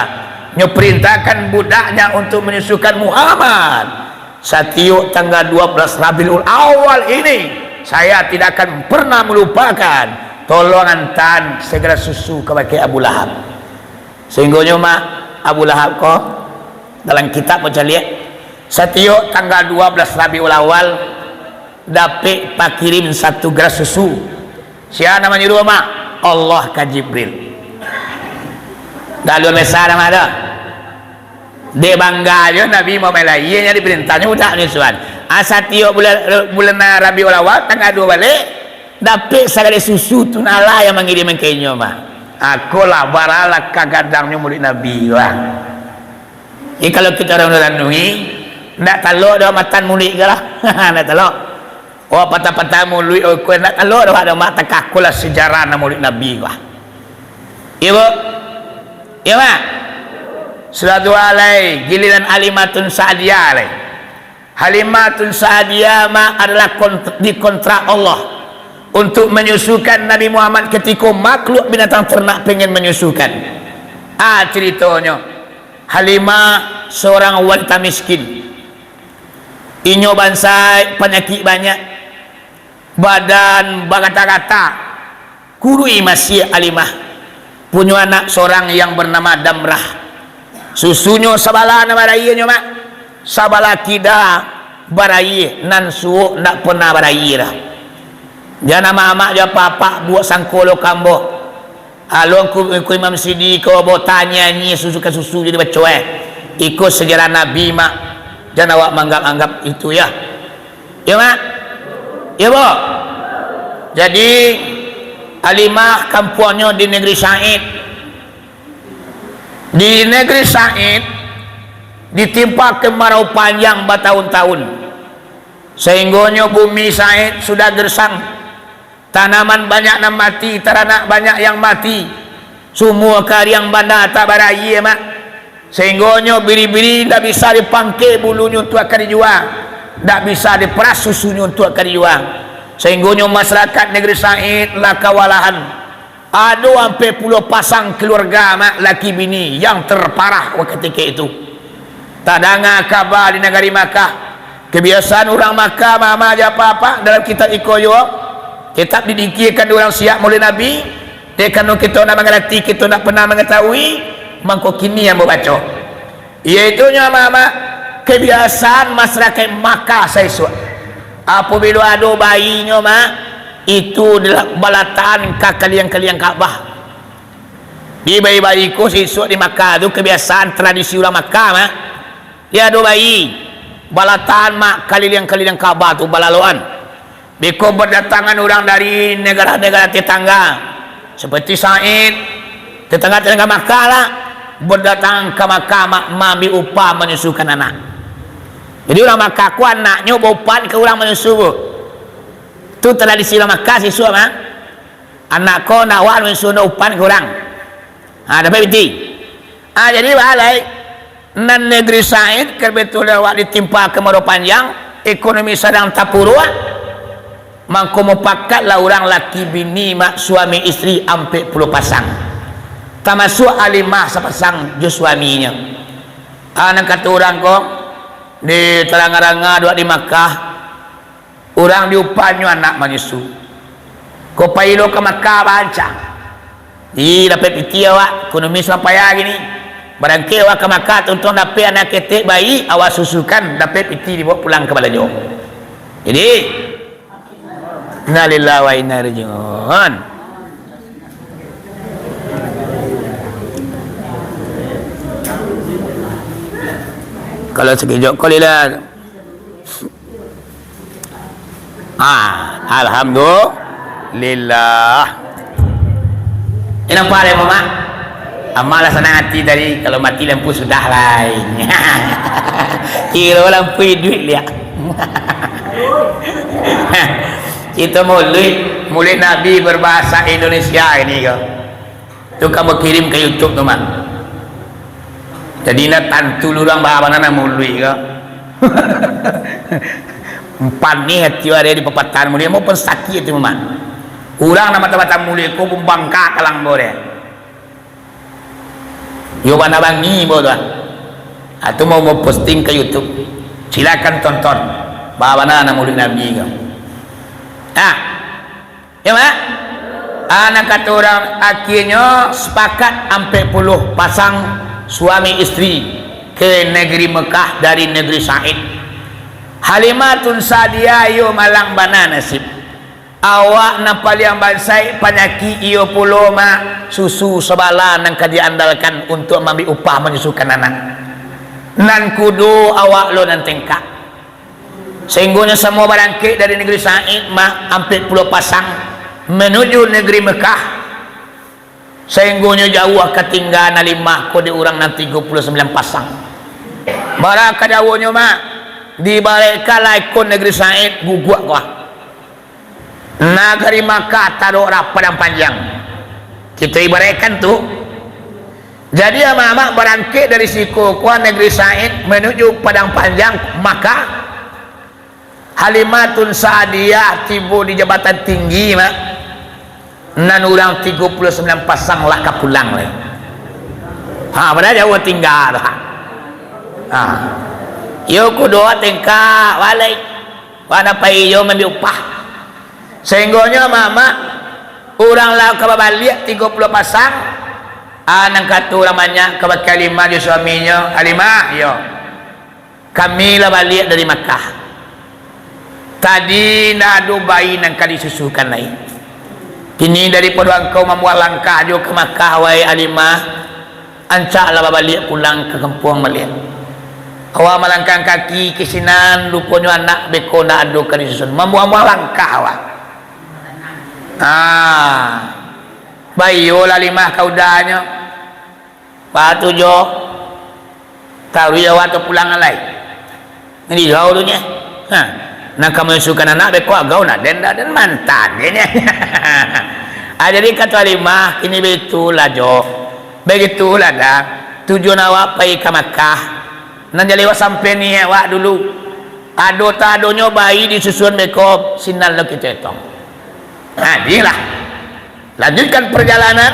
Nyo perintahkan budaknya untuk menyusukan Muhammad. Satiok tanggal dua belas Rabiul Awal ini, saya tidak akan pernah melupakan. Tolong antan segera susu kabake Abu Lahab. Sehinggonyo, Mak, Abu Lahab ko, dalam kitab ko caliak, satiok tanggal dua belas Rabiul Awal, dapek pakirim satu gelas susu. Sia nan manyuruah, Mak? Allah ka Jibril. Dak luar biasa dah, Mak, dah. Dek bangga jo Nabi Muhammad lahia, nyo diparintahnyo budak nyo suan. Ah, satiok bulan, bulan Rabiul Awal, tanggal dua balek, dapek sagaleh susu tu, nalah yang mangirim ka inyo, Mak. Ako lah, baralah ka gadangnyo muluik Nabi, wah. Jadi, kalau kito randuang-randuangi, ndak talok doh matan muluik ko lah. Ndak talok. Oh, patah-patah muluik, oh, ko ndak talok doh, ado, Mak, takakulah sejarah nan muluik Nabi ko. Iyo, Bu? Iyo, Mak? Sudah tu lai, giliran Halimatun Sa'diyah lai. Halimatun Sa'diyah, Mak, adalah kont-, dikontrak Allah untuk menyusukan Nabi Muhammad ketika makhluk binatang ternak pengen menyusukan. Ah, ceritonyo, Halimah seorang wanita miskin. Inyo bansaik, panyakik banyak, badan bagata-gata, kurui masiak Halimah. Punyo anak sorang yang bernama Damrah. Susunyo sabalah nan baraia nyo, Mak. Sabalah kida baraia, nan suok ndak pernah baraia doh. Jan amak-amak jo apak-apak buek sangko lo ka ambo. Alun ku, ku Imam Sidi ko bo tanyo nyi susu ka susu jadi bacoe. Iko sejarah Nabi, Mak. Jan awak manganggap-anggap itu, ya. Ya, Mak? Ya, Bu? Jadi, Halimah kampuangnyo di negeri Said. Di negeri Said, ditimpa kemarau panjang batahun-tahun. Sehinggonyo bumi Said sudah gersang. Tanaman banyak nan mati, taranak banyak yang mati. Sumua kariang bana tak baraia, Mak. Sehinggonyo biri-biri ndak bisa dipangke bulunyo untuak ka dijua. Ndak bisa diperas susunyo untuak ka dijua. Sehinggonyo masyarakat negeri Said lah kawalahan. Ado ampek puluah pasang kaluarga, mak, laki bini yang terparah wakatiko itu. Tadanga kaba di nagari Makkah, kebiasaan urang Makkah, mama, jo apa-apa dalam kitab iko juo, tetap didikirkan di urang siap maulid Nabi, dek karano kito ndak mangarati, kito ndak pernah mangatahui, mangko kini ambo baco. Yaitunyo, mama, kebiasaan masyarakaik Makkah saisuak. Apabilo ado bayinyo, mak, itu dilah-, balatakan ka kaliang-kaliang Ka'bah. Di bayi-bayi ko saisuak di Makkah tu kebiasaan tradisi urang Makkah, mak. Di ado bayi, balatakan, mak, kaliliang-kaliliang Ka'bah tu balaloan. Beko badatangan urang dari nagara-nagara tetangga, seperti Said, tetangga-tetangga Makkah lah, badatangan ka Makkah, mak, maambiak upah manyusukan anak. Jadi urang Makkah ko anaknyo baupahan ka urang manyusu ko. Tu tradisi urang Makkah saisuak, mak. Anak ko ndak awak manyusu, ndak upahan ka urang. Ha, dapek piti. Ha, jadi, wahai nan nagari Said, kebetulan awak ditimpa kemarau panjang, ekonomi sadang tapuruak, mangko mupakatlah urang laki bini, mak, suami istri ampek puluah pasang, tamasuak Halimah sapasang jo suaminyo. Ah, nan kato urang ko, di taranga-ranga duak di Makkah, urang diupahnyo anak manyusu. Ko pai lo ka Makkah bahancang. Ih, dapek piti awak, ekonomi sadang payah kini. Barangkek awak ka Makkah, tuntuang dapek anak ketek bayi, awak susukan, dapek piti dibaok pulang ka balanjo. Jadi, innalillahi wa inna ilaihi raji'un. Kalau sakejap ko lila. Ah, alhamdulillah. Ini nampak dek Mamak? Amak lah sanang ati tadi, kalau mati lampu sudah lai. Kiro lampu iduik liak. Itu maulid, maulid Nabi berbahasa Indonesia ini ko. Tu kamu kirim ka YouTube tu, Mak. Jadi, indak tantu lu urang baa bana nak maulid ko. Panih ati urang di papatahan maulid, ampun sakik ati, Mak. Urang nan mata-mata maulid ko pun bangka kalang bo deh. Yo bana bangi bo tu, ah. Ah, tu mau, mau posting ka YouTube. Silakan tonton. Baa bana nak maulid Nabi ko. Ah. Yo, Mak? Ah, nan kato urang, akhirnyo sapakat ampek puluah pasang suami istri ka nagari Mekah dari nagari Said. Halimatun Sa'diyah, iyo malang bana nasib. Awak nan paliang bansaik panyakik iyo pulo, Mak, susu sabala nan ka diandalkan untuak maambiak upah manyusukan anak. Nan kudo awak lo nan tengkak. Sainggonyo samo barangkek dari nagari Said, Mak, ampek puluah pasang, manuju nagari Mekah. Sainggonyo jauah katinggaan Halimah ko di urang nan tigo puluah sambilan pasang. Bara ka jauahnyo, Mak, diibaratkan lah iko nagari Said guguak ko. Nagari Makkah taruih lah padang panjang. Kito ibaratkan tu. Jadi, amak-amak barangkek dari siko ko nagari Said manuju padang panjang Makkah. Halimatun Sa'diyah tibo di jabatan tinggi, Mak. Nan urang tigo puluah sambilan pasang lah ka pulang lai. Ha, padahal jauah tingga tu. Ha. Yo kudo tengkak baliak. Bana pai iyo maambiak upah. Sainggonyo, Mak, urang lah ka babaliak tigo puluah pasang. Ah, nan kato urang banyak kabake Halimah jo suaminyo, "Halimah, iyo. Kami lah baliak dari Makkah. Tadi indak ado bayi nan ka disusukan lai. Kini daripado angkau mambuek langkah jo ka Makkah, wahai Halimah, rancaklah babaliak pulang ka kampuang baliak. Awak malangkah kaki ka sinan, ruponyo anak beko ndak ado ka disusun. Mambuek-buek langkah awak." Ah, baiyolah Halimah ka udanyo. Patuju. Taruih awak tu pulang lai. Nan di jauah tu nyo. Ha. Nan ka manyusukan anak beko agau nak den, dak den mantan den. Ah, jadi kato Halimah, kini baitulah jo. Baitulah dah. Tujuan awak pai ka Makkah. Nan jaleh awak sampai niaik awak dulu. Ado tak adonyo bayi disusun beko, sinan lo kito etong. Ha, inilah. Lanjuikkan parjalanan,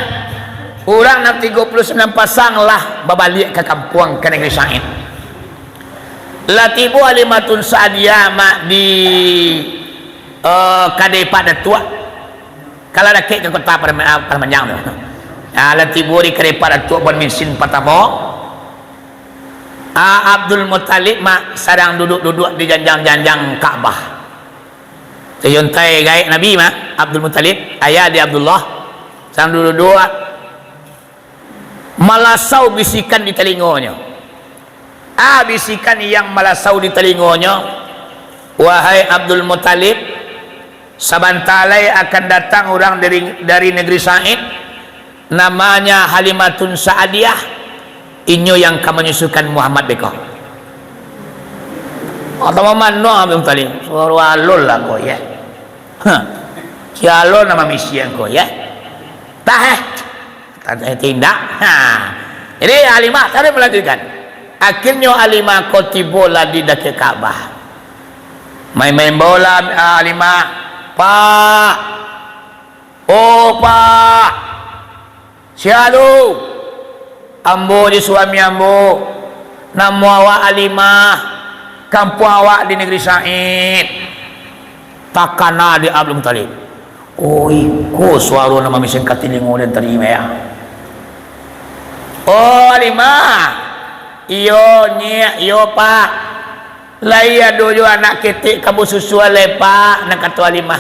urang nan tigo puluah sambilan pasang lah babaliak ka kampuang, ka Nagari Said. Lah tibo Halimatun Sa'diyah, Mak, di, eh, kadai Pak Datuak. Kalau dakek ka kota Padang, ah, Padang Panjang tu. Ah, lah tibo di kadai Pak Datuak, Bon Bensin Patamo. Ah, Abdul Muttalib, Mak, sadang duduak-duduak di janjang-janjang Ka'bah. Tayuntai gaek Nabi, Mak, Abdul Muttalib, ayah di Abdullah, sadang duduak-duduak. Malasau bisikan di talingonyo. Ah, bisikan yang malasau di talingonyo, "Wahai Abdul Muttalib, sabanta lai akan datang urang dari, dari Nagari Said, namanya Halimatun Sa'diyah, inyo yang ka manyusukan Muhammad beko." Atau mano Abdul Muttalib? Suaro alun lah ko, ya. Hah. Si alun nama misi ko, ya. Tah, eh. Tah, eh, tindak. Ha. Jadi Halimah taruih malanjuikkan. Akhirnyo Halimah ko tibo lah di dakek Ka'bah. Main-main bola, ah, Halimah. "Pak. Oh, Pak. Sia tu?" "Ambo jo suami ambo. Namo awak Halimah. Kampuang awak di Nagari Said." Takana dek Abdul Muttalib. "Oh, iko suaro nan mamising ka talingo den tadi, Mak, ya?" "Oh, Halimah." "Iyo, Nyiak, iyo, Pak." "Lai ado juo anak ketek ka basusuan lai, Pak," nan kato Halimah.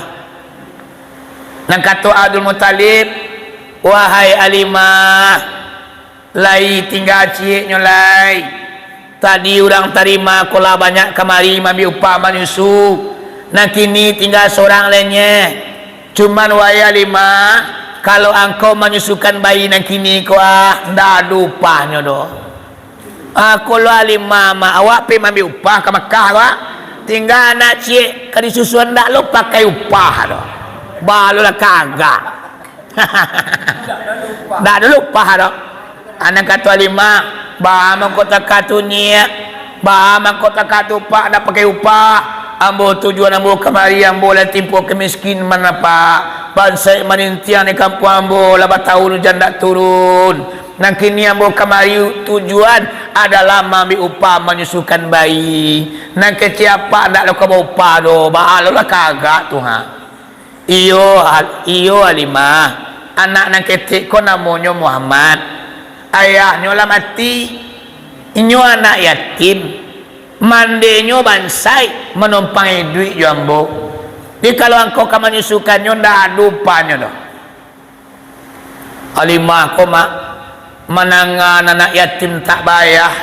Nan kato Abdul Muttalib, "Wahai Halimah, lai tingga cieknyo lai. Tadi urang tarima ko lah banyak kamari maambiak upah manyusu. Nan kini tingga sorang lai nyo. Cuman, wahai Halimah, kalau angkau manyusukan bayi nan kini ko, ah, ndak ado upahnyo doh." "Ah, kalau Halimah, Mak, awak pai maambiak upah ka Makkah ko, ah. Tingga anak ciek ka disusuan, ndak lo pakai upah doh. Baa lo lah kagak." Ndak ado upah doh. Ah, nan kato Halimah, "Baa mangko takah tu, Nyiak? Baa mangko takah tu, Pak, ndak pakai upah? Ambo tujuan ambo kamari, ambo lah timpo kamiskinan, Pak. Bansaik manintiang di kampuang ambo, lah batahun ujan ndak turun. Nan kini ambo kamari tujuan adalah maambiak upah manyusukan bayi. Nan kecek apak ndak lo ka baupah doh, baa lo lah kagak tu, ha?" "Iyo, Hal-, iyo, Halimah. Anak nan ketek ko namonyo Muhammad. Ayahnyo lah mati. Inyo anak yatim. Mandenyo bansaik, manumpang iduik jo ambo. Jadi kalau angkau ka manyusukannyo, ndak ado upahnyo doh." Halimah ko, Mak, mandanga anak yatim tak baayah,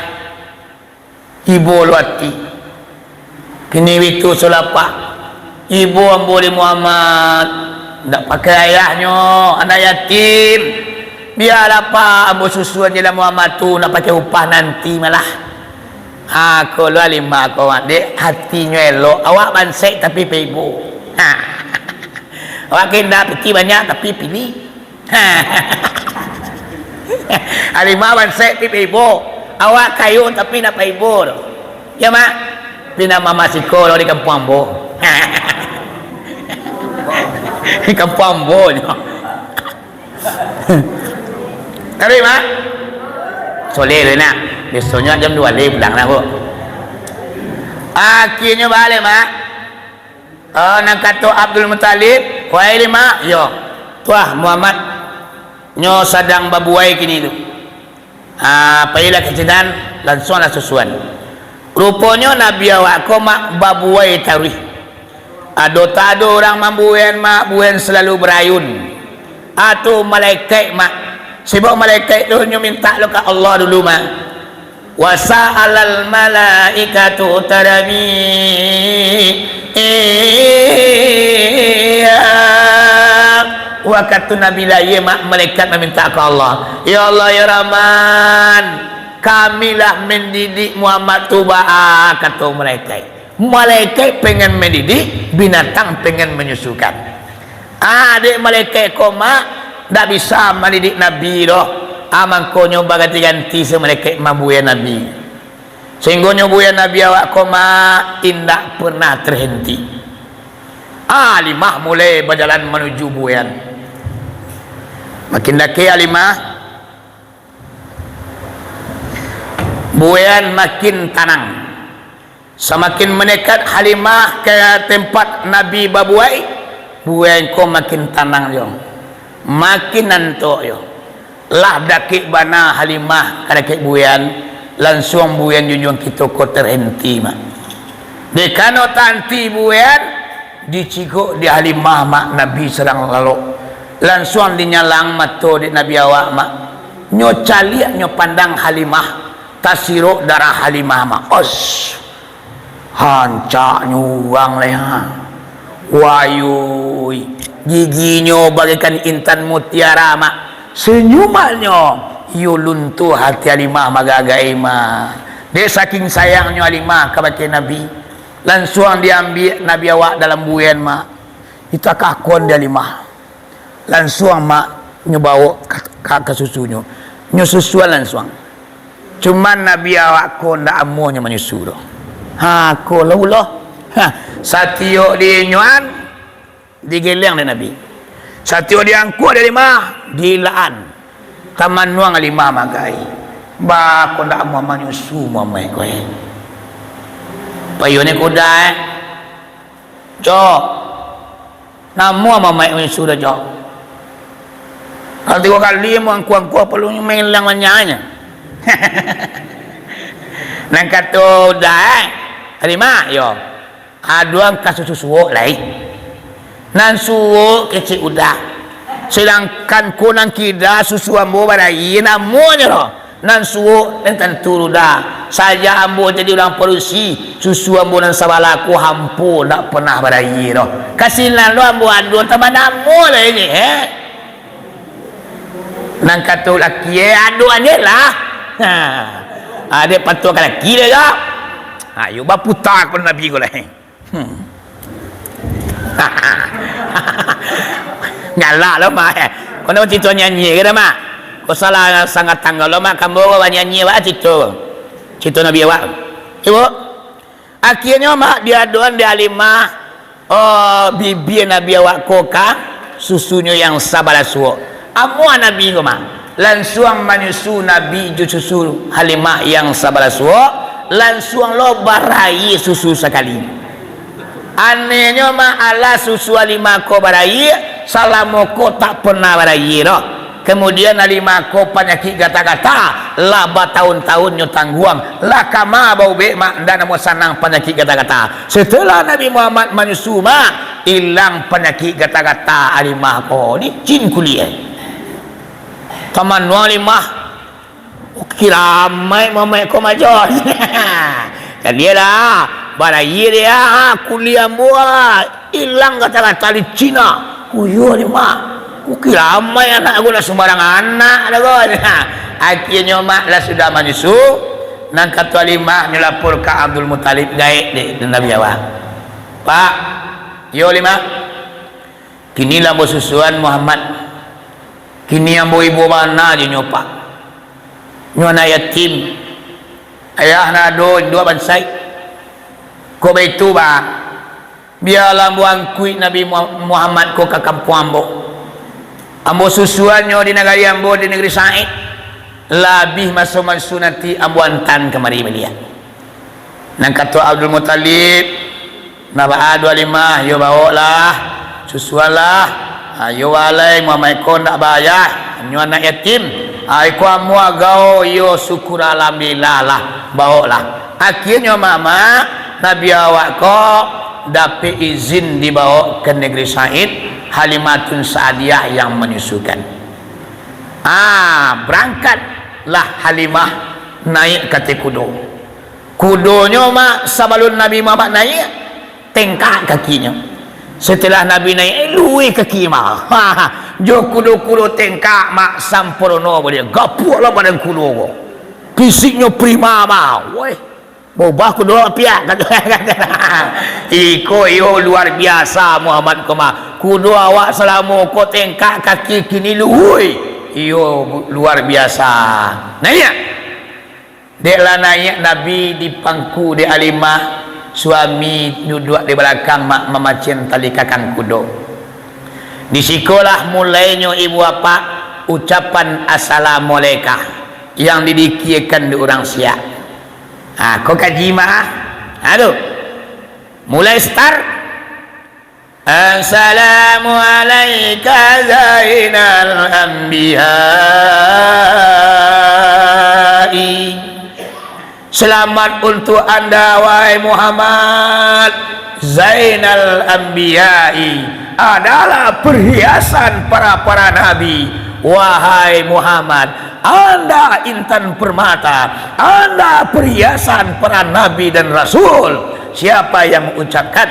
ibo lo ati. Kini bitu sulapak, "Ibo ambo dek Muhammad, ndak pakai ayahnyo, anak yatim. Bialah, Pak, ambo susuan je lah Muhammad tu, ndak pakai upah nanti malah." Ha, ko lo Halimah ko, Mak, dek, hatinyo elok. Awak bansaik tapi paibo. Ha. Awak ka indak piti banyak tapi pilih. Halimah bansaik tapi paibo. Awak kayo tapi ndak paibo doh. Yo, Mak? Pindah mama siko lo di kampuang ambo. Di kampuang ambo nyo. Taruih, Mak. Soleh lo nak. Besoknyo jam duo lai pulang lah, Bu. Akhirnyo baliak, Mak. Ah, nan kato Abdul Muttalib, "Wahai Halimah, iyo. Tuah Muhammad nyo sadang babuai kini tu. Ah, pailah ka sinan, lansuanglah susuan." Ruponyo Nabi awak ko, Mak, babuai taruih. Ado tak ado urang mambuaian, Mak, buaian salalu barayun. Ah, tu malaikat, Mak. Sabab malaikat tu nyo mintak lo ka Allah dulu, Mak. Wa sa'alal malaikatu tarbi. Iya. Wakatu Nabi lahia, Mak, malaikat mamintak ka Allah, "Ya Allah, ya Rahman, kamilah mandidik Muhammad tu baa," kato malaikat. Malaikat pengen mandidik, binatang pengen manyusukan. Ah, dek malaikat ko, Mak, ndak bisa mandidik Nabi doh. Ah, mangkonyo baganti-ganti se malaikat mambuai Nabi. Sahinggonyo buaian Nabi awak ko, Mak, indak pernah terhenti. Ah, Halimah mulai bajalan manuju buaian. Makin dakek Halimah, buayan makin tanang. Samakin mandekat Halimah ka tempat Nabi babuai, buayan ko makin tanang jo, makin antok jo. Lah dakek bana Halimah ka dakek buayan, lansuang buayan junjuang kito ko terhenti, Mak. Dek karano tanti buayan, dicigok di Halimah, Mak, Nabi sadang lalok. Lansuang dinyalang mato dek Nabi awak, Mak. Nyo caliak, nyo pandang Halimah, tasirok darah Halimah, Mak. Os! Hancaknyo urang lai, ha. Wayuy, giginyo bagaikan intan mutiara, Mak. Senyumannyo, iyo luntuah hati Halimah magagai, Mak. Dek saking sayangnyo Halimah kabake Nabi, lansuang diambiak Nabi awak dalam buayan, Mak. Ditakakon di Halimah. Lansuang, Mak, nyo bawok ka, ka, ka susunyo. Nyo susuan lansuang. Cuman Nabi awak ko ndak amuahnyo manyusu doh. Ha, ko lah ulah. Ha, satiok diinyoan, digeleng dek Nabi. Satiok diangkuak dek Halimah, diilaan. Tamanuang Halimah magai. Bah, ko ndak amuah manyusu, mamaik ko, eh. Payuanyo kuda, eh. Cok. Namo mamaik manyusu dah, Cok. Kalau tigo kali, mau angkuah-angkuah, perlu main lang manyanya. Nan kato udah, eh. Halimah, yo. Aduang ka susu suok lai. Nan suok kecek udah. Sedangkan ko nan kida susu ambo baraia namonyo lo. Nan suok nan tantu udah. Sajak ambo jadi urang padusi, susu ambo nan sabalah ko hampo ndak pernah baraia doh. Kasinan lo ambo aduang tambah namo lai ni, eh. Nan kato laki, eh, aduang je lah. Ha. Adek patuah ka laki dia, yo. Ayo baputa ko Nabi ko lai. Hmm. Galak lo, Mak, eh. Kau nak cerita nyanyi ke dah, Mak? Kau salah sangat tanggal lo, Mak. Kamu orang nyanyi, Mak, cerita. Cerita Nabi awak. Ibu. Akhirnyo, Mak, diaduan di Halimah, oh, bibia Nabi awak ko ka susunyo yang sabalah suok. Amuah Nabi ko, Mak. Lansuang manyusu Nabi jo susu Halimah yang sabalah suok, lansuang lo baraia susu sakali. Anehnyo, Mak, alah susu Halimah ko baraia, salamo ko tak pernah baraia doh. Kemudian Halimah ko panyakik gata-gata, lah batahun-tahun nyo tangguang, lah kama baubek, Mak, ndak namuah sanang panyakik gata-gata. Setelah Nabi Muhammad manyusu, Mak, ilang panyakik gata-gata Halimah ko, licin kuliah. Tamanuang Halimah, kira amaik mamaik ko majon. Kan dia lah, baraia dia, ha, kuliah buah, ilang gata-gata licin ah. Oh, iyo ni, Mak. Kukira amaik anak aku lah sumbarang anak dah ko. Akhirnyo, Mak, lah sudah manyusu, nan kato Halimah nyo lapor ka Abdul Muthalib, gaek dek Nabi awak. Pak, yo, Halimah. Kini lah ambo susuan Muhammad. Kini ambo ibo bana jo nyo, Pak. Nyo anak yatim. Ayah ndak ado, induak bansaik. Kok baitu, Pak? Bialah ambo angkuik Nabi Mu-, Muhammad ko ka kampuang ambo. Ambo susuan nyo di nagari ambo, di nagari Said. Lah abih maso mansunati, ambo antaan kamari baliak. Nan kato Abdul Muthalib, "Nah, baa doh Halimah, yo bawoklah, susuanlah. Ha, yo walai, Muhammad ko ndak baayah, nyo anak yatim. Ha, iko amuah agao, iyo syukur alhamdulillah lah, bawoklah." Akhirnyo, Mak, Nabi awak ko dapek izin dibawok ka nagari Said, Halimatun Sa'diyah yang manyusukan. Ah, barangkatlah Halimah naiak ka ateh kudo. Kudonyo, Mak, sabalun Nabi Muhammad naiak, tengkak kakinyo. Setelah Nabi naiak, eh, luruih kaki, Mak. Jo kudo-kudo tengkak, Mak, sampurno baliak. Gapuaklah badan kudo ko. Fisiknyo prima, Mak. Woi, baubah kudo apiak. Iko iyo luar biasa, Muhammad ko, Mak. Kudo awak salamo ko tengkak kaki, kini luruih. Iyo luar biasa. Naiak. Dek lah naiak Nabi dipangku dek Halimah, suami duduak di balakang, Mak, mamacen tali kakang kudo. Di sikolah mulainyo ibu apak Ucapan assalamualaika yang didikiakan di urang siak. Ha, ko kaji mah. Ha, tu. Mulai start. Assalamualaika Zainal Anbiya'i. Selamat untuk anda, wahai Muhammad. Zainal Anbiya'i adalah perhiasan para-para nabi. Wahai Muhammad, anda intan permata, anda perhiasan para nabi dan rasul. Siapa yang mengucapkan?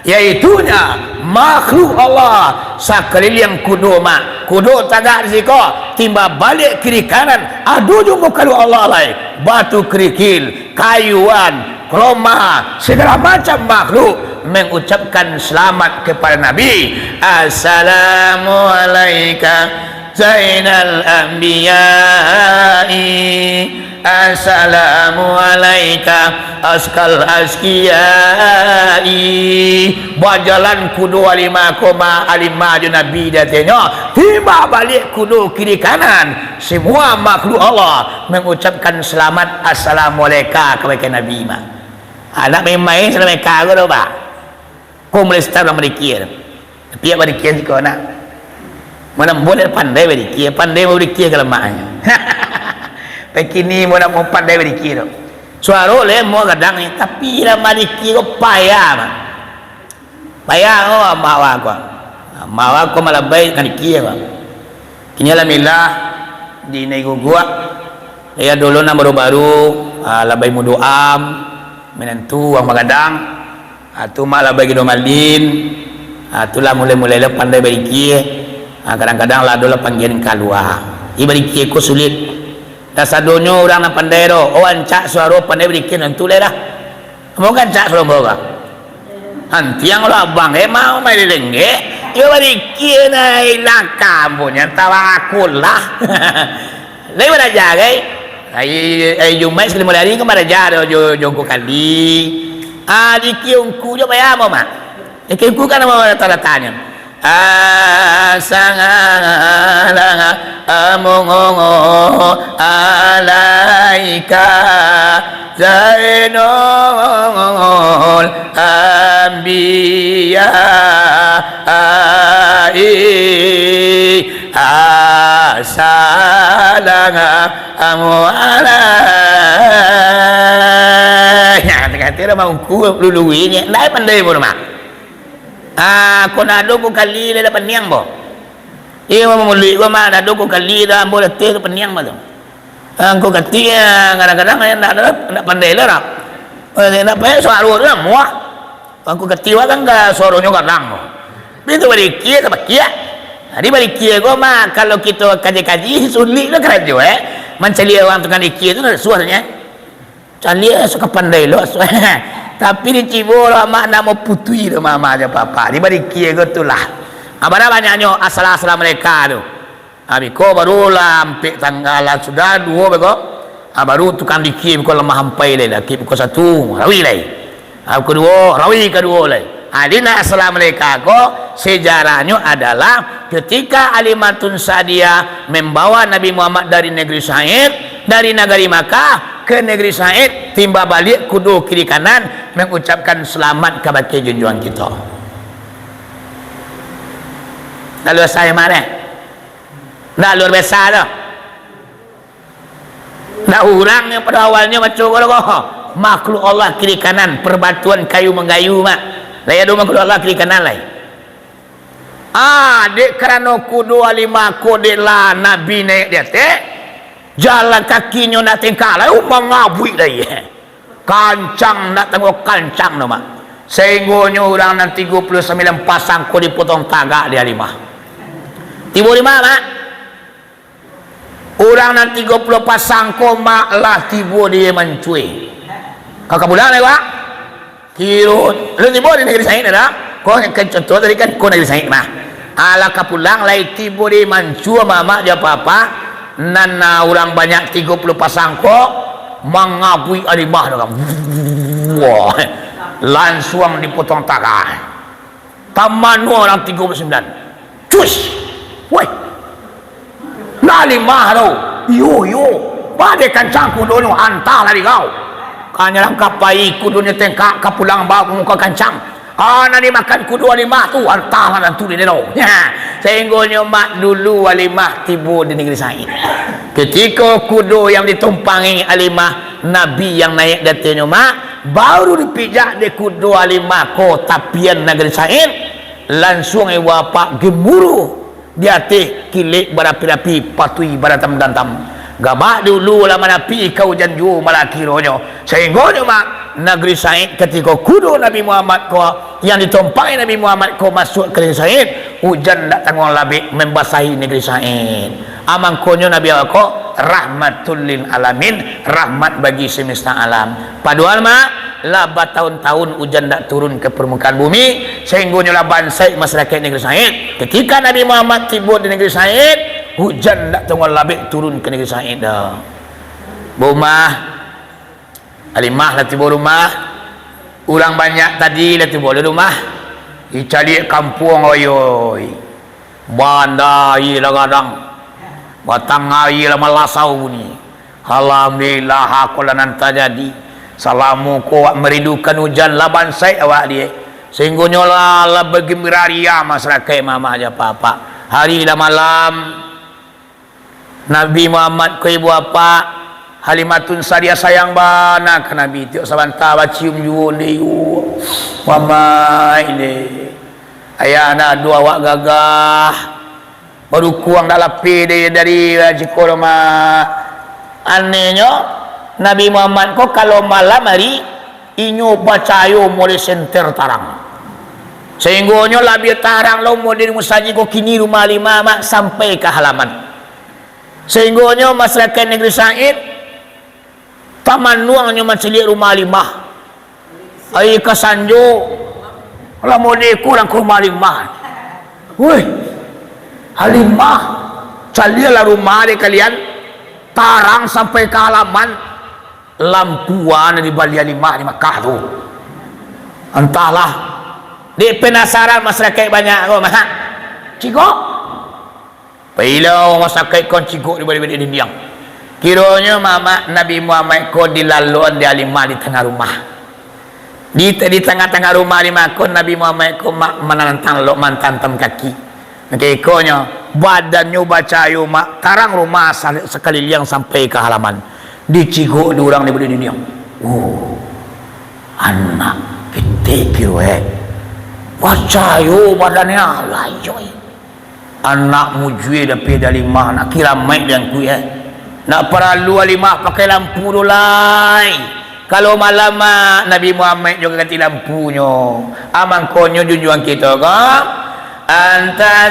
Yaitunya makhluk Allah sakaliliang kudo mah. Kudo tagak di siko, timba baliak kiri kanan, ado jo makhluk Allah lai. Batu kerikil, kayuan, kelomah, segala macam makhluk mengucapkan selamat kepada Nabi. Assalamualaika Zainal Anbiya'i. Assalamualaika Askal Askiyai. Bajalan kudo alimah koma alimah jo Nabi di atasnyo. Timba baliak kudo kiri kanan. Semua makhluk Allah mengucapkan selamat assalamualaika kabake Nabi mah. Anak main-main assalamualaika ko doh, bah. Ko mulai start lah badikia tu. Tapi yak badikia siko nak. Mana buliah pandai badikia, pandai badikia ka lamaknyo. Pakini mau nak mau pandai badikia tu. Suaro lemo gadang ni, tapi lah badikia ko payah mah. Payah ko amak awak ko. Amak awak ko malabai ka dikia ko. Kini alhamdulillah di nai guguak. Ya dulu nan baru-baru, ah, labai mudo am, minantu urang bagadang. Ah, tu mah lah bagi domalin. Ah, tu lah mulai-mulai lah pandai barikia. Ah, kadang-kadang lah ado lah panggian kalua. Di barikia ko sulit. Dah sadonyo urang nan pandai doh. Oh, rancak suaro pandai barikia nan tu lai dah. Amuah rancak suaro ambo ko. Hantiang lo abang, eh, mau main lenggek. Yo barikia nai langkah ambo nyo tawa aku lah. Lai baraja, kai? Ai, ai Jumaik sakali limo ari kan baraja do jo, jo Ungku Kali. Ah, dikia Ungku jo payah mo, Mak. Dikia Ungku kan namo rata-ratanyo. Ah, sangalang amungo alaika Zainul Anbiya'i. Assalamu alaikum. Nya, kata-kata dah mangku lului ni. Ndak pandai pun mah. Ah, ko nado ko kali dah paniang bo. Iyo, mamului ko mah, nado ko kali dah ambo latih tu paniang mah tu. Ah, ko kati, ah, kadang-kadang ndak, ndak, ndak pandai lah dah. Eh, ndak payah suaro tu lah muah. Angku katiwa kan ka suaronyo gadang tu. Tapi tu barikia tapakiak. Jadi barikia ko mah, kalau kito kaji-kaji, sulik lah karajo, eh. Mancaliak urang tukang dikia tu, suahnyo. Caliak suka pandai lo. Tapi dicibo lo amak namo putui tu mama jo papa. Di barikia ko tu lah. Ah, bara banyaknyo asal-asal mereka tu. Ha, biko barulah ampek tanggalan sudah, duo beko. Ha, baru tukang dikia biko lamah ampai lai, laki biko satu, rawi lai. Ha, biko duo, rawi kaduo lai. Ha, jadi nak assalamualaikum ko, sejarahnyo adalah ketika Halimatun Sa'diyah membawa Nabi Muhammad dari negeri Said, dari nagari Makkah ke negeri Said, timba baliak kudo kiri kanan mengucapkan selamat kabake junjuang kito. Lalu saya mana? Ndak luar biasa tu. Ndak urang yang pada awalnyo baco ko, makhluk Allah kiri kanan, perbatuan kayu manggayu mak. Lai ado makhluk Allah kiri kanan lai. Ah, dek karano kudo Halimah ko dek lah Nabi naik di ateh, jalan kakinyo ndak tengkak lai, mangabuik lai. Kancang, ndak tangguang kancang tu, Mak. Sainggonyo urang nan tigo puluah sambilan pasang ko dipotong tagak di Halimah. Tibo di ma, Mak? Urang nan tigo puluah pasang ko, Mak, lah tibo di Mancue. Ka, ka pulang lai, Mak? Kiro, lu tibo di Negeri Said, dah? Ko kan contoh tadi kan, ko Negeri Said, Mak. Alah ka pulang, lai tibo di Mancue, Mamak, jo Papa. Nan, ah, urang banyak tigo puluah pasang ko, mangabuik Halimah tu kan. Wah, lansuang dipotong tagak. Taman urang tigo puluah sambilan. Cus! Woi! Halimah tu. Iyo, iyo. Baa dek kancang kudonyo, antahlah dek kau. Kanyalang ka pai kudonyo tengkak, ka pulang bamuko kancang. Kana dimakan kudo Halimah tu, antahlah nantu di deno. Sainggonyo mak dulu Halimah tibo di Negeri Said. Katiko kudo yang ditumpangi Halimah, Nabi yang naiak di atehnyo mak, baru dipijak dek kudo Halimah ko tapian Negeri Said, lansuang ibu apak gemuruh. Di ateh kilek barapi-api, patui baratam-dantam. Gabak dulu lah manapi ka ujan juo malah kironyo. Sainggonyo mak Negeri Said katiko kudo Nabi Muhammad ko, yang ditumpangi Nabi Muhammad ko masuak ka Negeri Said, ujan ndak tangguang labek mambasahi Negeri Said. Amangkonyo Nabi Allah ko rahmatul lil alamin, rahmat bagi semesta alam. Padohal mak, lah batahun-tahun ujan ndak turun ka parmukaan bumi, sainggonyo lah bansaik masarakaik Negeri Said. Katiko Nabi Muhammad tibo di Negeri Said, ujan ndak tangguang labek turun ka Negeri Said doh. Rumah, Halimah lah tibo rumah. Urang banyak tadi lah tibo di rumah. Dicaliak kampuang, oyoi. Banda aia lah gadang. Batang aia lah malasau bunyi. Alhamdulillah, akolah nan tajadi. Salamo ko awak merindukan ujan, lah bansaik awak di. Sainggonyo lah, lah bagembira ria masarakaik mamak jo apak-apak. Hari lah malam, Nabi Muhammad ko ibu apak, Halimatun Sa'diyah sayang bana ka Nabi. Tiok sabanta bacium juo nde, yo. Mamak nde. Ayah ndak ado awak gagah. Badukuang dak lapeh dari, dari, eh, ciko tu, mak. Anehnyo, Nabi Muhammad ko kalau malam hari, inyo bacahayo model senter tarang. Sainggonyo labiah tarang lo model musajik ko kini rumah Halimah, mak, sampai ka halaman. Sainggonyo masarakaik Negeri Said, tamanuangnyo mancaliak rumah Halimah. Ari ka sanjo, lah model ko urang ka rumah Halimah. Wih, Halimah, caliaklah rumah dek kalian, tarang sampai ka halaman, lampu a nan dibali Halimah di Makkah tu. Antahlah, dek penasaran masarakaik banyak ko, mah. Cigok. Pailah masarakaik ko cigok di baliak-baliak dindiang. Kironyo mamak Nabi Muhammad ko dilaloan dek Halimah di tangah rumah. Di, di tangah-tangah rumah Halimah ko, Nabi Muhammad ko mak manantang lok mantantam kaki. Mangko ikonyo, badannyo bacahayo mak, tarang rumah sa-, sakaliliang sampai ka halaman. Dicigok dek urang di baliak dindiang. Oh, anak ketek kiro, eh. Bacahayo badannyo, lah iyo, eh. Anak mujue dapek dari mah, nak kiramaik di angkuik, eh. Nak paralu Halimah pakai lampu tu lai. Kalau malam, mak, Nabi Muhammad jo ganti lampunyo. Amangkonyo junjuang kito ko, anta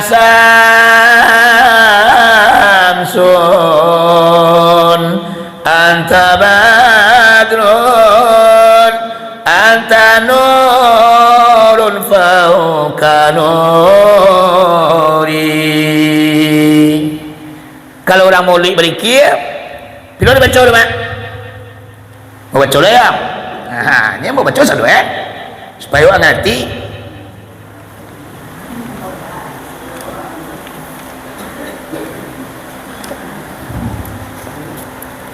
samsun, anta badrun, anta nurun fauqa nuri. Kalau urang maulid barikir, pilo dibaco tu, mak? Babaco lah, yo. Ha, nyo babaco sado, eh. Supayo awak ngarati.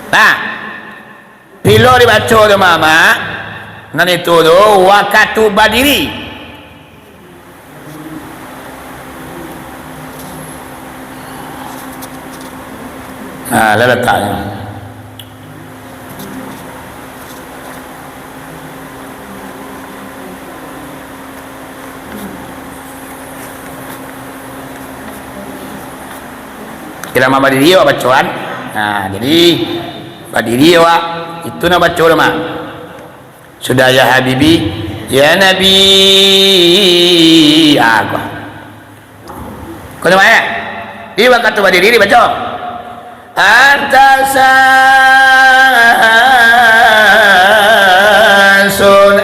Nah, pilo dibaco tu, mak, mak, nan itu tu, wakatu badiri. Nah, lah lataknyo. Kira mah badiri awak bacoan. Nah, jadi badiri awak, itu nan baco tu, mak. Sudah, ya habibi, ya nabi. Ah, ko. Ko tu, mak, eh? Di wakatu badiri dibaco. Anta samsun,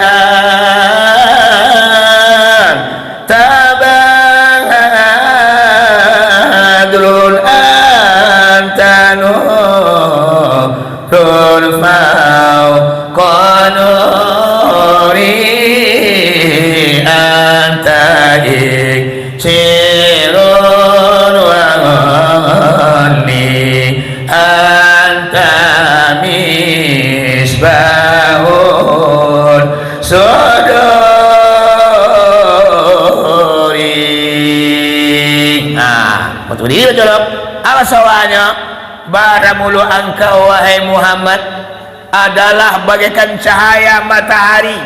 anta badrun, anta nurun fauqa nuri, anta iksirun wa Jadi, bacolok, apa sawahnyo? Baramulo angkau, wahai Muhammad, adalah bagaikan cahaya matahari.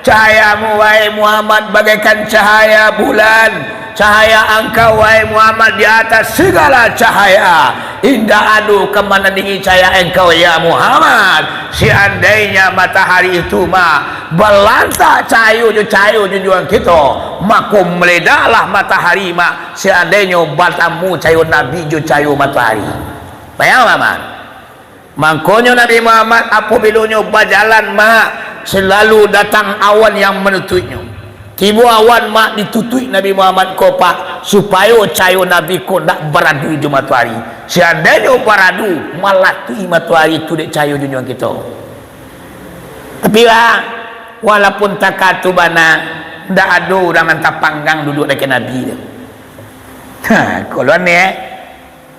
Cahayamu, wahai Muhammad, bagaikan cahaya bulan. Cahaya angkau, wahai Muhammad, di atas segala cahaya. Indak ado ka manandingi cahaya engkau, ya Muhammad. Seandainya matahari itu mah balantak cahayo jo cahayo junjuang kito, mako maledaklah matahari mah, seandainyo batamu cahayo Nabi jo cahayo matoari. Bayang, Mamak. Mangkonyo Nabi Muhammad, apobilonyo bajalan, Mak, salalu datang awan yang manutuiknyo. Tibo awan, Mak, ditutuik Nabi Muhammad ko, Pak, supayo cahayo Nabi ko ndak baradu jo matoari. Seandainyo baradu, malatui matoari tu dek cahayo junjuang kito. Tapi, Pak, walaupun takah tu bana, ndak ado urang nan tapanggang duduak dakek Nabi tu. Ha, kalau aneh, eh.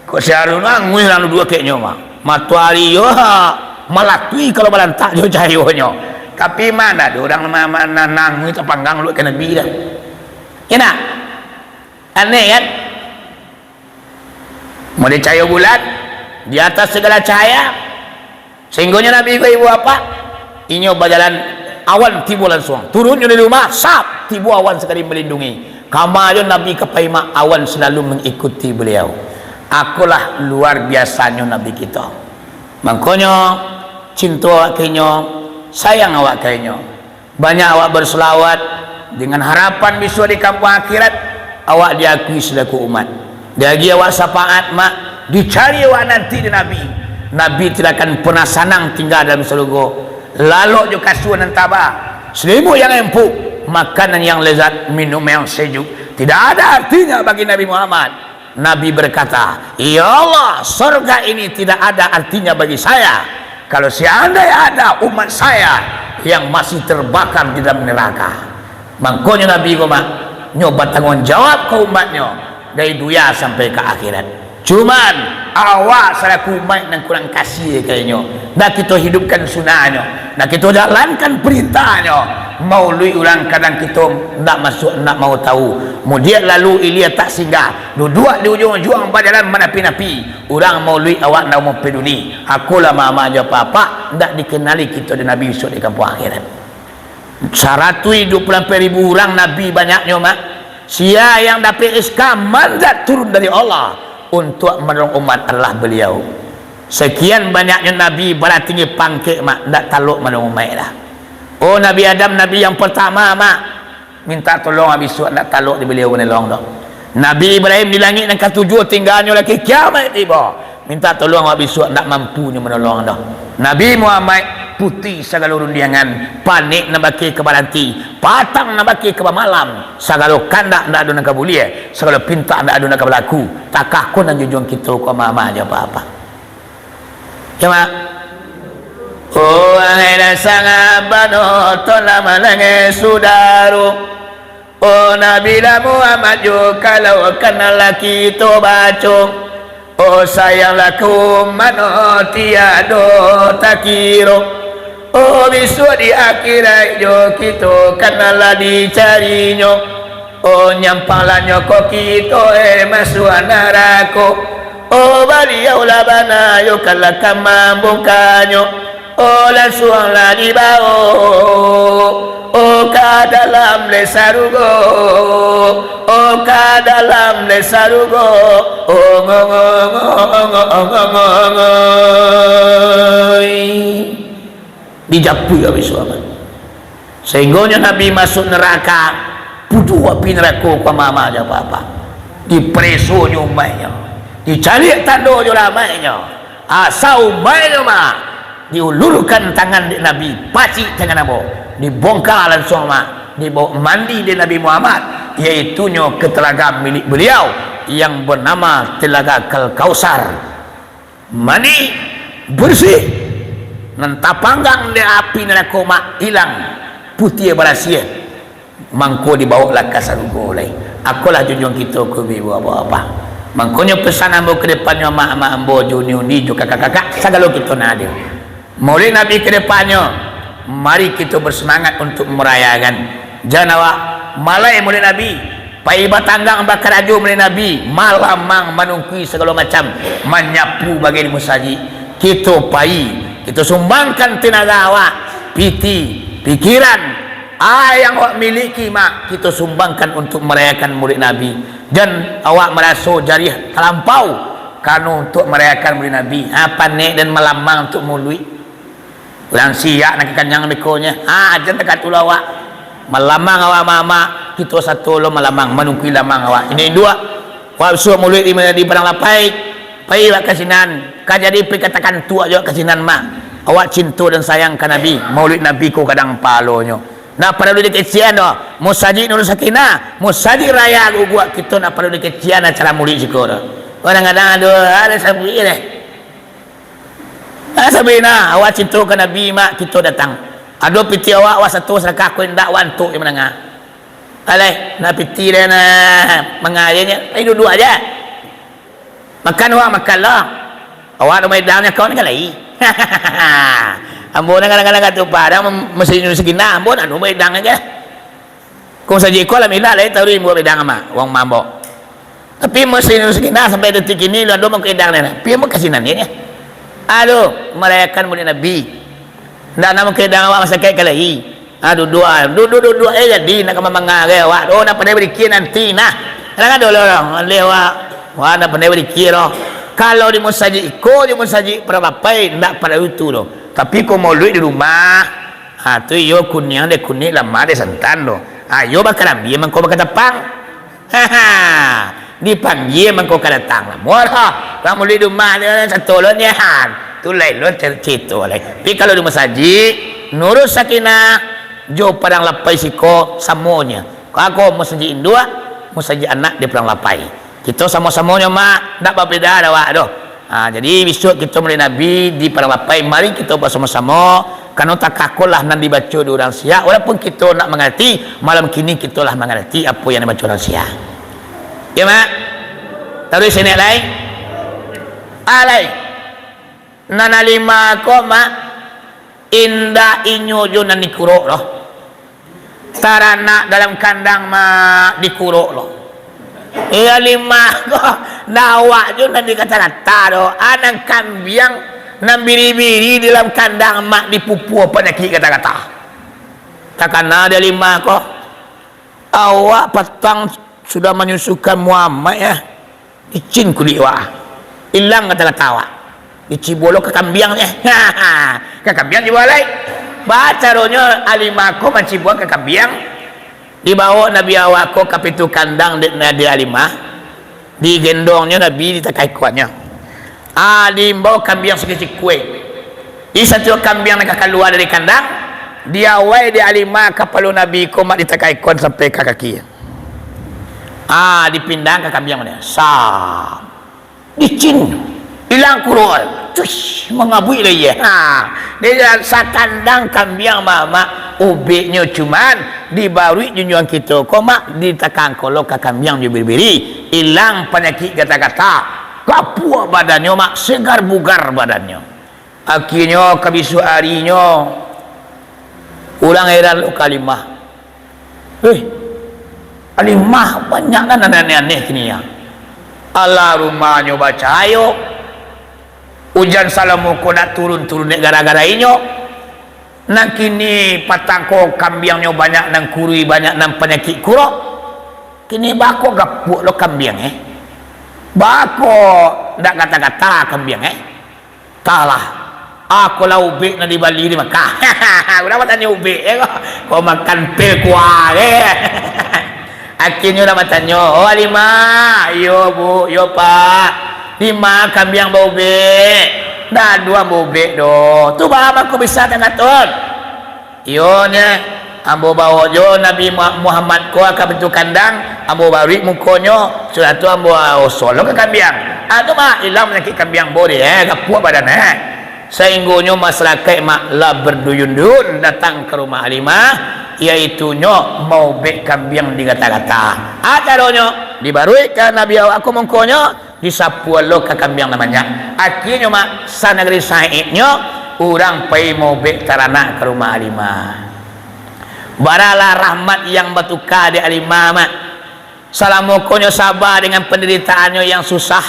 Kok si Harun anguih urang duduak keknyo mah. Matoari yo, ha, malatui kalau balantak jo cahayonyo. Tapi ma ndak ado urang ma-, ma-, na-, nanguih tapanggang duduak dakek Nabi dah. Yo ndak? Aneh kan? Model cahayo bulan, di atas sagala cahaya. Sahinggonyo Nabi ko ibu apak, inyo bajalan, awan tibo lansuang. Turunnyo dari rumah, sap, tibo awan sakali malindungi. Kama jo Nabi ka pai mah, awan salalu mangikuti baliau. Akolah luar biasanyo Nabi kito. Mangkonyo, cinto awak ka inyo, sayang awak ka inyo. Banyak awak berselawat dengan harapan bisuak di kampuang akhirat, awak diakui salaku umat. Diagiah awak syafaat, Mak, dicari awak nanti di Nabi. Nabi tidak akan pernah sanang tinggal dalam sarugo. Lalok jo kasua nan taba, selimut yang empuk, makanan yang lezat, minum yang sejuk, tidak ada artinya bagi Nabi Muhammad. Nabi berkata, "Ya Allah, sorga ini tidak ada artinya bagi saya, kalau seandai ada umat saya yang masih terbakar di dalam neraka." Mangkonyo Nabi ko mah, nyo batangguang jawab ka umatnyo, dari dunia sampai ka akhirat. Cuman, awak salaku umaik nan kurang kasih ka inyo. Ndak kito hidupkan sunahnyo, ndak kito jalankan parintahnyo. Mauluik urang kadang kito ndak masuak, ndak mau tahu. Mudiak lalu ilia tak singgah, duduak di ujuang-ujuang bajalan manapi-napi. Urang mauluik awak ndak mau peduli. Akolah mama jo papa, ndak dikenali kito di Nabi bisuak di kampuang akhirat. Saratuih duo puluah ampek ribu urang Nabi banyaknyo, Mak. Sia yang dapek S K mandat turun dari Allah untuak manolong umat adalah baliau. Sakian banyaknyo Nabi, baratinggi pangkek, Mak, ndak talok manolong umaik lah. Oh, Nabi Adam, Nabi yang pertama, Mak, minta tolong, abih suak ndak talok di baliau manolong doh. Nabi Ibrahim di langik nan katujuah, tingganyo lagi kiamaik tibo. Minta tolong awak bisuak, ndak mampu nyo manolong doh. Nabi Muhammad, putuih sagalo rundiangan, panek nan bakeh ka baranti, patang nan bakeh ka bamalam, sagalo kandak ndak ado nan ka buliah, sagalo pintak ndak ado nan ka balaku, takah ko nan junjuang kito ko mama jo papa. Yo, Mak? Oh, wahai nan sangat banoto lah malangeh sudaro. Oh, Nabilah Muhammad jo kalau kanal lah kito baco. Oh, sayanglah ka umat no tiado takiro. Oh, bisuak di akhirat jo kito kanal lah dicarinyo. Oh, nyampanglah nyo ko kito, eh, masuak narako. Oh, baliau lah bana yo kalau ka mambungkanyo. Oh, lansuanglah dibawo, oh, ka dalam lai sarugo, oh, ka dalam lai sarugo, oh, ngo, ngo, ngo. Dijapuik abih suaman. Sahinggonyo Nabi masuak naraka, puduah api narako ka mama jo papa. Diparesonyo umaiknyo, dicaliak tando jo lamaiknyo. Asa umaiknyo mah, diulurkan tangan dek Nabi, pacik tangan ambo, dibongka lansuang mah, dibaok mandi dek Nabi Muhammad, yaitunyo ka talaga milik baliau yang banamo Talaga Kal-, Kausar. Mandi, barasiah, nan tapanggang dek api narako mah ilang, putiah barasiah. Mangko dibaoklah ka sarugo lai. Akolah junjuang kito ko ibu-ibu apak-apak. Mangkonyo pesan ambo ka depannyo, amak-amak ambo, jo uni-uni, jo kakak-kakak, sagalo kito nan ado. Maulid Nabi ka depannyo, mari kito bersemangat untuk merayakan. Jan awak malai Maulid Nabi. Pai batanggang bakarajo mulai Nabi, malamang manungkui sagalo macam, manyapu bagai di musajik. Kito pai, kito sumbangkan tenaga awak, pitih, pikiran, a yang awak miliki, mak, kito sumbangkan untuak marayakan Maulid Nabi. Jan awak maraso jariah talampau, karano untuak marayakan Maulid Nabi. Ha, panek dan malamang untuak maulid. Urang siak nak kanyang bekonyo. Ha, jan takatulah awak. Malamang awak mamak, kito sato lo malamang, manungkui lamang awak. Indak induak. Awak bisuak maulid di, di Padang Lapai, pai awak ka sinan. Ka jadi pai katakan tuak jo awak ka sinan, mak. Awak cinto dan sayang ka Nabi, maulid Nabi ko gadang pahalonyo. Ndak paralu dikecekan doh. Musajik Nurul Sakinah, musajik raya guguak, kito ndak paralu dikecekan acara maulid siko doh. Kadang-kadang ado, ado sabuik deh. Ah, sabina, awak cinto ka Nabi, mak, kito datang. Ado pitih awak, awak sato sadakah, ko indak, awak antuk jo mandanga. Alah, nak pitih deh, nak manga nyo, pai duduak aja. Makan awak, makan lah. Awak rumah idangnyo, kawan kan lai. Ambo nan kadang-kadang ka Padang, mesti nyuruh sakinah, ambo nak rumah idang aja. Ko musajik ko alhamdulillah lai taruih buek bedang, mak, wong mambok. Tapi musajik Nurul Sakinah sampai detik kini, lah ado mangko edang nyo. Pi mangko ka sinan nyo. Aduh, marayakan Maulid Nabi. Ndak nak mangko edang awak masakik ka lai. Ah, duduak, duduak, duduak, eh, jadi nak ka mamanga gai awak. Oh, nak pandai badikia nanti, nah. Kadang ado lah urang, aleh awak. Wah, nak pandai badikia doh. Kalau di musajik iko, di musajik Padang Lapai, ndak paralu tu doh. Tapi ko maulid di rumah, ha, tu iyo kuniang dek kunik, lamah dek santan tu. Ha, iyo bakarambia mangko bakatapang. Haha, dipanggia mangko ka datang. Lah, mualah, urang maulid di rumah ni, sato lo nyo, ha. Tu lain lo cer-, carito lain. Tapi kalau di musajik, Nurul Sakinah, jo Padang Lapai siko, samonyo. Kako musajik induak, musajik anak di Padang Lapai. Kito samo-samonyo, mak, ndak babeda doh awak doh. Ha, jadi, bisuak kito Maulid Nabi di Padang Lapai, mari kito basamo-samo, karano takah ko lah nan dibaco di urang siak, walaupun kito ndak mangarati, malam kini kito lah mangarati apo yang dibaco urang siak. Yo, mak? Taruih sinan lai. Alai. Nan Alimah ko, mak, indak inyo jo nan dikurok doh. Taranak dalam kandang, mak, dikurok lo. Iyo, Alimah ko, ndak awak jo nan dikata-kata doh. A, nan kambiang, nan biri-biri dalam kandang, mak, dipupuah panyakik kata-kata. Takana dek Alimah ko. Awak patang sudah manyusukan Muhammad, ya. Licin kulik awak. Ilang kata-kata awak. Dicibo lo ka kambiang, ya. Ka kambiang cibo lai. Baa caronyo Alimah ko mancibo ka kambiang? Dibawo Nabi awak ko ka pintu kandang dek, dek Alimah. Digendongnyo Nabi, ditakai ikuannyo. Ah, diimbau kambiang sikua-sikua. Di satiok kambiang nan ka kalua dari kandang, diawai dek Alimah kapalo Nabi ko, mak, ditakai ikuan sampai ka kaki. Ah, dipindahan ka kambiang dia. Sa. Licin. Ilang kurok. Cush, mangabuik lai, ya. Ha. Dia sakandang kambiang, mak, mak. Ubeknyo cuman dibaruik junjuang kito ko, mak, ditakan ko lo ka kambiang jo biri-biri. Ilang panyakik gata-gata. Kapuak badannyo, mak, segar bugar badannyo. Akianyo, ka bisuak arinyo, urang heran lo ka Alimah. Eh, Alimah, banyak nan aneh-aneh kini, ya. Alah, rumahnyo bacahayo. Ujan salamo ko dak turun-turun dek gara-gara inyo. Nan kini patang ko kambiangnyo banyak nan kurui, banyak nan panyakik kurok. Kini baa ko gapuak lo kambiang, eh? Baa ko ndak gata-gata kambiang, eh? Talah. Akolah ubek nan dibali di Makkah. Urang batanyo ubek, eh, ko. Ko makan pil kuah, eh. Akianyo urang batanyo, "Oh, Alimah." "Iyo, Bu." "Iyo, Pak." "Dima kambiang baubek?" "Ndak ado ambo ubek doh." "Tu baa mangko bisa tangatun?" "Iyo, nyo, ambo bawo jo Nabi Mu-, Muhammad ko ka pintu kandang, ambo baruik mukonyo, sudah tu ambo, ah, osok lo ka kambiang. Ah, tu, mak, ilang panyakik kambiang ambo deh, eh, gapuak badan, eh." Sainggonyo masarakaik, mak, lah berduyun-duyun datang ka rumah Alimah, yaitunyo maubek kambiang digata-gata. Ah, caronyo, dibaruik ka Nabi awak ko mukonyo, disapuan lo ka kambiang nan banyak. Akianyo, mak, sanagari saiknyo, urang pai maubek taranak ka rumah Alimah. Baralah rahmat yang batuka dek Alimah, mak. Salamo ko nyo saba dengan pandaritaannyo yang susah.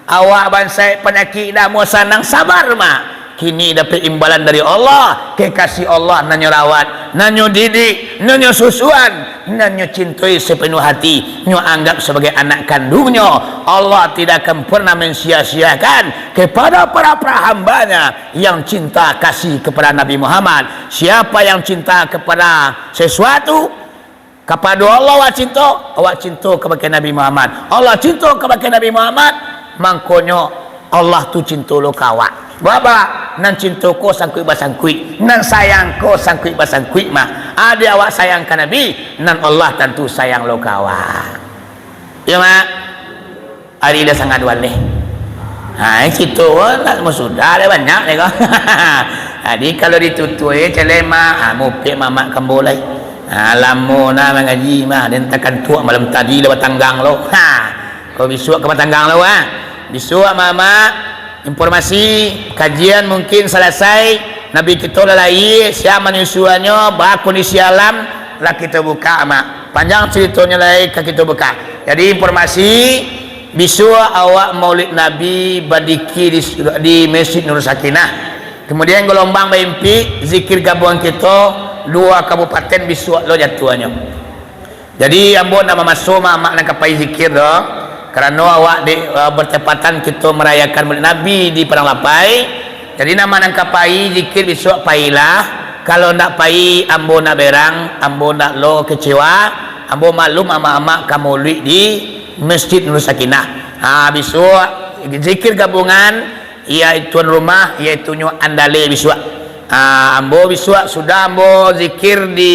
Awak bansaik panyakik dah amuah sanang, sabar, Mak. Kini dapek imbalan dari Allah, kekasih Allah nan nyo rawat, nan nyo didik, nan nyo susuan, nan nyo cintoi sapanuah hati, nyo anggap sabagai anak kanduangnyo. Allah tidak akan pernah mensia-siakan kepada para-para hamba-Nya yang cinta kasih kepada Nabi Muhammad. Siapa yang cinta kepada sesuatu, kapado Allah awak cinto, awak cinto kabake Nabi Muhammad. Allah cinto kabake Nabi Muhammad, mangkonyo Allah tu cinto lo ka awak. Baba, nan cinto ko sangkuik basangkuik, nan sayang ko sangkuik basangkuik, Mak. Ado awak sayang ka Nabi, nan Allah tantu sayang lo ka awak. Iyo, Mak? Ari lah sangat waleh. Ha, situ pun tak mau sudah lah banyak deh ko. Jadi, kalau ditutuai, celema, ha, mupik mamak kambo lai. Ha, lamo nah mangaji mah, den takantuak malam tadi lah batanggang lo. Ha, ko bisuak ka batanggang lo, ha. Bisuak mamak, informasi, kajian mungkin salasai, Nabi kito lah lahia, sia manyusuannyo, ba kondisi alam, lah kito buka, Mak. Panjang caritonyo lai ka kito buka. Jadi, informasi, bisuak awak Maulid Nabi badiki di, di Masjid Nurul Sakinah. Kemudian, galombang baimpik, zikir gabungan kito, duo kabupaten bisuak lo jatuahnyo. Jadi, ambo ndak mamaso mamak nan ka pai zikir doh, karano awak di, eh, bertepatan kito marayakan Maulid Nabi di Padang Lapai. Jadi, nan ma nan ka pai zikir bisuak pailah, kalau ndak pai ambo ndak berang, ambo ndak lo kecewa, ambo maklum amak-amak ka maulid di Masjid Nurul Sakinah. Ha, bisuak zikir gabungan, Iya tuan rumah, yaitunyo Andaleh bisuak. Ah, ambo bisuak, sudah ambo zikir di,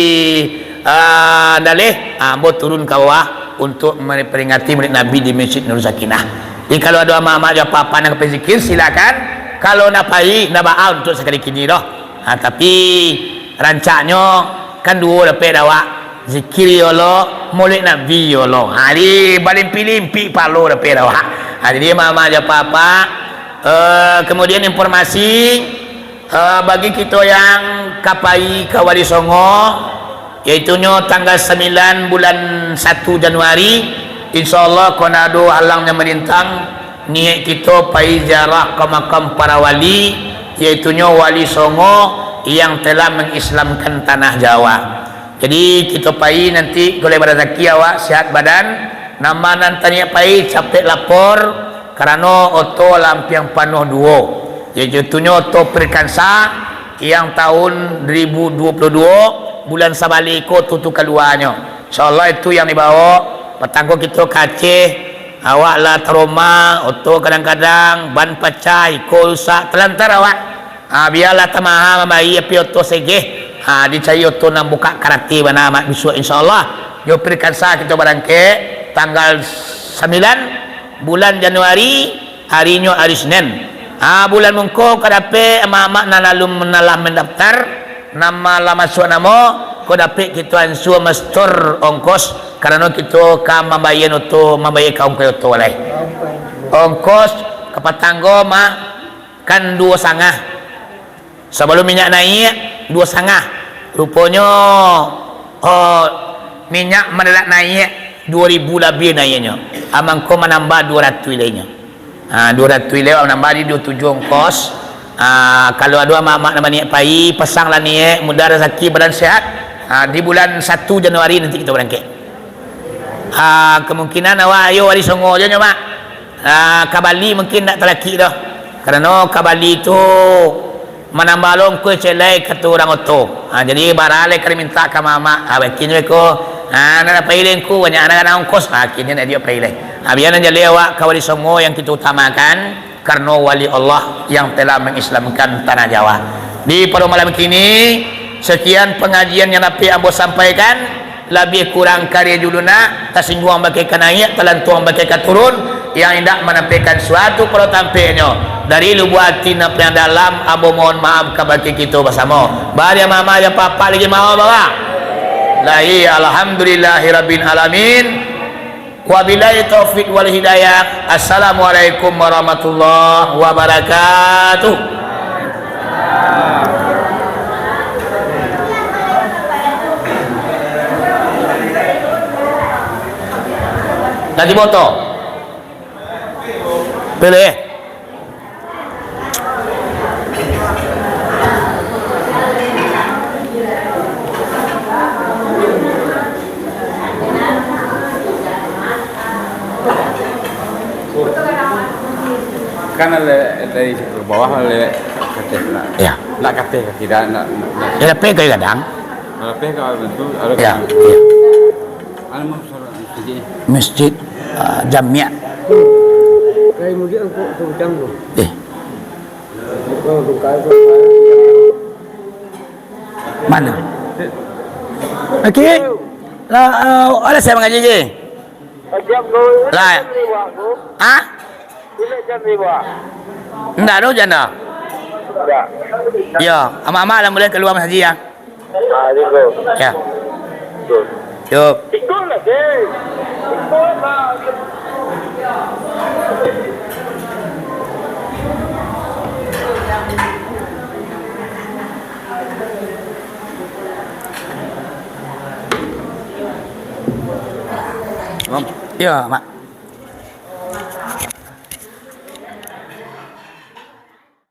ah, Andaleh, ah, ambo turun ka bawah untuk memperingati Maulid Nabi di Masjid Nurul Sakinah. Jadi, kalau ado amak-amak jo apa-apa nan ka pai zikir, silakan. Kalau ndak pai, ndak baa untuk sakali kini doh. Ah, tapi rancaknyo kan duo dapek dek awak. Zikir iyo lo, Maulid Nabi iyo lo. Ha, jadi, balimpi-limpi palo dapek dek awak. Ha, jadi, amak-amak jo apa-apa, Eh, kemudian informasi, eh, bagi kito yang ka pai ka Wali Songo, yaitunyo tanggal sambilan bulan satu Januari, insya Allah, kok ndak ado alang nan malintang, niaik kito pai ziarah ka makam para wali, yaitunyo Wali Songo yang telah mengislamkan tanah Jawa. Jadi, kito pai nanti, kalau barasaki awak, sehat badan, nan ma nan taniaik pai, capek lapor, karano oto lah ampiang panuah duo. Yaitunyo oto Perkansa yang tahun dua ribu dua puluh dua, bulan Sabaleh ko tu, tu kaluanyo. Insya Allah itu yang dibawa. Patang ko kito ka Aceh, awak lah trauma, oto kadang-kadang ban pacah, iko rusak, talantar awak. Ha, bialah tamaha mambayia, tapi oto segeh. Ha, dicari oto nan bukak karate bana, Mak, bisuak, insya Allah. Jo Perkansa kito barangkek tanggal sambilan bulan Januari, harinyo hari Senin. Ha, bulan mungko ka dapek amak-amak nan lalu, nan lah mandaftar, nan ma-, lah masuak namo, ko dapek kito ansua mastor ongkos, karano kito ka mambayia oto, mambayia ka ongkos oto lai. Ongkos ka patang ko, Mak, kan duo sangah. Sabalum minyak naiak, duo sangah. Ruponyo, oh, minyak mandadak naiak, duo ribu labiah naiaknyo. Amangko manambah duo ratuih lainyo. Ha, duo ratuih lewat manambah di duo tujuah ongkos. Ha, kalau ado amak-amak nan baniaik pai, pasanglah niaik, mudah rasaki, badan sehat. Ha, di bulan satu Januari nanti kito barangkek. Ha, kemungkinan awak ayo Wali Songo jo nyo, Mak. Ah, ka Bali mungkin ndak talakik doh. Karano ka Bali tu manambah lo ongkos, celai kato urang oto. Ah, jadi, bara lai ka dimintak ka mamak. Ah, bakinyo iko, ah, nan pai lai ngku, banyak nan ka ongkos. Ah, akhirnyo ndak diok pai lai. Ah, bia nan jaleh awak ka Wali Songo yang kito utamakan, karano Wali Allah yang telah mengislamkan tanah Jawa. Di pado malam kini, sekian pengajian yang dapek ambo sampaikan. Labiah kurang kari dulu nak, tasingguang bakeh ka naiak, talantuang bakeh ka turun, yang indak manampaikan suatu pado tampeknyo. Dari lubuak ati nan paling dalam, ambo mohon maaf kabakeh kito basamo. Bari mama jo papa lagi maaf, bawa. Lahi, alhamdulillahirabbil alamin. Wabillahi taufik wal hidayah. Assalamualaikum warahmatullahi wabarakatuh. Lah tibo tu. Pilih. Kan ada dari bawah, ada kateh lah. Ya. Nak kateh ka kiri, nak, nak, nak. Ya, lapeh ka gadang. Lapeh ka bantu, ada. Ya, gadang. Ya. Anu, Masjid. Masjid, ah, Jamiah. Kai mudik angkuk tu bujang tu. Eh. Mano? Okey. Lah, ah, alah sia mangaji, Ji? Lah. Hah? Ndak ado jan doh. Yo, amak-amak lah mulai kalua masajik, ah. Ah, gitu. Ya. Yo. Yo, Mak.